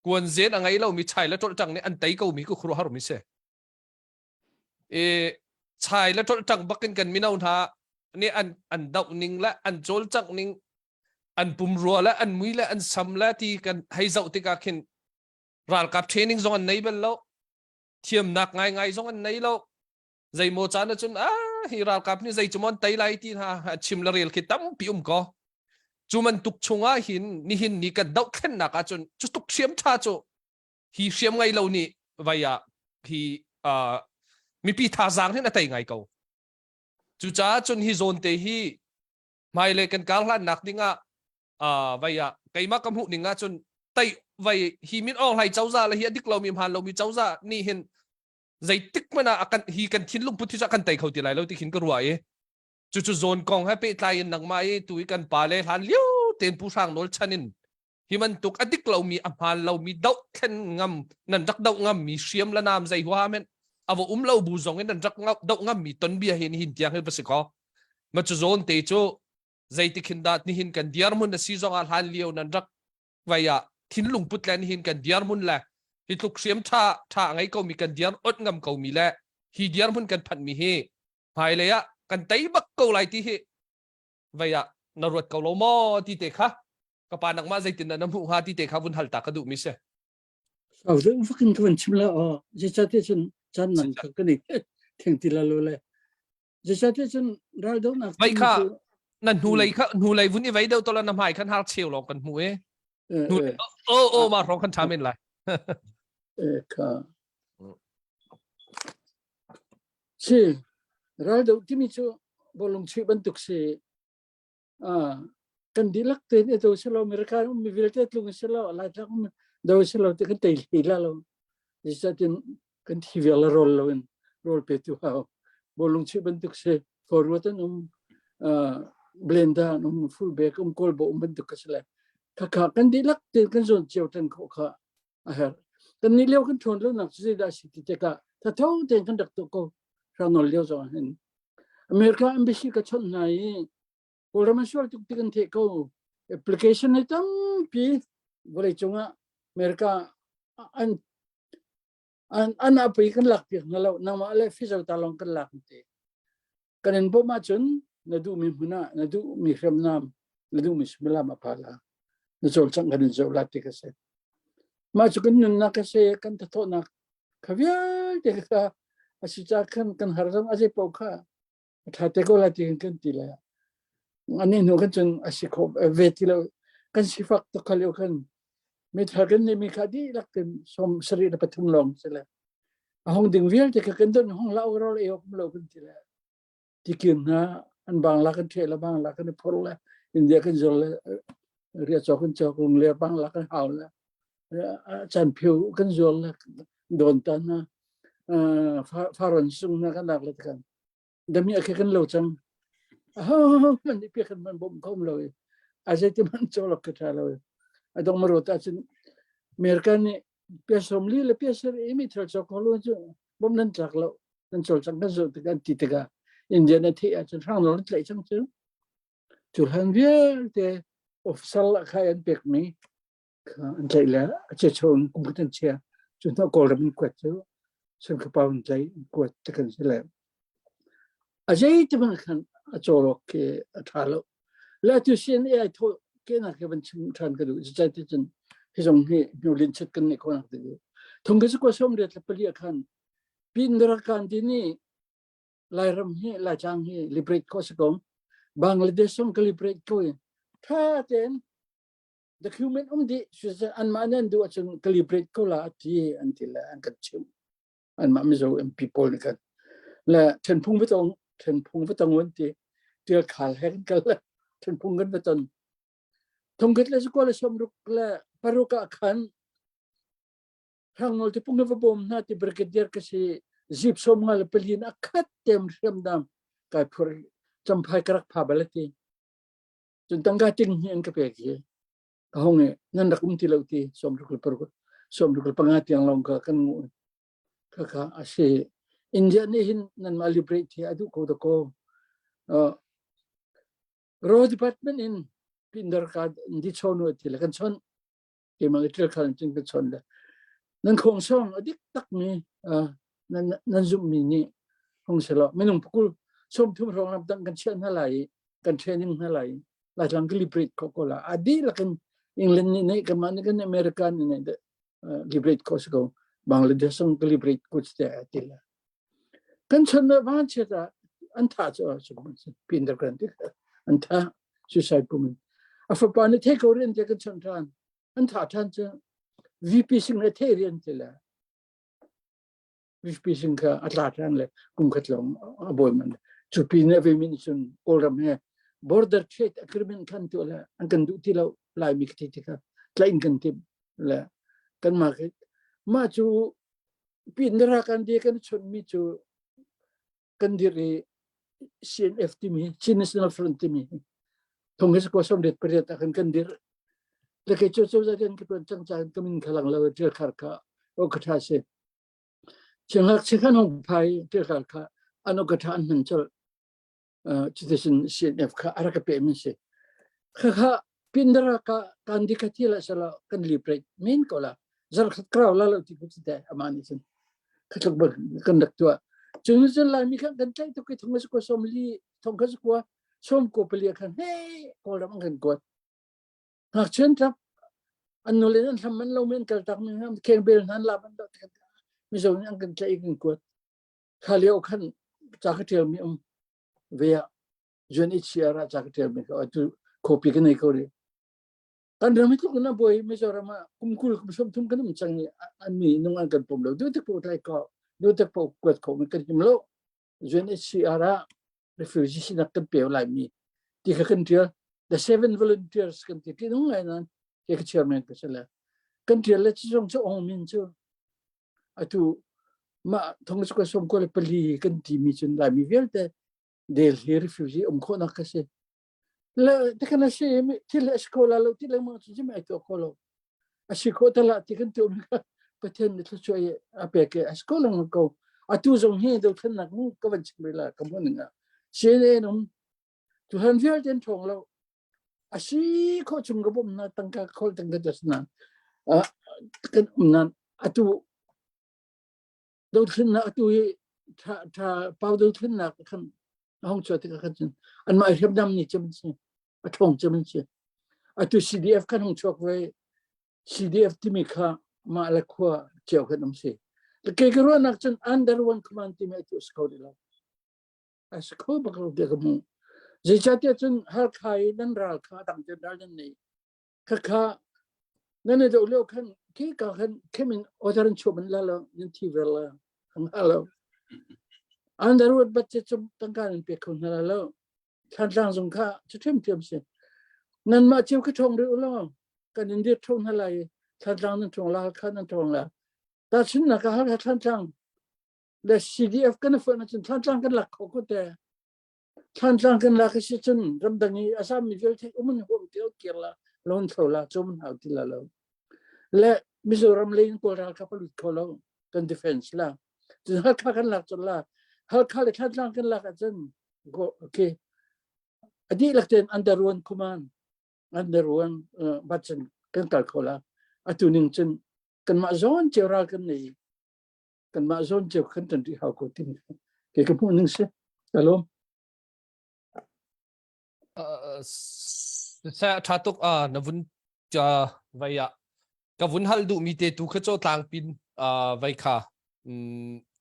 kuanzen a ngei lomi chai le ṭolhṭang nih an tei komi ku khuaruahhar mi si. I chai le ṭolhṭang bakin kan mino hna nih an an doh ning le an cawlcangh ning an pumrua le an mui le an sam le ti kan hei zoh tikah khin ralkap training zong an nei bal lo thiamnak ngaingai zong an nei lo zeimaw caan ahcun ah hi ralkap nih zei cu maw an tei lai ti hna chim le rel khi tampi um ko cu bantuk chungah hin nihin ni kan dohthlennak ahcun cu tuk hriam tha cu hi hriam ngei lo nih vai ah hi uh, mipi thazaang hin a tei ngai ko cucaah cun hi zawn te hi hmailei kan kar hlannak dingah uh, vai ah keimah ka hmuh ning ah cun tei vai hi min Aung Hlaing cozah le hi a dik lomi hmaan lomi cozah nih hin zeitik hmanh ah kan hi kan thinlung put hi cu kan tei kho ti lai lo ti khin ka ruah i cucu zawn kong he pehtlai in nangmah i tu i kan pa le hlan lio ten pu hrang nawl chan in hi bantuk a dik lomi a hmaan lomi doh thlen ngam nan rak doh ngam mi hriam la nam zei hua men ava um lo bu zong in nan rak doh ngam mi ton bia hin hin tiang hi va si ko ma cu zawn te cu zeitik hin dah nihin kan dirhmun a si zong ah hlan lio nan rak vai ah thinlung put le nihin kan dirhmun le hi tluk hriam tha tha ngei ko mi kan dir ot ngam ko mi le hi dirhmun kan phanh mi hi hmailei ah kan tei bak ko lai ti hi vai ah na ruat ko lo maw ti te kha ka pa nangmah zeitin dah na hmuh hnga ti te kha vun hal ta ka duh mi si Sau deuh vakin ka van chim la aw zeicahtiah cun caan nang kha kan i theng ti la lo le Zeicahtiah cun raldohnak Vai kha na hnulei kha hnulei vun i vei deuh tola na hmai khan har cheu lawng kan hmu e. O o ma rong kan tha men lai. E kha. Si raldoh timi cu bawlung chuih bantuk si. Ah kan dihlak tein i do silo America um mi vialte tlung silo Laitlang um do silo ti kan tei hlei la lo. Zeicahtiah kan thi vial le rawl loin rawl petu hau. Bawlung chuih bantuk si. Forward an um, uh, blender an um, fullback um, goalbo um bantuk ka si le. Khakha kan dihlak tein kan zawn cio tan khawh kha a herh. Kan nih lio kan ṭhawn lonak cu zeidah a si ti tikah thatho tein kan rak tuah ko. Hrang lio zong ah hin. America embassy ka chawnh hna i Kawlram an sual tuk ti kan theih ko. Application hi tampi vawleicung ah America an an an apui kan lak piak hna lo nangmah le fizo ta lawng kan lak te kan in bawmh ahcun na duhmi hmun ah na duhmi hriamnam na duhmi suimilam a pha la na cawlcangh kan in zoh la ti ka si mah cu kan nunnak ka si kan thathawhnak kha vialte kha a si ca khan kan har zong a zei paoh kha a ṭha te ko lai ti kan ti le ani hnu kan cun a si kho ve ti lo kan sifak tuk kha lio khan mithar kan nih mi kha dihlak kan som sarih le pathum lawng si le a hong ding vialte kha kan don hong lau rol ei awk lo kan ti le tikim hna an bangla kan ṭhe le bangla kan i phor le India kan zor le ria cawk kan cawk rung le bangla kan hau le chan phiu kan zual le don ta hna faron sung hna kan lak le kan dami a kan lo cang aho man pi kan man bom khom lo i a zei ti man cholok ka tha lo i a dong maro ta cun American nih pia som li le pia ser i mi thil chok ko lo cu bom nan tlak lo nan chol cang kan zo tik an ti tikah Indian a theih ahcun hrang nawl an tlaih cang cu cu hlan vialte officer lah khai an pek mi an tlaih le a checho in kum khat an chia cu hnu Kawlram in kuat cu Sangkhapau in tlaih in kuat te kan si le a zei ti bang khan a cawlawk khi a ṭha lo le atu CNA ai thawh ke nak ke van chim ṭhan ka duh cucai ti cun hi zong hi hnulin chet kan neih khawh nak ti thung ka kwa som riat le pali ah khan pin rakan ti nih Lairam hi Laitlang hi liberate ko si ko Bangladesh zong ka liberate ko i ṭha tein document um dih cucu anmah nih an duh ahcun ka liberate ko la ti an ti le an kan chimh anmah Mizo MP pawl nih khan le ṭhenphung va tong ṭhenphung va tong an ti tial khal he kan kal le ṭhenphung kan va ton thongkhat le zakua le sawmruk le paruk ah khan hrangnawl ti pung va bawm hna ti brigadier ka si zip som nga le palin a khat tem hriamnam kai phur champhai ka rak pha bal ti Cun tangka ting hi an ka pek i ka hong i nan rak um ti lo ti sawmruk le paruk sawmruk le panga tiang lawng kha kan nguh. Khakha a si. India nih hin nanmah liberate hi a duh ko dakaw. Uh, Road Department in pindar ka di chon ti le kan chon. Keimah le ṭil khal cun ka chon le nan khong song a dik takmi nan nan zumhmi nih hong selaw minung pakul 30 hrawng lam dang kan chiah hna lai i kan training hna lai i Laitlang ka liberate khawh ko la a dihlak in England nih neih kanmah nih kan America nih neih liberate khawh si ko Bangladesh zong ka liberate ko te a ti la Kan chan ah vanchiat ah an thah cu a pin rak kan ti an thah suicide pum in. A fapa nih thei ko rian te kan chawnh ṭhan. An thah ṭhan cu VP Singh le thei rian ti le VP Singh kha a tla ṭhan le kum khat lawng a bawi man. Cu pin a vemi nih cun Kawlram he border trade agreement khan tuah le an kan duh ti lo Laimi ka thei tikah tlaih in kan timh le kanmah mah cu Pindara kan di kan chonhmi cu kan dir i CNF timi Chin National Front timi thong hi sakwa som ret pariat ah khan kan dir le kei cu cozah rian ka tuan cang caan ka min kha lang lo ṭial khar kha o ka ṭha si Chinghak chikhan hong phai ṭial khar kha an o ka ṭha an hman colh cuticun CNF kha a rak ka pehmi si. Khakha pindara ka kan di kha thil sala kan liberate men ko la zarkhat krau la lo ti ku te ama ni cun khatluk bak kan rak tua cun cun lai mi kha kan tlai tuk thong ko som li thong kha ko som ko pali khan he kawlram an kan kuat ngakchian tlap an nu le an hlam man lo men kal tak mi ham kheng bel nan la ban do mizo nih an kan tlai kan kuat Kha lio khan ca ka ṭialmi um ve ah UNHCR ah ca ka ṭialmi kha atu copy ka nei ko rih. Kan ram hi tluk in a buai Mizoram ah kum 20 kum 30 kan um cang i an mi nung an kan pom lo. Duh tik paoh tlai ko, duh tik paoh kuat kho mi kan him lo. UNHCR ah refugee sinak kan pe lai mi ti kha kan ṭial. The seven volunteers kan ti ti nung ngai nan ke ka chairman ka si le. Kan ṭial le cu zong cu ong min cu. Atu mah thong cu som ko le pali kan ti mi cun Laimi vialte Delhi refugee um khawhnak ka si. Le tikhan a si thil a si kho la lo ti lengmang cu jim ai tuah kho lo. A si kho tala ti kan tu mi kha Pathian nih thluachuah i a pek i a si kho lengmang ko. Atu zong hi dothlennak mu ka van chim rih la ka hmuh ning ah. CNN um tuhan vialte an ṭhawng lo. A si khawh chung ka bawmh hna tangka khawl tangka jas na kan um nan atu dothlennak atu hi tha tha pau dothlennak khan a hong chuah tikah khan cun anmah hriamnam nih cem si a ṭhawng cem an si atu CDF kan hong chuak ve CDF timi kha mah le khua cio khan um si kei ka ruahnak cun under one command timi atu a si kho rih lo a si kho bak lo tiah ka hmuh zeicahtiah cun Halkha i nan ral kha dang te ral nan nei khakha nan i doh lio khan khi ka khan khemin order an chuah man la lo nan thi ver la ang ha lo underwood bat che chum tangka nan pe kho hna la lo thantlang zong kha chu ṭhiam ṭhiam si nan mah cio ka ṭhong rih lo kan in dir ṭhong hna lai thantlang nan ṭhong la kha nan ṭhong la ta chin na ka har thantlang le CDF kan fonh ahcun thantlang kan lak kho ko te Thlantlang kan lak a si cun ramdang i a sammi vialte um an huam ti kir la lon thlo la cum hau ti la lo. Le Mizoram lei in Kawl ralkap a lut kho lo kan defense la. Cun Halkha kan lak cun la. Halkha le Thlantlang kan lak ahcun go okay. A dihlak tein under one command under one uh, button kan kal kho la. Atu ning cun kanmah zawn cio ral kan nei kanmah zawn cio kan tan rih hau ko timi ke ka hmuh ning si alom sa tha tuk a na vun cha vai a ka vun hal duh mi te tu kha cho tlang pin vai kha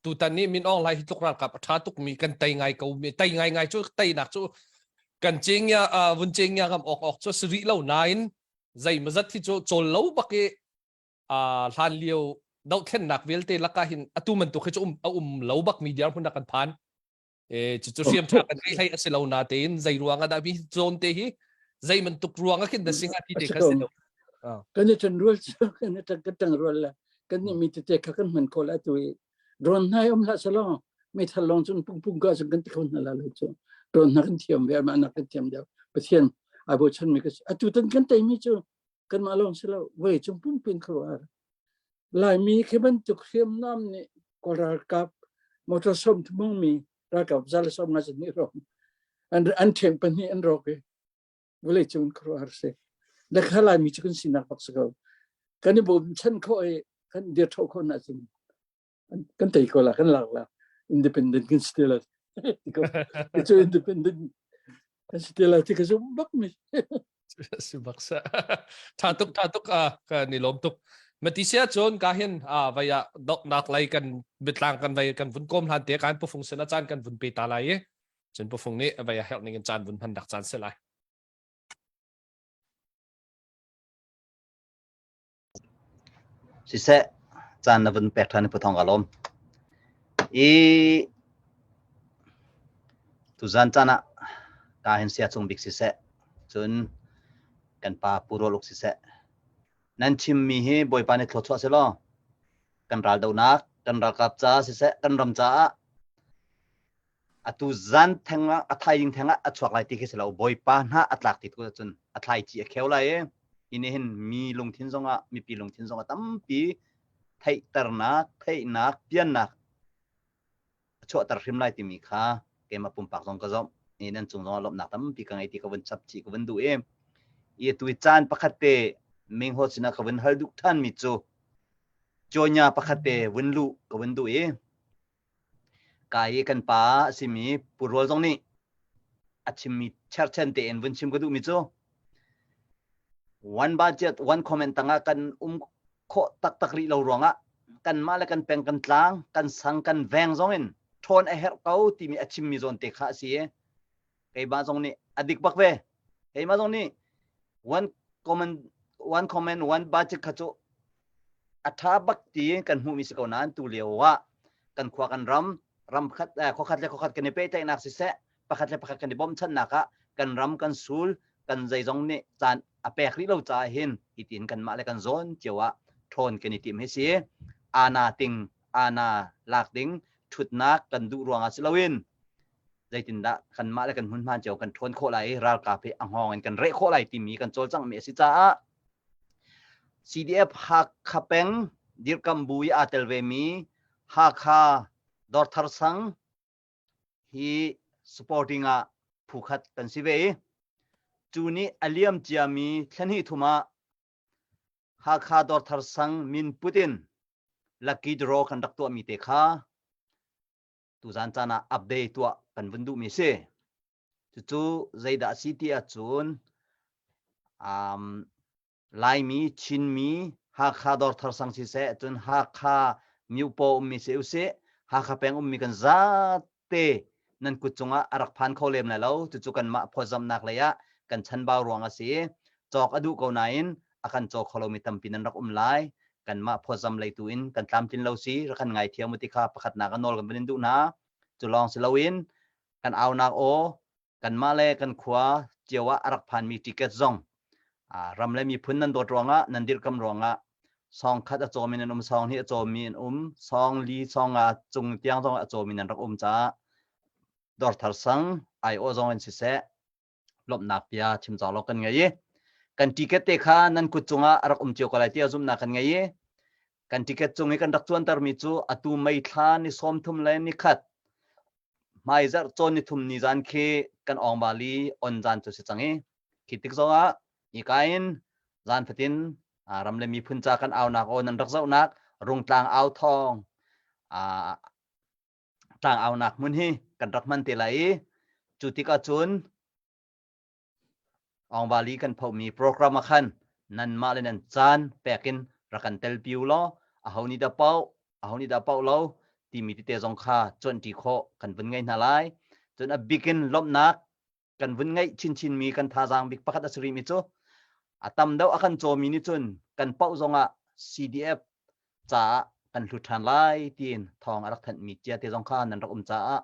tu tan ni min ong lai hi tluk ral kap a tha tuk mi kan tai ngai ko mi tai ngai ngai chu tai nak chu kan ching ya vun ching ya ngam ok ok chu sri lo nain zai mazat hi chu chol lo bak i hlan lio dohthlennak vialte lakah hin atu bantuk hi cu um a um lo bak mi dirhmun ah kan phan e cu hriam tha kan ngei hlei a si lo na tein zei ruang ah dah mi zawn te hi zei bantuk ruang ah khin da singa ti te kha si lo kan i ṭan rual cu kan i ṭang kan ṭang rual la kan nih mi tete kha kan hman kho la tu i drone hna um hlah selaw meithal lawng cun pung pung ka cun kan ti kho hna la lo cu drone hna kan thiam ve ma nak kan thiam deuh pathian ai bochan mi ka atu tan kan tei mi cu kanmah lawng si lo vawlei cung pumpi in khuaruahhar Laimi khi bantuk hriamnam nih Kawl ralkap motor som thumung mi ralkap zal som nga nih rawk an an ṭheng pahnih an rawk i vawlei cung in khuaruahhar si le kha Laimi cu kan sinak bak si ko kan i bawmchan khawh i kan dir ṭho khawh na cun kan tei ko la kan lak la independent kan si te la cu independent kan si te la ti ka zum bak mi si bak sa tha tuk tha tuk a ka ni lom tuk mati sia chon ka hin a vaya dok nak lai kan bitlang kan vai kan vun kom hlan te kan pufung sena chan kan vun pe ta lai i cun pufung nih vaya herh ning in chan vun hman dak chan se lai Siseh, caan na vun pek ṭhan i Pu Thawng kaa lawm. I tuzan caan ah ka hin sia cung bik siseh, cun kan pa Pu Rual Uk siseh, nan chimmi hi Bawipa nih thluachuah selaw kan raldohnak, kan ralkap caah siseh, kan ram caah Atu zan theng ah a thaizing theng ah a chuak lai ti khi si lo. Bawipa hna a tlak ti tu cun a thlaici a kheu lai i hi nih hin mi lungthin zongah mipi lungthin zongah tampi theihternak, theihnak, piannak a chuahter hrim lai timi kha keimah pumpak zong ka zomh. I nan cung zongah lawmhnak tampi ka ngei ti ka vun chap chih ka vun duh i i atu i caan pakhat te Mingho sinah ka vun hal duh ṭhan mi cu Jonya pakhat te vun luh ka vun duh i Ka i kan pa a simi Pu Rual zong nih a chimmi cherchen tein vun chim ka duhmi cu one budget one comment tangah kan um khawh taktak rih lo ruangah kanmah le kan peng kan tlang kan sang kan veng zong in ṭhawn a herh ko timi a chimmi zawn te kha a si i keimah zong nih a dik bak ve keimah zong nih one comment one comment one budget kha cu a ṭha bak ti kan hmuhmi si ko nain tu lio ah kan khua kan ram ram khat eh, khuakhat le khuakhat kan i pehtlaihnak siseh pakhat le pakhat kan i bawmchanhnak ah kan ram kan sul kan zeizong nih caan a pek rih lo caah hin hitin kanmah le kan zawn cio ah ṭhawn kan i tim hi si ana ting ana lak ding ṭhutnak kan duh ruangah si loin zeitindah kanmah le kan hmunhma cio kan ṭhawn khawh lai i ralkap hi a hngawng in kan reh khawh lai timi kan cawlcanghmi a si caah CDF Hakha peng dirkamh bu i aa tel vemi Hakha Dawrthar sang hi supporting ah phu khat kan si ve i cu nih a liam ciami thla hnih thum ah Hakha Dawrthar sang min put in lucky draw kan rak tuahmi te kha tuzan caan ah update tuah kan vun duhmi si. Cucu zeidah a si ti ahcun um, Laimi, Chinmi, Hakha Dawrthar sang siseh, cun Hakha Myupo ummi si usih, Hakha peng ummi kan zate nan kut cungah a rak phan kho lem lai lo. Cucu kanmah phawtzamhnak lei ah kan chanbau ruang a si. Cawk a duh ko nain a kan caw kho lomi tampi nan rak um lai. Kanmah phawtzam lei tu in kan tlamtlin lo si, rak kan ngaithiam u ti kha pakhatnak a nawl kan van in duh hna. Cu lawng si loin kan aunak aw kanmah le kan khua cio ah a rak phanmi ticket zong ram le miphun nan dawt ruangah nan dirhkam ruangah sawng khat a cawmi nan um sawng hnih a cawmi an um sawng li sawng nga cung tiang zong a cawmi nan rak um caah dawrthar sang aiawh zong in siseh lawmhnak bia chim cawk lo kan ngei i kan ticket te kha nan kut cungah a rak um cio ko lai tiah zumhnak kan ngei i kan ticket cung i kan rak cuantermi cu atu mei thla ni 30 le ni khat hmaizarh cawn ni thum ni zan khi kan awng bali on zan cu si cang i khi tik zongah ika in zan fatin ram le miphun ca kan aunak aw nan rak zohnak rungtlang au thawng tlang aunak hmun hi kan rak hman te lai i cu tikah cun Aungvali kan phomi program ah khan nanmah le nan caan pek in rak kan telpi u law aho nih dah paoh aho nih dah paoh lo timi tete zong kha cuanṭi khawh kan vun ngei hna lai. Cun a bik in lawmhnak kan vun ngeih chinchinmi kan thazaang bik pakhat a si rihmi cu a tam deuh a kan cawmi nih cun kan paoh zongah CDF caah kan hlut ṭhan lai tiin thawng a rak thanhmi cia te zong kha nan rak um caah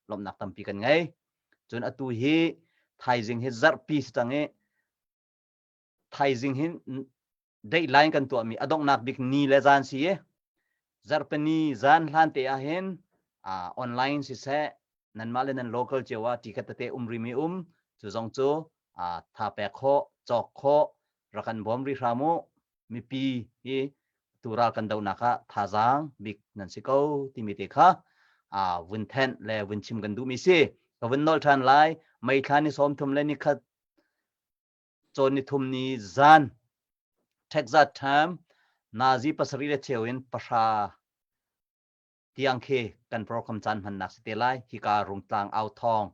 lawmhnak tampi kan ngei. Cun atu hi thaizing hi zarhpi si cang i thaizing hi dateline kan tuahmi a donghnak bik ni le zan si i zarhpini zan hlan te ah hin uh, online siseh nanmah le nan local cio ah ticket tete um rimi um cu zong cu uh, tha pek khawh cawk khawh rak kan bawm rih hram u mipi hi tu ral kan dohnak ah thazaang bik nan si ko timi te kha uh, vun thenh le vun chim kan duhmi si ka vun nolh ṭhan lai mei thla ni 30 le ni khat cawn ni thum ni zan Texas time nazi pasarih le cheu in pahra tiang khi kan program caan hmannak si te lai hika rungtlang au thawng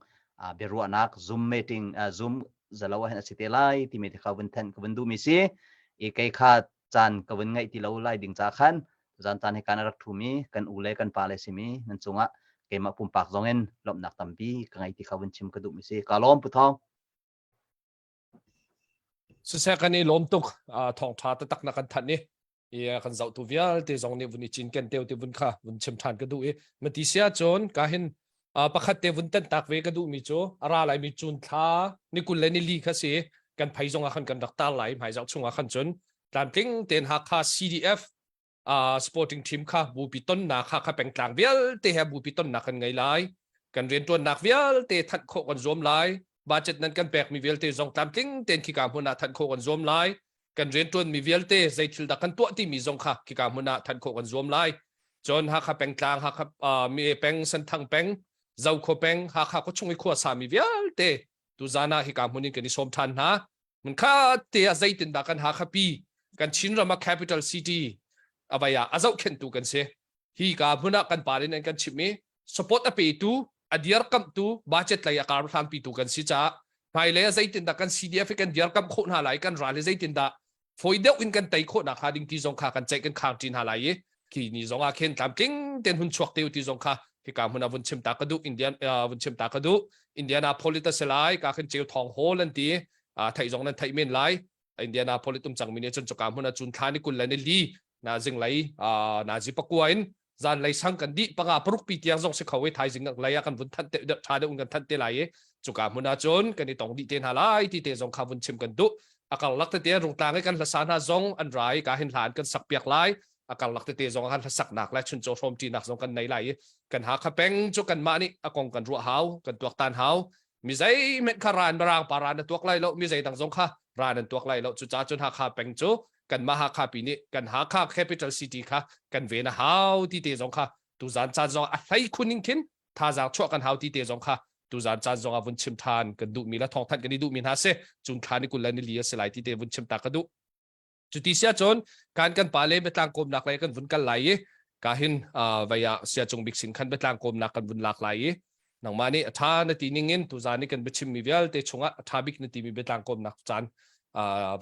biaruahnak zoom meeting zoom zalo ah hin a si te lai timi te kha vun then ka vun duhmi si i kei kha caan ka vun ngaih ti lo lai ding ca khan zan caan hi kan rak thumi kan u le kan pa le simi nan cungah keimah pumpak zong in lawmhnak tampi ka ngei ti kha vun chim ka duhmi si ka lawm pu thawng Siseh kan i lawm tuk thawngṭha taktak na kan thanh i i kan zohtu vialte zong nih vun i cinken teo ti vun kha vun chim ṭhan ka duh i mati sia cun ka hin pakhat te vun tan tak ve ka duhmi cu a ra laimi cun thla ni 20 le ni li kha si kan phei zong ah khan kan rak tar lai hmai zoh chung ah khan cun tlamtling ten Hakha CDF uh, sporting team kha bupi tonnak kha kha pengtlang vialte he bupi tonnak kan ngei lai kan riantuannak vialte thanh khawh kan zuam lai budget nan kan pekmi vialte zong tlamtling tein khika hmun ah thanh khawh kan zuam lai kan riantuanmi vialte zei thil dah kan tuah timi zong kha khika hmun ah thanh khawh kan zuam lai cun Hakha pengtlang Hakha uh, mi peng Senthang peng Zokho peng Hakha khuachung i khua sami vialte tuzan ah hika hmun in kan i sawm than hna Mun kha te ah zeitindah kan Hakha pi kan Chinram ah capital city avai ah a zohkhenhtu kan si. Hi ka hmun ah kan pa in an kan chimh i support a petu a dirkamhtu budget lei a kar hlanpitu kan si caah hmailei ah zeitindah kan CDF hi kan dirkamh khawh hna lai kan ral hi zeitindah fawi deuh in kan tei khawh nak hnga ding ti zong kha kan ceih kan khang ṭi hna lai i khi ni zong ah khin tlamtling ten hun chuak te ti zong kha hika hmun ah vun chim ta ka duh Indian vun chim ta ka duh Indianapolis ta se lai ka khin cheu thong hall an ti theih zong nan theih men lai Indianapolis um cang mi nih cun cuka hmun ah cun thla ni 20 le ni li na zing lei na zi pakua in zan lei sang kan dih panga paruk pi tiang zong si kho i thaizing lei ah kan vun thanh te tha deuh kan thanh te lai i cuka hmun ah cun kan i tong dih te hna lai ti te zong kha vun chim kan duh a karlak tete rungtlang i kan hlasa hna zong an rai ka hin hlan kan sak piak lai. A karlak tete zong ah hlasaknak le chuncaw hrawmṭinak zong kan nei lai i kan Hakha peng cu kanmah nih a kong kan ruah hau, kan tuaktan hau. Mi zeihmanh kha ran mirang pa ran na tuak lai lo, mi zeidang zong kha ran an tuak lai lo. Cucaah cun Hakha peng cu kanmah Hakha pi nih kan Hakha capital city kha kan ven a hau ti te zong kha tuzan caan zong a hlei khun in khin thazaang chuah kan hau ti te zong kha tuzan caan zong ah vun chim than kan duhmi le thawngthanh kan i duhmi hna si. Cun thla ni 20 le ni li a si lai ti te vun chim ta ka duh. Cuti sia cun kan kan pa le biatlang kawmnak lei kan vun kal lai i ka hin vei ah sia cung bik sin khan biatlang kawmnak kan vun lak lai i nangmah nih a ṭha na ti ning in tuzan i kan biachimmi vialte chungah a ṭha bik na timi biatlang kawmnak caan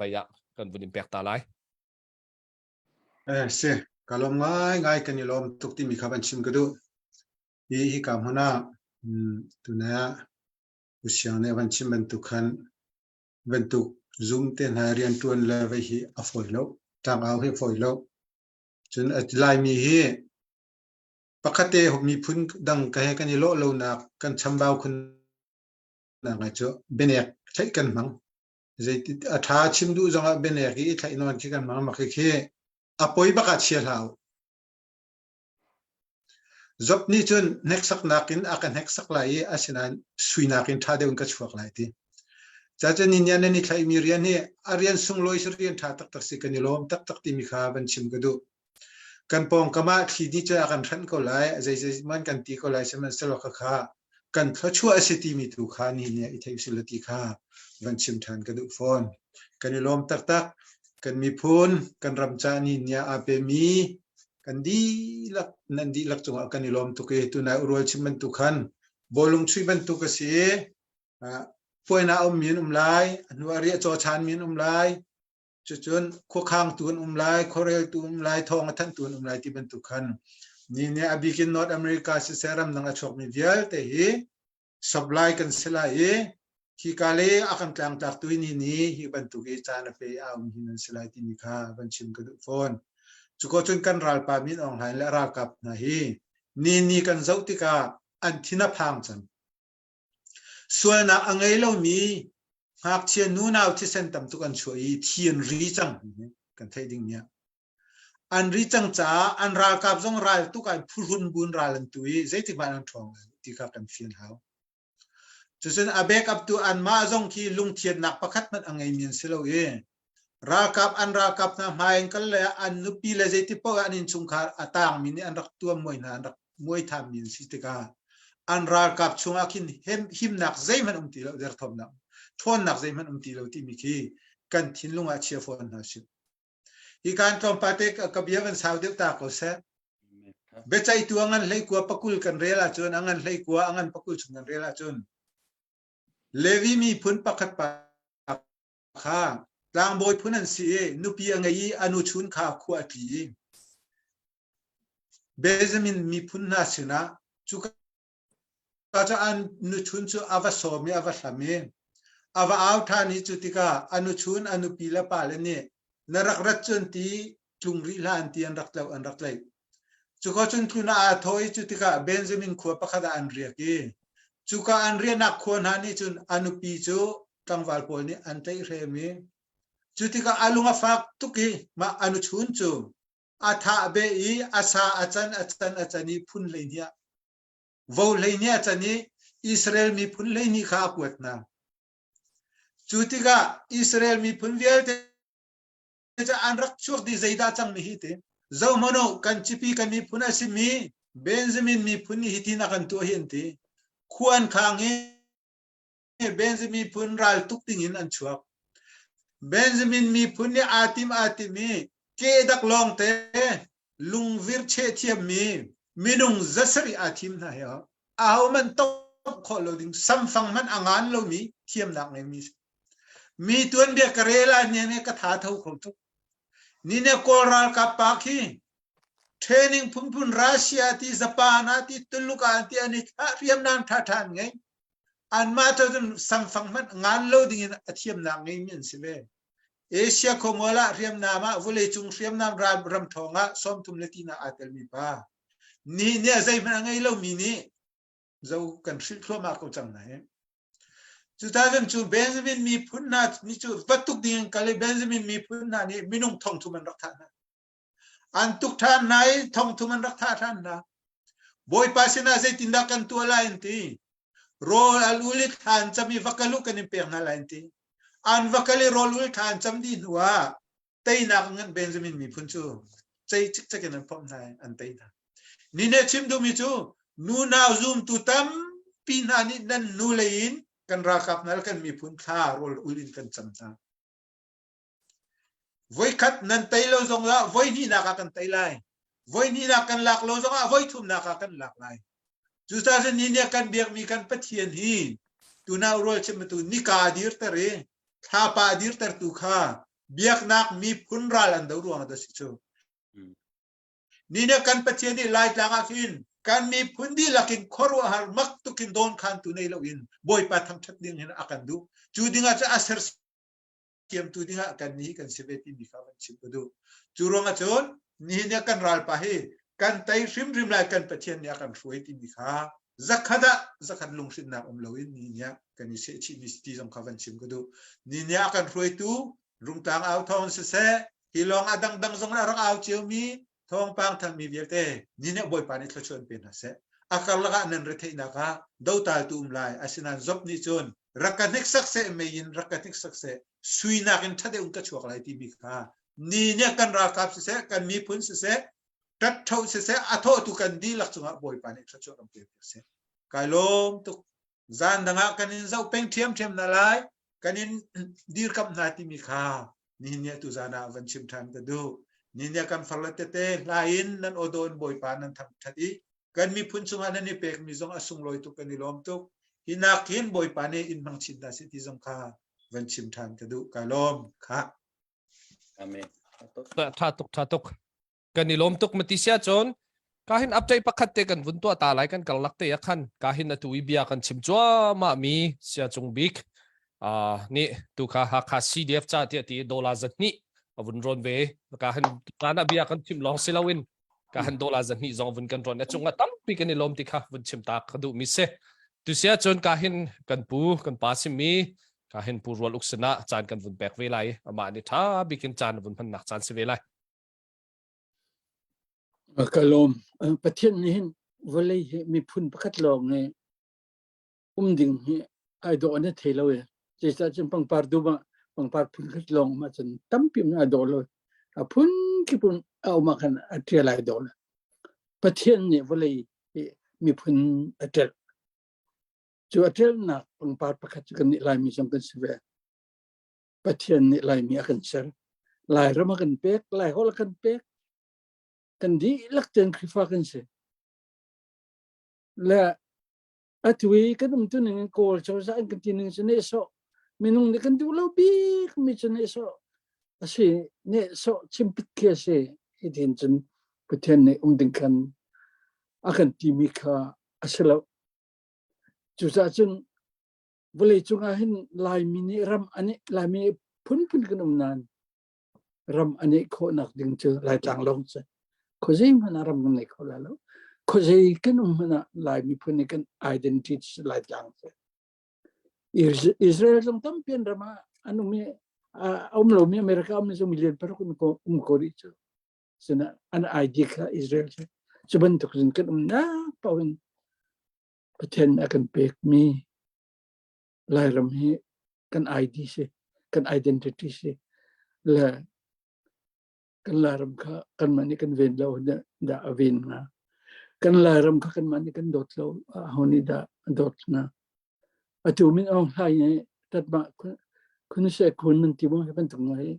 vei ah kan vun in pek ta lai. Eh si, ka lawm ngai ngai kan i lawm tuk timi kha van chim ka duh. Hi hi ka hmun ah tuna usiang nih van chim bantuk khan bantuk zum te hna rianṭuan le vei hi a fawi lo. Tlangau hi a fawi lo. Cun Laimi hi pakhat te miphun dang ka he kan i lawh lonak kan chambau khun nak ngai cu bianek thlaih kan hmang. Zeiti a ṭha chim duh zongah bianek i thlaih nawn khi kan hmang mak khi a poi bak ah chia hlah u. Job nih cun hneksaknak in a ka hneksak lai i asinain suinak in ṭha deuh in ka chuak lai ti. Cacun ni nan i thlaihmi rian hi a rian sunglawi si rian ṭha taktak si kan i lawm taktak timi kha van chim ka duh. Kan pawngkam ah thli nih cun a kan hranh ko lai, zeizei man kan ti ko lai sihmanhsehlaw khakha kan thluachuah a si timi tu kha ni nih i thei usih law ti kha van chim ṭhan ka duh fawn. Kan i lawm taktak. Kan miphun, kan ram ca ni nih aa pemi kan dihlak nan dihlak cungah kan i lawm tuk i tunai urual chim bantuk khan bawlung chuih bantuk a si i puaina a ummi an um lai a hnu ah riah caw chanmi an um lai cucun khuakhangtu an um lai khuareltu um lai thawng a thanhtu an um lai ti bantuk khan ni nih a bikin North America siseh ramdang a chuakmi vialte hi supply kan si lai i hika le a kan tlangtlak tu ni ni hi bantuk i caan a pe a um hi nan si lai timi kha van chim ka duh fawn. Cuko cun kan ralpa Min Aung Hlaing le ralkap hna hi ni ni kan zoh tikah an thin a phang cang. Sualnak a ngei lomi ngakchia nunau thisen tam tuk an chuah i thi an ri cang kan theih ding nia. An ri cang caah an ralkap zong ral tuk ah phuhrun buin ral an tu i zeitik hmanh an ṭhawng lai ti kha kan fian hau. Cucun a backup tu anmah zong khi lungthiannak pakhat hmanh a ngeimi an si lo i ralkap an ralkap hna hmai in kal le an nupi le zeiti paoh an innchungkhar a tangmi nih an rak tuam muai hna an rak muai thammi an si tikah an ralkap chungah khin himnak zeihmanh um ti lo derthawmnak ṭhawnnak zeihmanh um ti lo timi khi kan thinlung ah chia fawn hna sih. Hi kaan tlawmpal te ka bia van sau deuh ta ko seh. Biaceihtu a ngan hleikua pakul kan rel ahcun a ngan hleikua a ngan pakul chung kan rel ahcun Levi miphun pakhat pa kha tlangbawi phun an si i nupi a ngei i a nuchun kha khua a tli i Benjamin miphun hna sinah cuka cu an nuchun cu a va sawm i a va hlam i a va au ṭhan i cu tikah a nuchun a nupi le pale nih na rak rat cun ti tlung rih hlah an ti an rak tloh an rak tlaih. Cuka cun tlun ah aa thawh i cu tikah Benjamin khua pakhat ah an riak i cuka an riahnak khua hna nih cun a nupi cu tlangval pawl nih an tlaihhrem i cu tikah a lung a fak tuk i mah a nuchun cu a thah beh i a sa a can a can a can i phun 12 ah vo 12 a can i Israel miphun 12 kha a kuat hna. Cu tikah Israel miphun vialte cu an rak chuak dih zeidah cangmi hi ti. Zohhmanh u, kan cipi kan miphun a simi Benjamin miphun nih hitin a kan tuah hi an ti. Khua an khang i Benjamin miphun ral tuk dingin an chuak. Benjamin miphun nih aa tim aa tim i kedak lawng te lungvir cheh thiammi minung zasarih aa thim hna hi ahohmanh top khawh lo ding samfang hmanh a ngan lomi thiamnak ngeimi mi tuanbia ka rel ah ne ka tha tho kho tuk ni ne kawl ralkap pa khi training phunphun Russia ti Japan ah ti Tuluk ah ti an i thlah hriamnam tha tha an ngei anmah cu cun samfang hmanh ngan lo ding in a thiamnak ngeimi an si ve Asia khawmual ah hriamnam ah vawleicung hriamnam ram ṭhawng ah 30 le tina aa telmi pa ni nih a zeihmanh a ngei lomi nih zo kan hrilh thluahmah ko cang hna hi cuta cu Benjamin miphun hna nih cu va tuk ding in kal i Benjamin miphun hna nih minung thong thum an rak thah hna. An tuk ṭhan hna i 3000 an rak thah ṭhan hna. Bawipa sinah zeitindah kan tuah lai an ti. Rawl al ul i thla an cam i va kal u kan in pek hna lai an ti. An va kal i rawl ul thla an cam dih hnuah teinak ngan Benjamin miphun cu cei cikcek in an phomh hna i an tei hna. Ni nih chim duhmi cu nunau zumtu tampi hna nih nan nu lei in kan ralkap hna le kan miphun thla rawl ul in kan cam hna. Voikhat nan tei lo zongah voihnihnak ah kan tei lai. Voihnihnak kan lak lo zongah voithumnak ah kan lak lai. Cucaah cun ni nih kan biakmi kan Pathian hi tunau rual chim tu nika dirter i thlapa dirtertu kha biaknak miphun ral an do ruang ah si cu. Ni nih kan Pathian nih Laitlang ah khin kan miphun dihlak in khuaruahhar mak tukin dawn khantu nei loin Bawipa thangṭhat ding hin a kan duh. Cu dingah cun a sersiamtu dingah kan nih kan si ve timi kha van chim ka duh. Cu ruangah cun nihin ah kan ralpa hi kan tei hrimhrim lai kan Pathian nih a kan hruai timi kha zakhat ah zakhat lunghrinnak um loin nihin ah kan i sehchihmi ti zong kha van chim ka duh. Nihin ah a kan hruaitu Rungtlang au thawng siseh, hi lawng a dangdang zong a rak au ciomi thawngpang thangmi vialte ni nih Bawipa nih thluachuah in pe hna seh. A karlak ah nan retheihnak ah dotaltu um lai. Asinain Job nih cun rak ka hniksak seh mei in rak ka hniksak seh sui nakin ṭha deuh in ka chuak lai timi kha ni nih kan ralkap siseh kan miphun siseh ṭattho siseh a thawhtu kan dihlak cungah Bawipa nih thluachuah kan pe seh. Kai lawm tuk. Zan dang ah kan in zoh peng ṭhiamṭhiam hna lai. Kan in dirkamh hna timi kha nihin ni tuzan ah van chim ṭhan ka duh. Nihin ni kan farle tete hla in nan awdaw in Bawipa nan thangṭhat i kan miphun chungah nan i pekmi zong a sunglawi tuk kan i lawm tuk. Hi nak hin Bawipa nih in hmang chin hna seh ti zong kha van chim ṭhan ka duh. Ka lawm. Kha. Amen. Tha tuk tha tuk. Kan i lawm tuk mati sia cun ka hin update pakhat te kan vun tuah ta lai kan karlak te ah khan ka hin atu i bia kan chim cuahmah mi sia cung bik nih tu kha Hakha CDF ca tiah ti dollar 200 a vun rawn ve ka hin kana bia kan chim lawng si loin ka han dollar 200 zong vun kan rawn a cungah tampi kan i lawm ti kha vun chim ta ka duh mi si tu sia cun ka hin kan pu kan pa simi ka hin pu rual uk sinah caan kan vun pek ve lai amah nih tha bikin caan vun hman nak caan si ve lai Ka lawm. Pathian nih hin vawlei hi miphun pakhat lawng hi um ding hi ai dawh an i thei lo i zeicah cun pangpar dum ah pangpar phun khat lawng um ahcun tampi um ai dawh lo. A phun kip um a um ah khan a ṭial ai dawh lo. Pathian nih vawlei hi miphun a ṭelh. Cu a ṭelnak pangpar pakhat cu kannih Laimi zong kan si ve. Pathian nih Laimi a kan ser. Lairam a kan pek, Laiholh a kan pek. Kan dihlak tein Khrihfa kan si. Le atu i kan um tu ning in Kawl cozah an kan ti ning cu nehsawh minung nih kan duh lo bik mi cu nehsawh a si nehsawh chimpit khi a si hitin cun Pathian nih um ding khan a kan timi kha a si lo cucaah cun Vawleicung ah hin Laimi nih ram an i Laimi phunphun kan um nain ram an i khawhnak ding cu Laitlang lawng si. Khuazei hmanh ah ram kan nei kho lai lo. Khuazei kan um hmanh ah Lai miphun nih kan identity cu Laitlang si. Israel zong tampi an ram ah an um i a um lomi America um zong million paruk um ko um ko rih cu. Sina an ID kha Israel cu. Cu bantuk in kan umnak paoh in Pathian a kan pekmi Lairam hi kan ID si, kan identity si. Le kan Lairam kha kanmah nih kan ven lo dah a ven hnga. Kan Lairam kha kanmah nih kan dawt lo aho nih dah a dawt hnga. Atu min Aung Hlaing nih tatmah khun se khun nan ti mo hi bantuk ngai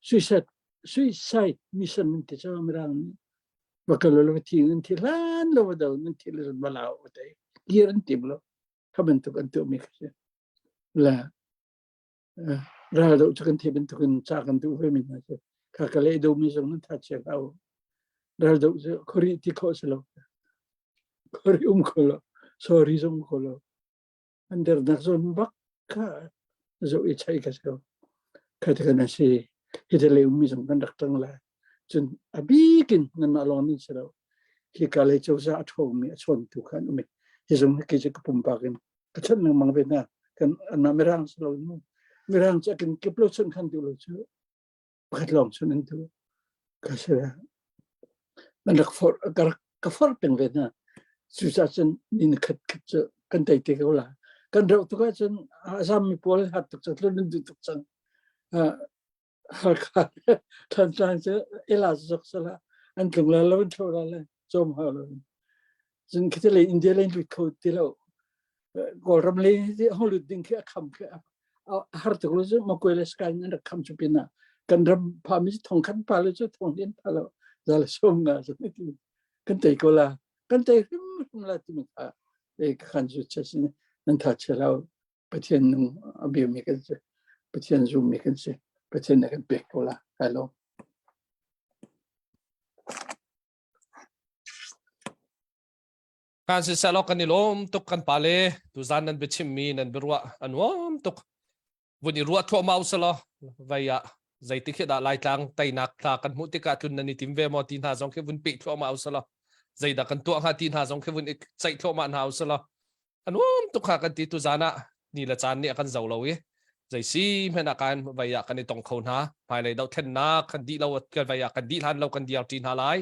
suicide suicide mission nan ti cho mirang nih va kal lo va thi nan thi hlan lo va do nan thi le va lau va te kir an tim lo kha bantuk an tuah mi kha si la ral do chu kan thi bantuk in cha kan duh ve mi hna si kha ka le do mi zong nan tha chia hau ral do chu khori ti kho si lo khori um kho lo sorry zong kho lo An dernak zawn bak kha zoh i chaih ka si ko. Kha ti kan si. Hi te le ummi zong kan rak ṭang lai. Cun a bik in nanmah lawng nih si lo. Hi ka lei cozah a ṭhawngmi a chawntu kha an um i hi zong hi kei cu ka pumpak in ka chawnh lengmang ve hna. Kan anmah Mirang si lo mu. Mirang cu a kan kip lo chawnh khan duh lo cu pakhat lawng chawnh an duh. Ka si an rak forh ka rak ka forh peng ve hna. Cucaah cun ni khat khat cu kan tei te ko la. Kan rauh tuk ahcun a zammi pawl hat tuk cang, tlun an duh tuk cang. Halkha Thantlang cu ela zok sala an tlung la lo an tho la le cawm hau lo. Cun khiti lei India lei lut kho ti lo. Kawlram lei hong lut ding khi a kham khi a har tuk lo cu Makwe le Sky an rak kham cu pinah kan ram pha mi thong khat pa lo cu thong hin pha lo za le som nga cu ti kan tei ko la kan tei hrim hrim la ti mi kha e khan cu che sin nan tha che lo Pathian nung a bia mi kan si Pathian zum mi kan si Pathian na kan pek ko la kai lo Kan siseh kan i lawm tuk kan pale tuzan nan biachimmi nan biaruah a nuam tuk. Vun i ruah thluahmah usalaw vei ah zeitik hi dah Laitlang teinak thla kan hmuh tikah tlun nan i tim ve maw ti hna zong khi vun peh thluahmah usalaw zeidah kan tuah hnga ti hna zong khi vun i ceih thluahmah hna usalaw a nuam tuk kha kan ti tuzan ah ni le caan nih a kan zo lo i zei si hmanh ah kan vei ah kan i tong kho hna hmailei dohthlennak kan dih lo kan vei ah kan dih hlan lo kan diar ṭi hna lai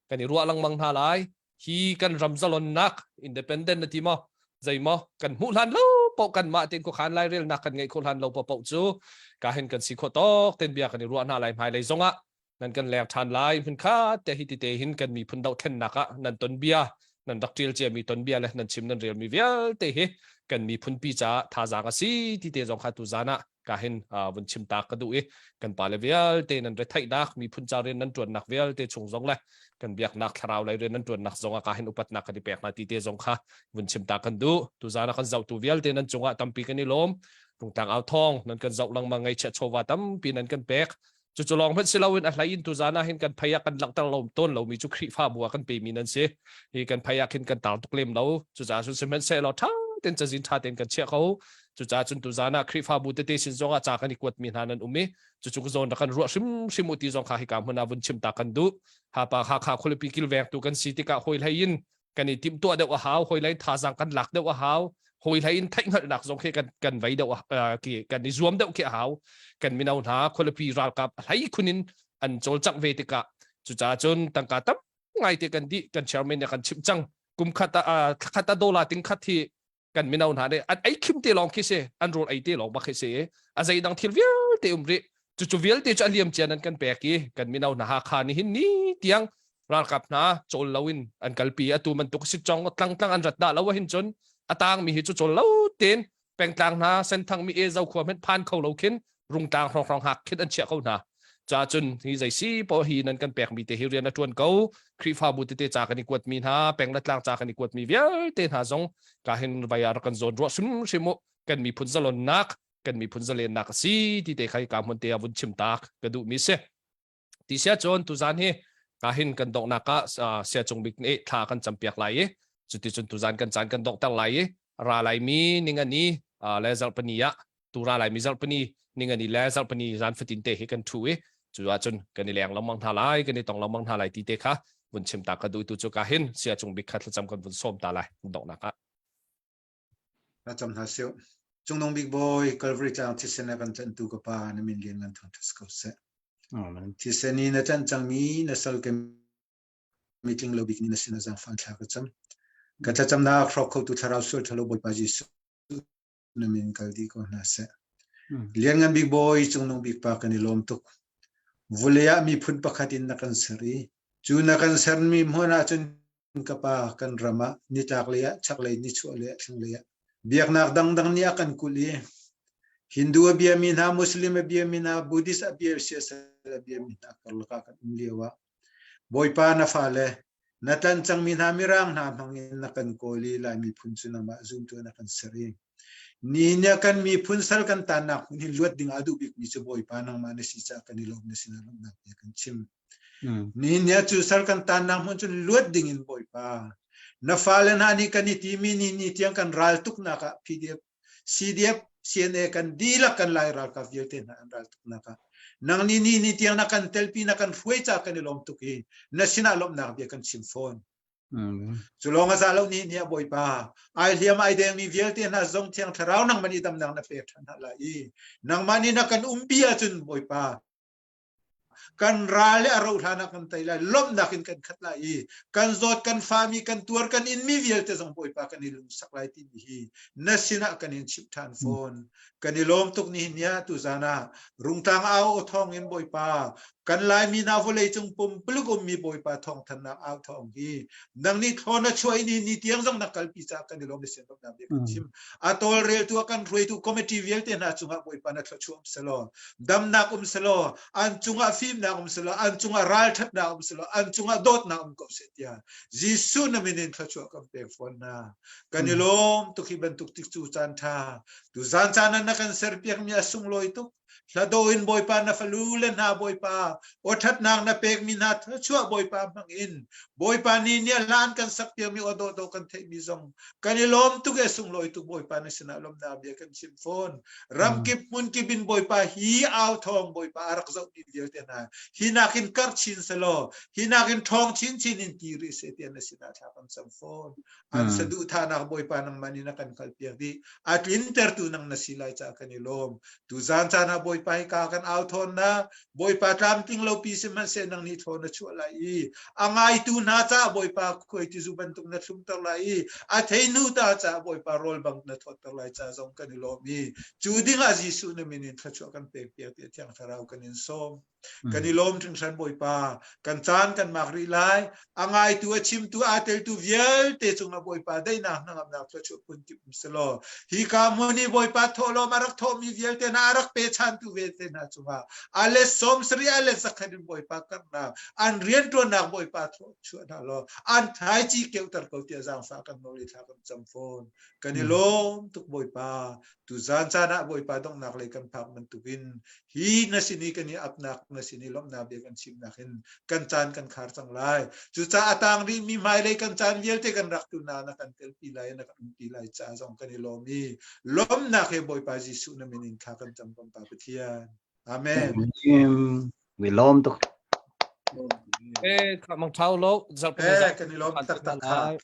kan i ruah lengmang hna lai hi kan ram zalonnak independent na ti maw zei maw kan hmuh hlan lo paoh kan mah tein khuakhan lairelnak kan ngeih khawh hlan lo paoh cu ka hin kan si khawh tawk ten bia kan i ruah hna lai hmailei zongah nan kan leng ṭhan lai hmun khat te hi ti te hin kan miphun dohthlennak ah nan ton bia nan rak ṭial ciami ton bia le nan chim nan relmi vialte hi kan miphun pi caah thazaang a si ti te zong kha tu zan ah ka hin vun chim ta ka duh i kan pale vialte nan retheihnak miphun ca rian nan ṭuannak vialte chung zong le kan biaknak thlarau lei rian nan ṭuannak zong ah ka hin upatnak kan i pek hna ti te zong kha vun chim ta kan duh tu zan ah kan zohtu vialte nan cungah tampi kan i lawm Rungtlang au thawng nan kan zoh lengmang ngaihchiah chawva tampi nan kan pek Cucu lawng hmanh si loin a hlei in tuzan ah hin kan phei ah kan langhter lo tawn lomi cu Khrihfabu ah kan pemi nan si. Hi kan phei ah khin kan tar tuk lem lo. Cucaah cun sihmanhsehlaw ṭha tein cazin ṭha tein kan chiah ko. Cucaah cun tuzan ah Khrihfabu tete sin zong ah ca kan i kuatmi hna nan um i cucu ka zawn rak kan ruah hrimhrim u ti zong kha hika hmun ah vun chim ta kan duh. Hapa Hakha khualipi kilvengtu kan si tikah hawi hlei in kan i timhtuah deuh a hau hawi lei thazaang kan lak deuh a hau hawi hlei in theihhngalhnak zong khi kan kan vei deuh ki kan i zuam deuh khi a hau kan mino hna khualipi ralkap hlei khun in an cawlcangh ve tikah cucaah cun tangka tam ngai te kan dih kan chairman nih kan chimh cang kum khat ah khat a dollar ting khat hi kan mino hna nih an ei khim te lawng khi si an rawl ei te lawng bak khi si a zeidang thil vialte um rih cucu vialte cu a liam cia nan kan pek i kan mino hna Hakha nih hin ni tiang ralkap hna cawl loin an kalpi atu bantuk si chong tlang tlang an rat dah lo hin cun a tang mi hi cu cawl lo ten pengtlang hna senthang mi e zo khua hmenh phan kho lo khin rungtlang hrong hrong hak khin an chiah ko hna cha cun hi zei si po hi nan kan pek mi te hi rian a tuan ko Khrihfabu tete ca kan i kuat mi hna peng le tlang ca kan i kuat mi vialte hna zong ka hin vai ah rak kan zawn ruah hrim hrim u kan miphun zalonnak kan miphun zalennak a si ti te khai ka hmun te ah vun chim tak ka duh mi si ti sia cun tuzan hi ka hin kan donghnak ah sia cung bik nih thla kan campiak lai i cuti cun tuzan kan caan kan donghter lai i ra laimi ningani le zarhpini ah tu ra laimi zarhpini ningani le zarhpini zan fatin te hi kan thu i cu ahcun kan i leng lengmang hna lai kan i tong lengmang hna lai ti te kha vun chim ta ka duh tu cu ka hin sia cung bik kha thlacam kan vun sawm ta lai donghnak ah Thlacam hna sih. Cungnung bik Bawi, Calvary tlang thisen a kan tlanhtu ka Pa, na min lian ngan thangṭhat ko seh. Amen. Thisen i na tlanh cangmi na sal ke mi tling lo bik nih na sin ah zaangfah thla ka cam. Ka thlacamnak hrawk khotu thlarau sual ṭhalo Bawipa Jesuh na min kal dih ko hna seh. Lianngan bik Bawi, Cungnung bik Pa kan i lawm tuk. Vulei ah miphun pakhat in na kan ser i cu na kan sermi hmun ah cun ka pa kan ram ah nitlak lei ah chaklei nichuah lei ah thlanglei ah biaknak dangdang nih a kan kulh i Hindu a biami hna Muslim a biami hna Buddhist a bia siasal a biami hna karlak ah kan um lio ah Bawipa na fale na tlanh cangmi hna mirang hna hmang in na kan kawl i Lai miphun cu nangmah zumtu na kan ser i nihin ah kan miphun sal kan tannak hmun hin luat ding ah duh bikmi cu Bawipa nangmah na si caah kan i lawm na sinah lawmhnak bia kan chim. Nihin ni ah cu sal kan tannak hmun cun luat ding in Bawipa na fale hna nih kan i timi ni ni tiang kan ral tuknak ah PDF CDF CNA kan dihlak kan lai ralkap vialte hna an ral tuknak ah nang ni ni ni tiang na kan telpi na kan hruai ca kan i lawm tuk i na sinah lawmhnak bia kan chim fawn. Cu lawng a za lo ni ni ah Bawipa ai hliam ai dengmi vialte hna zong thiang thlarau nangmah nih damnak na pek ṭhan hna lai i nangmah nih na kan umpi ahcun Bawipa. Kan ral le a rauh hlan ah kan tei lai. Lawmhnak in kan khat lai i kan zawt kan fami kan tuar kan inmi vialte zong Bawipa kan i lungsak lai timi hi na sinah kan in chimh ṭhan fawn. Kan i lawm tuk nihin ni ah tuzan ah Rungtlang au aw thawng in Bawipa kan Laimi hna vawleicung pumpuluk ummi Bawipa thawngthannak au thawng hi nang nih thlawn na chuah ni ni tiang zong na kalpi caah kan i lawm le sianroknak bia kan chim. A tawlreltu a kan hruaitu committee vialte hna cungah Bawipa na thluachuah um selaw damnak um selaw an cungah fimnak um selaw an cungah ralṭhatnak um selaw an cungah dawtnak um ko seh tiah Jesuh na min in thluachuah kan pek fawn hna. Kan i lawm tuk hi bantuk tik cu caan ṭha Tuzaan caan ah na kan serpiakmi a sunglawi tuk. Hlado in Bawipa na falu le hna Bawipa, aw ṭhatnak na pekmi hna thluachuah Bawipa hmang in Bawipa nih ni a hlan kan sakpiakmi aw dawhdawh kan theihmi zong kan i lawm tuk e sunglawi tuk Bawipa na sinah lawmnak bia kan chim fawn. Ramkip hmunkip in Bawipa hi au thawng Bawipa a rak zohmi vialte hna hi nakin karh chin selaw hi nakin ṭhawng chinchin in ti rih seh tiah na sinah thla kan cam fawn. An saduhthahnak Bawipa nangmah nih na kan hngalhpiak dih. A tlintertu nang na si lai caah kan i lawm. Tuzaan caan ah Bawipa hi ka kan au thawn na. Bawipa tlamtling lo pi sihmanhseh nang nih thaw na chuah lai i a ngaitu hna caah Bawipa khuaitizu bantuk na thlumter lai i a theinu ta caah Bawipa rawl bang na thawtter lai ca zong kan i lawm i cu dingah Jesuh na min in thluachuah kan pek piak tiah Thiang Thlarau kan in sawm. Kan i lawm hringhran Bawipa. Kan caan kan mak rih lai. A ngaitu, a chimtu, aa teltu vialte cungah Bawipa daihnak hnangamnak thluachuah phun kip um selaw hi ka hmun i Bawipa thawhlawm a rak thawhmi vialte hna a rak pechantu vialte hna cungah a let sawm sarih a let zakhat in Bawipa karhnak an rianṭuannak Bawipa thluachuah hna law an thlaici keuhter ko tiah zaangfah kan nawl i thla kan cam fawn. Kan i lawm tuk Bawipa. Tuzaan caan ah Bawipa donghnak lei kan phak bantukin hi na sin i kan i apnak na sin i lawmhnak bia kan chimnak in kan caan kan khar cang lai. Cucaah a tang rihmi hmailei kan caan vialte kan rak tu na na kan telpi lai na kan umpi lai ca zong kan i lawm i lawmhnak he Bawipa Jesuh na min in thla kan cam kan Pa Pathian. Amen. Mi lawm tuk. Eh, mang thau lo, Eh, kan i lawm taktak kha.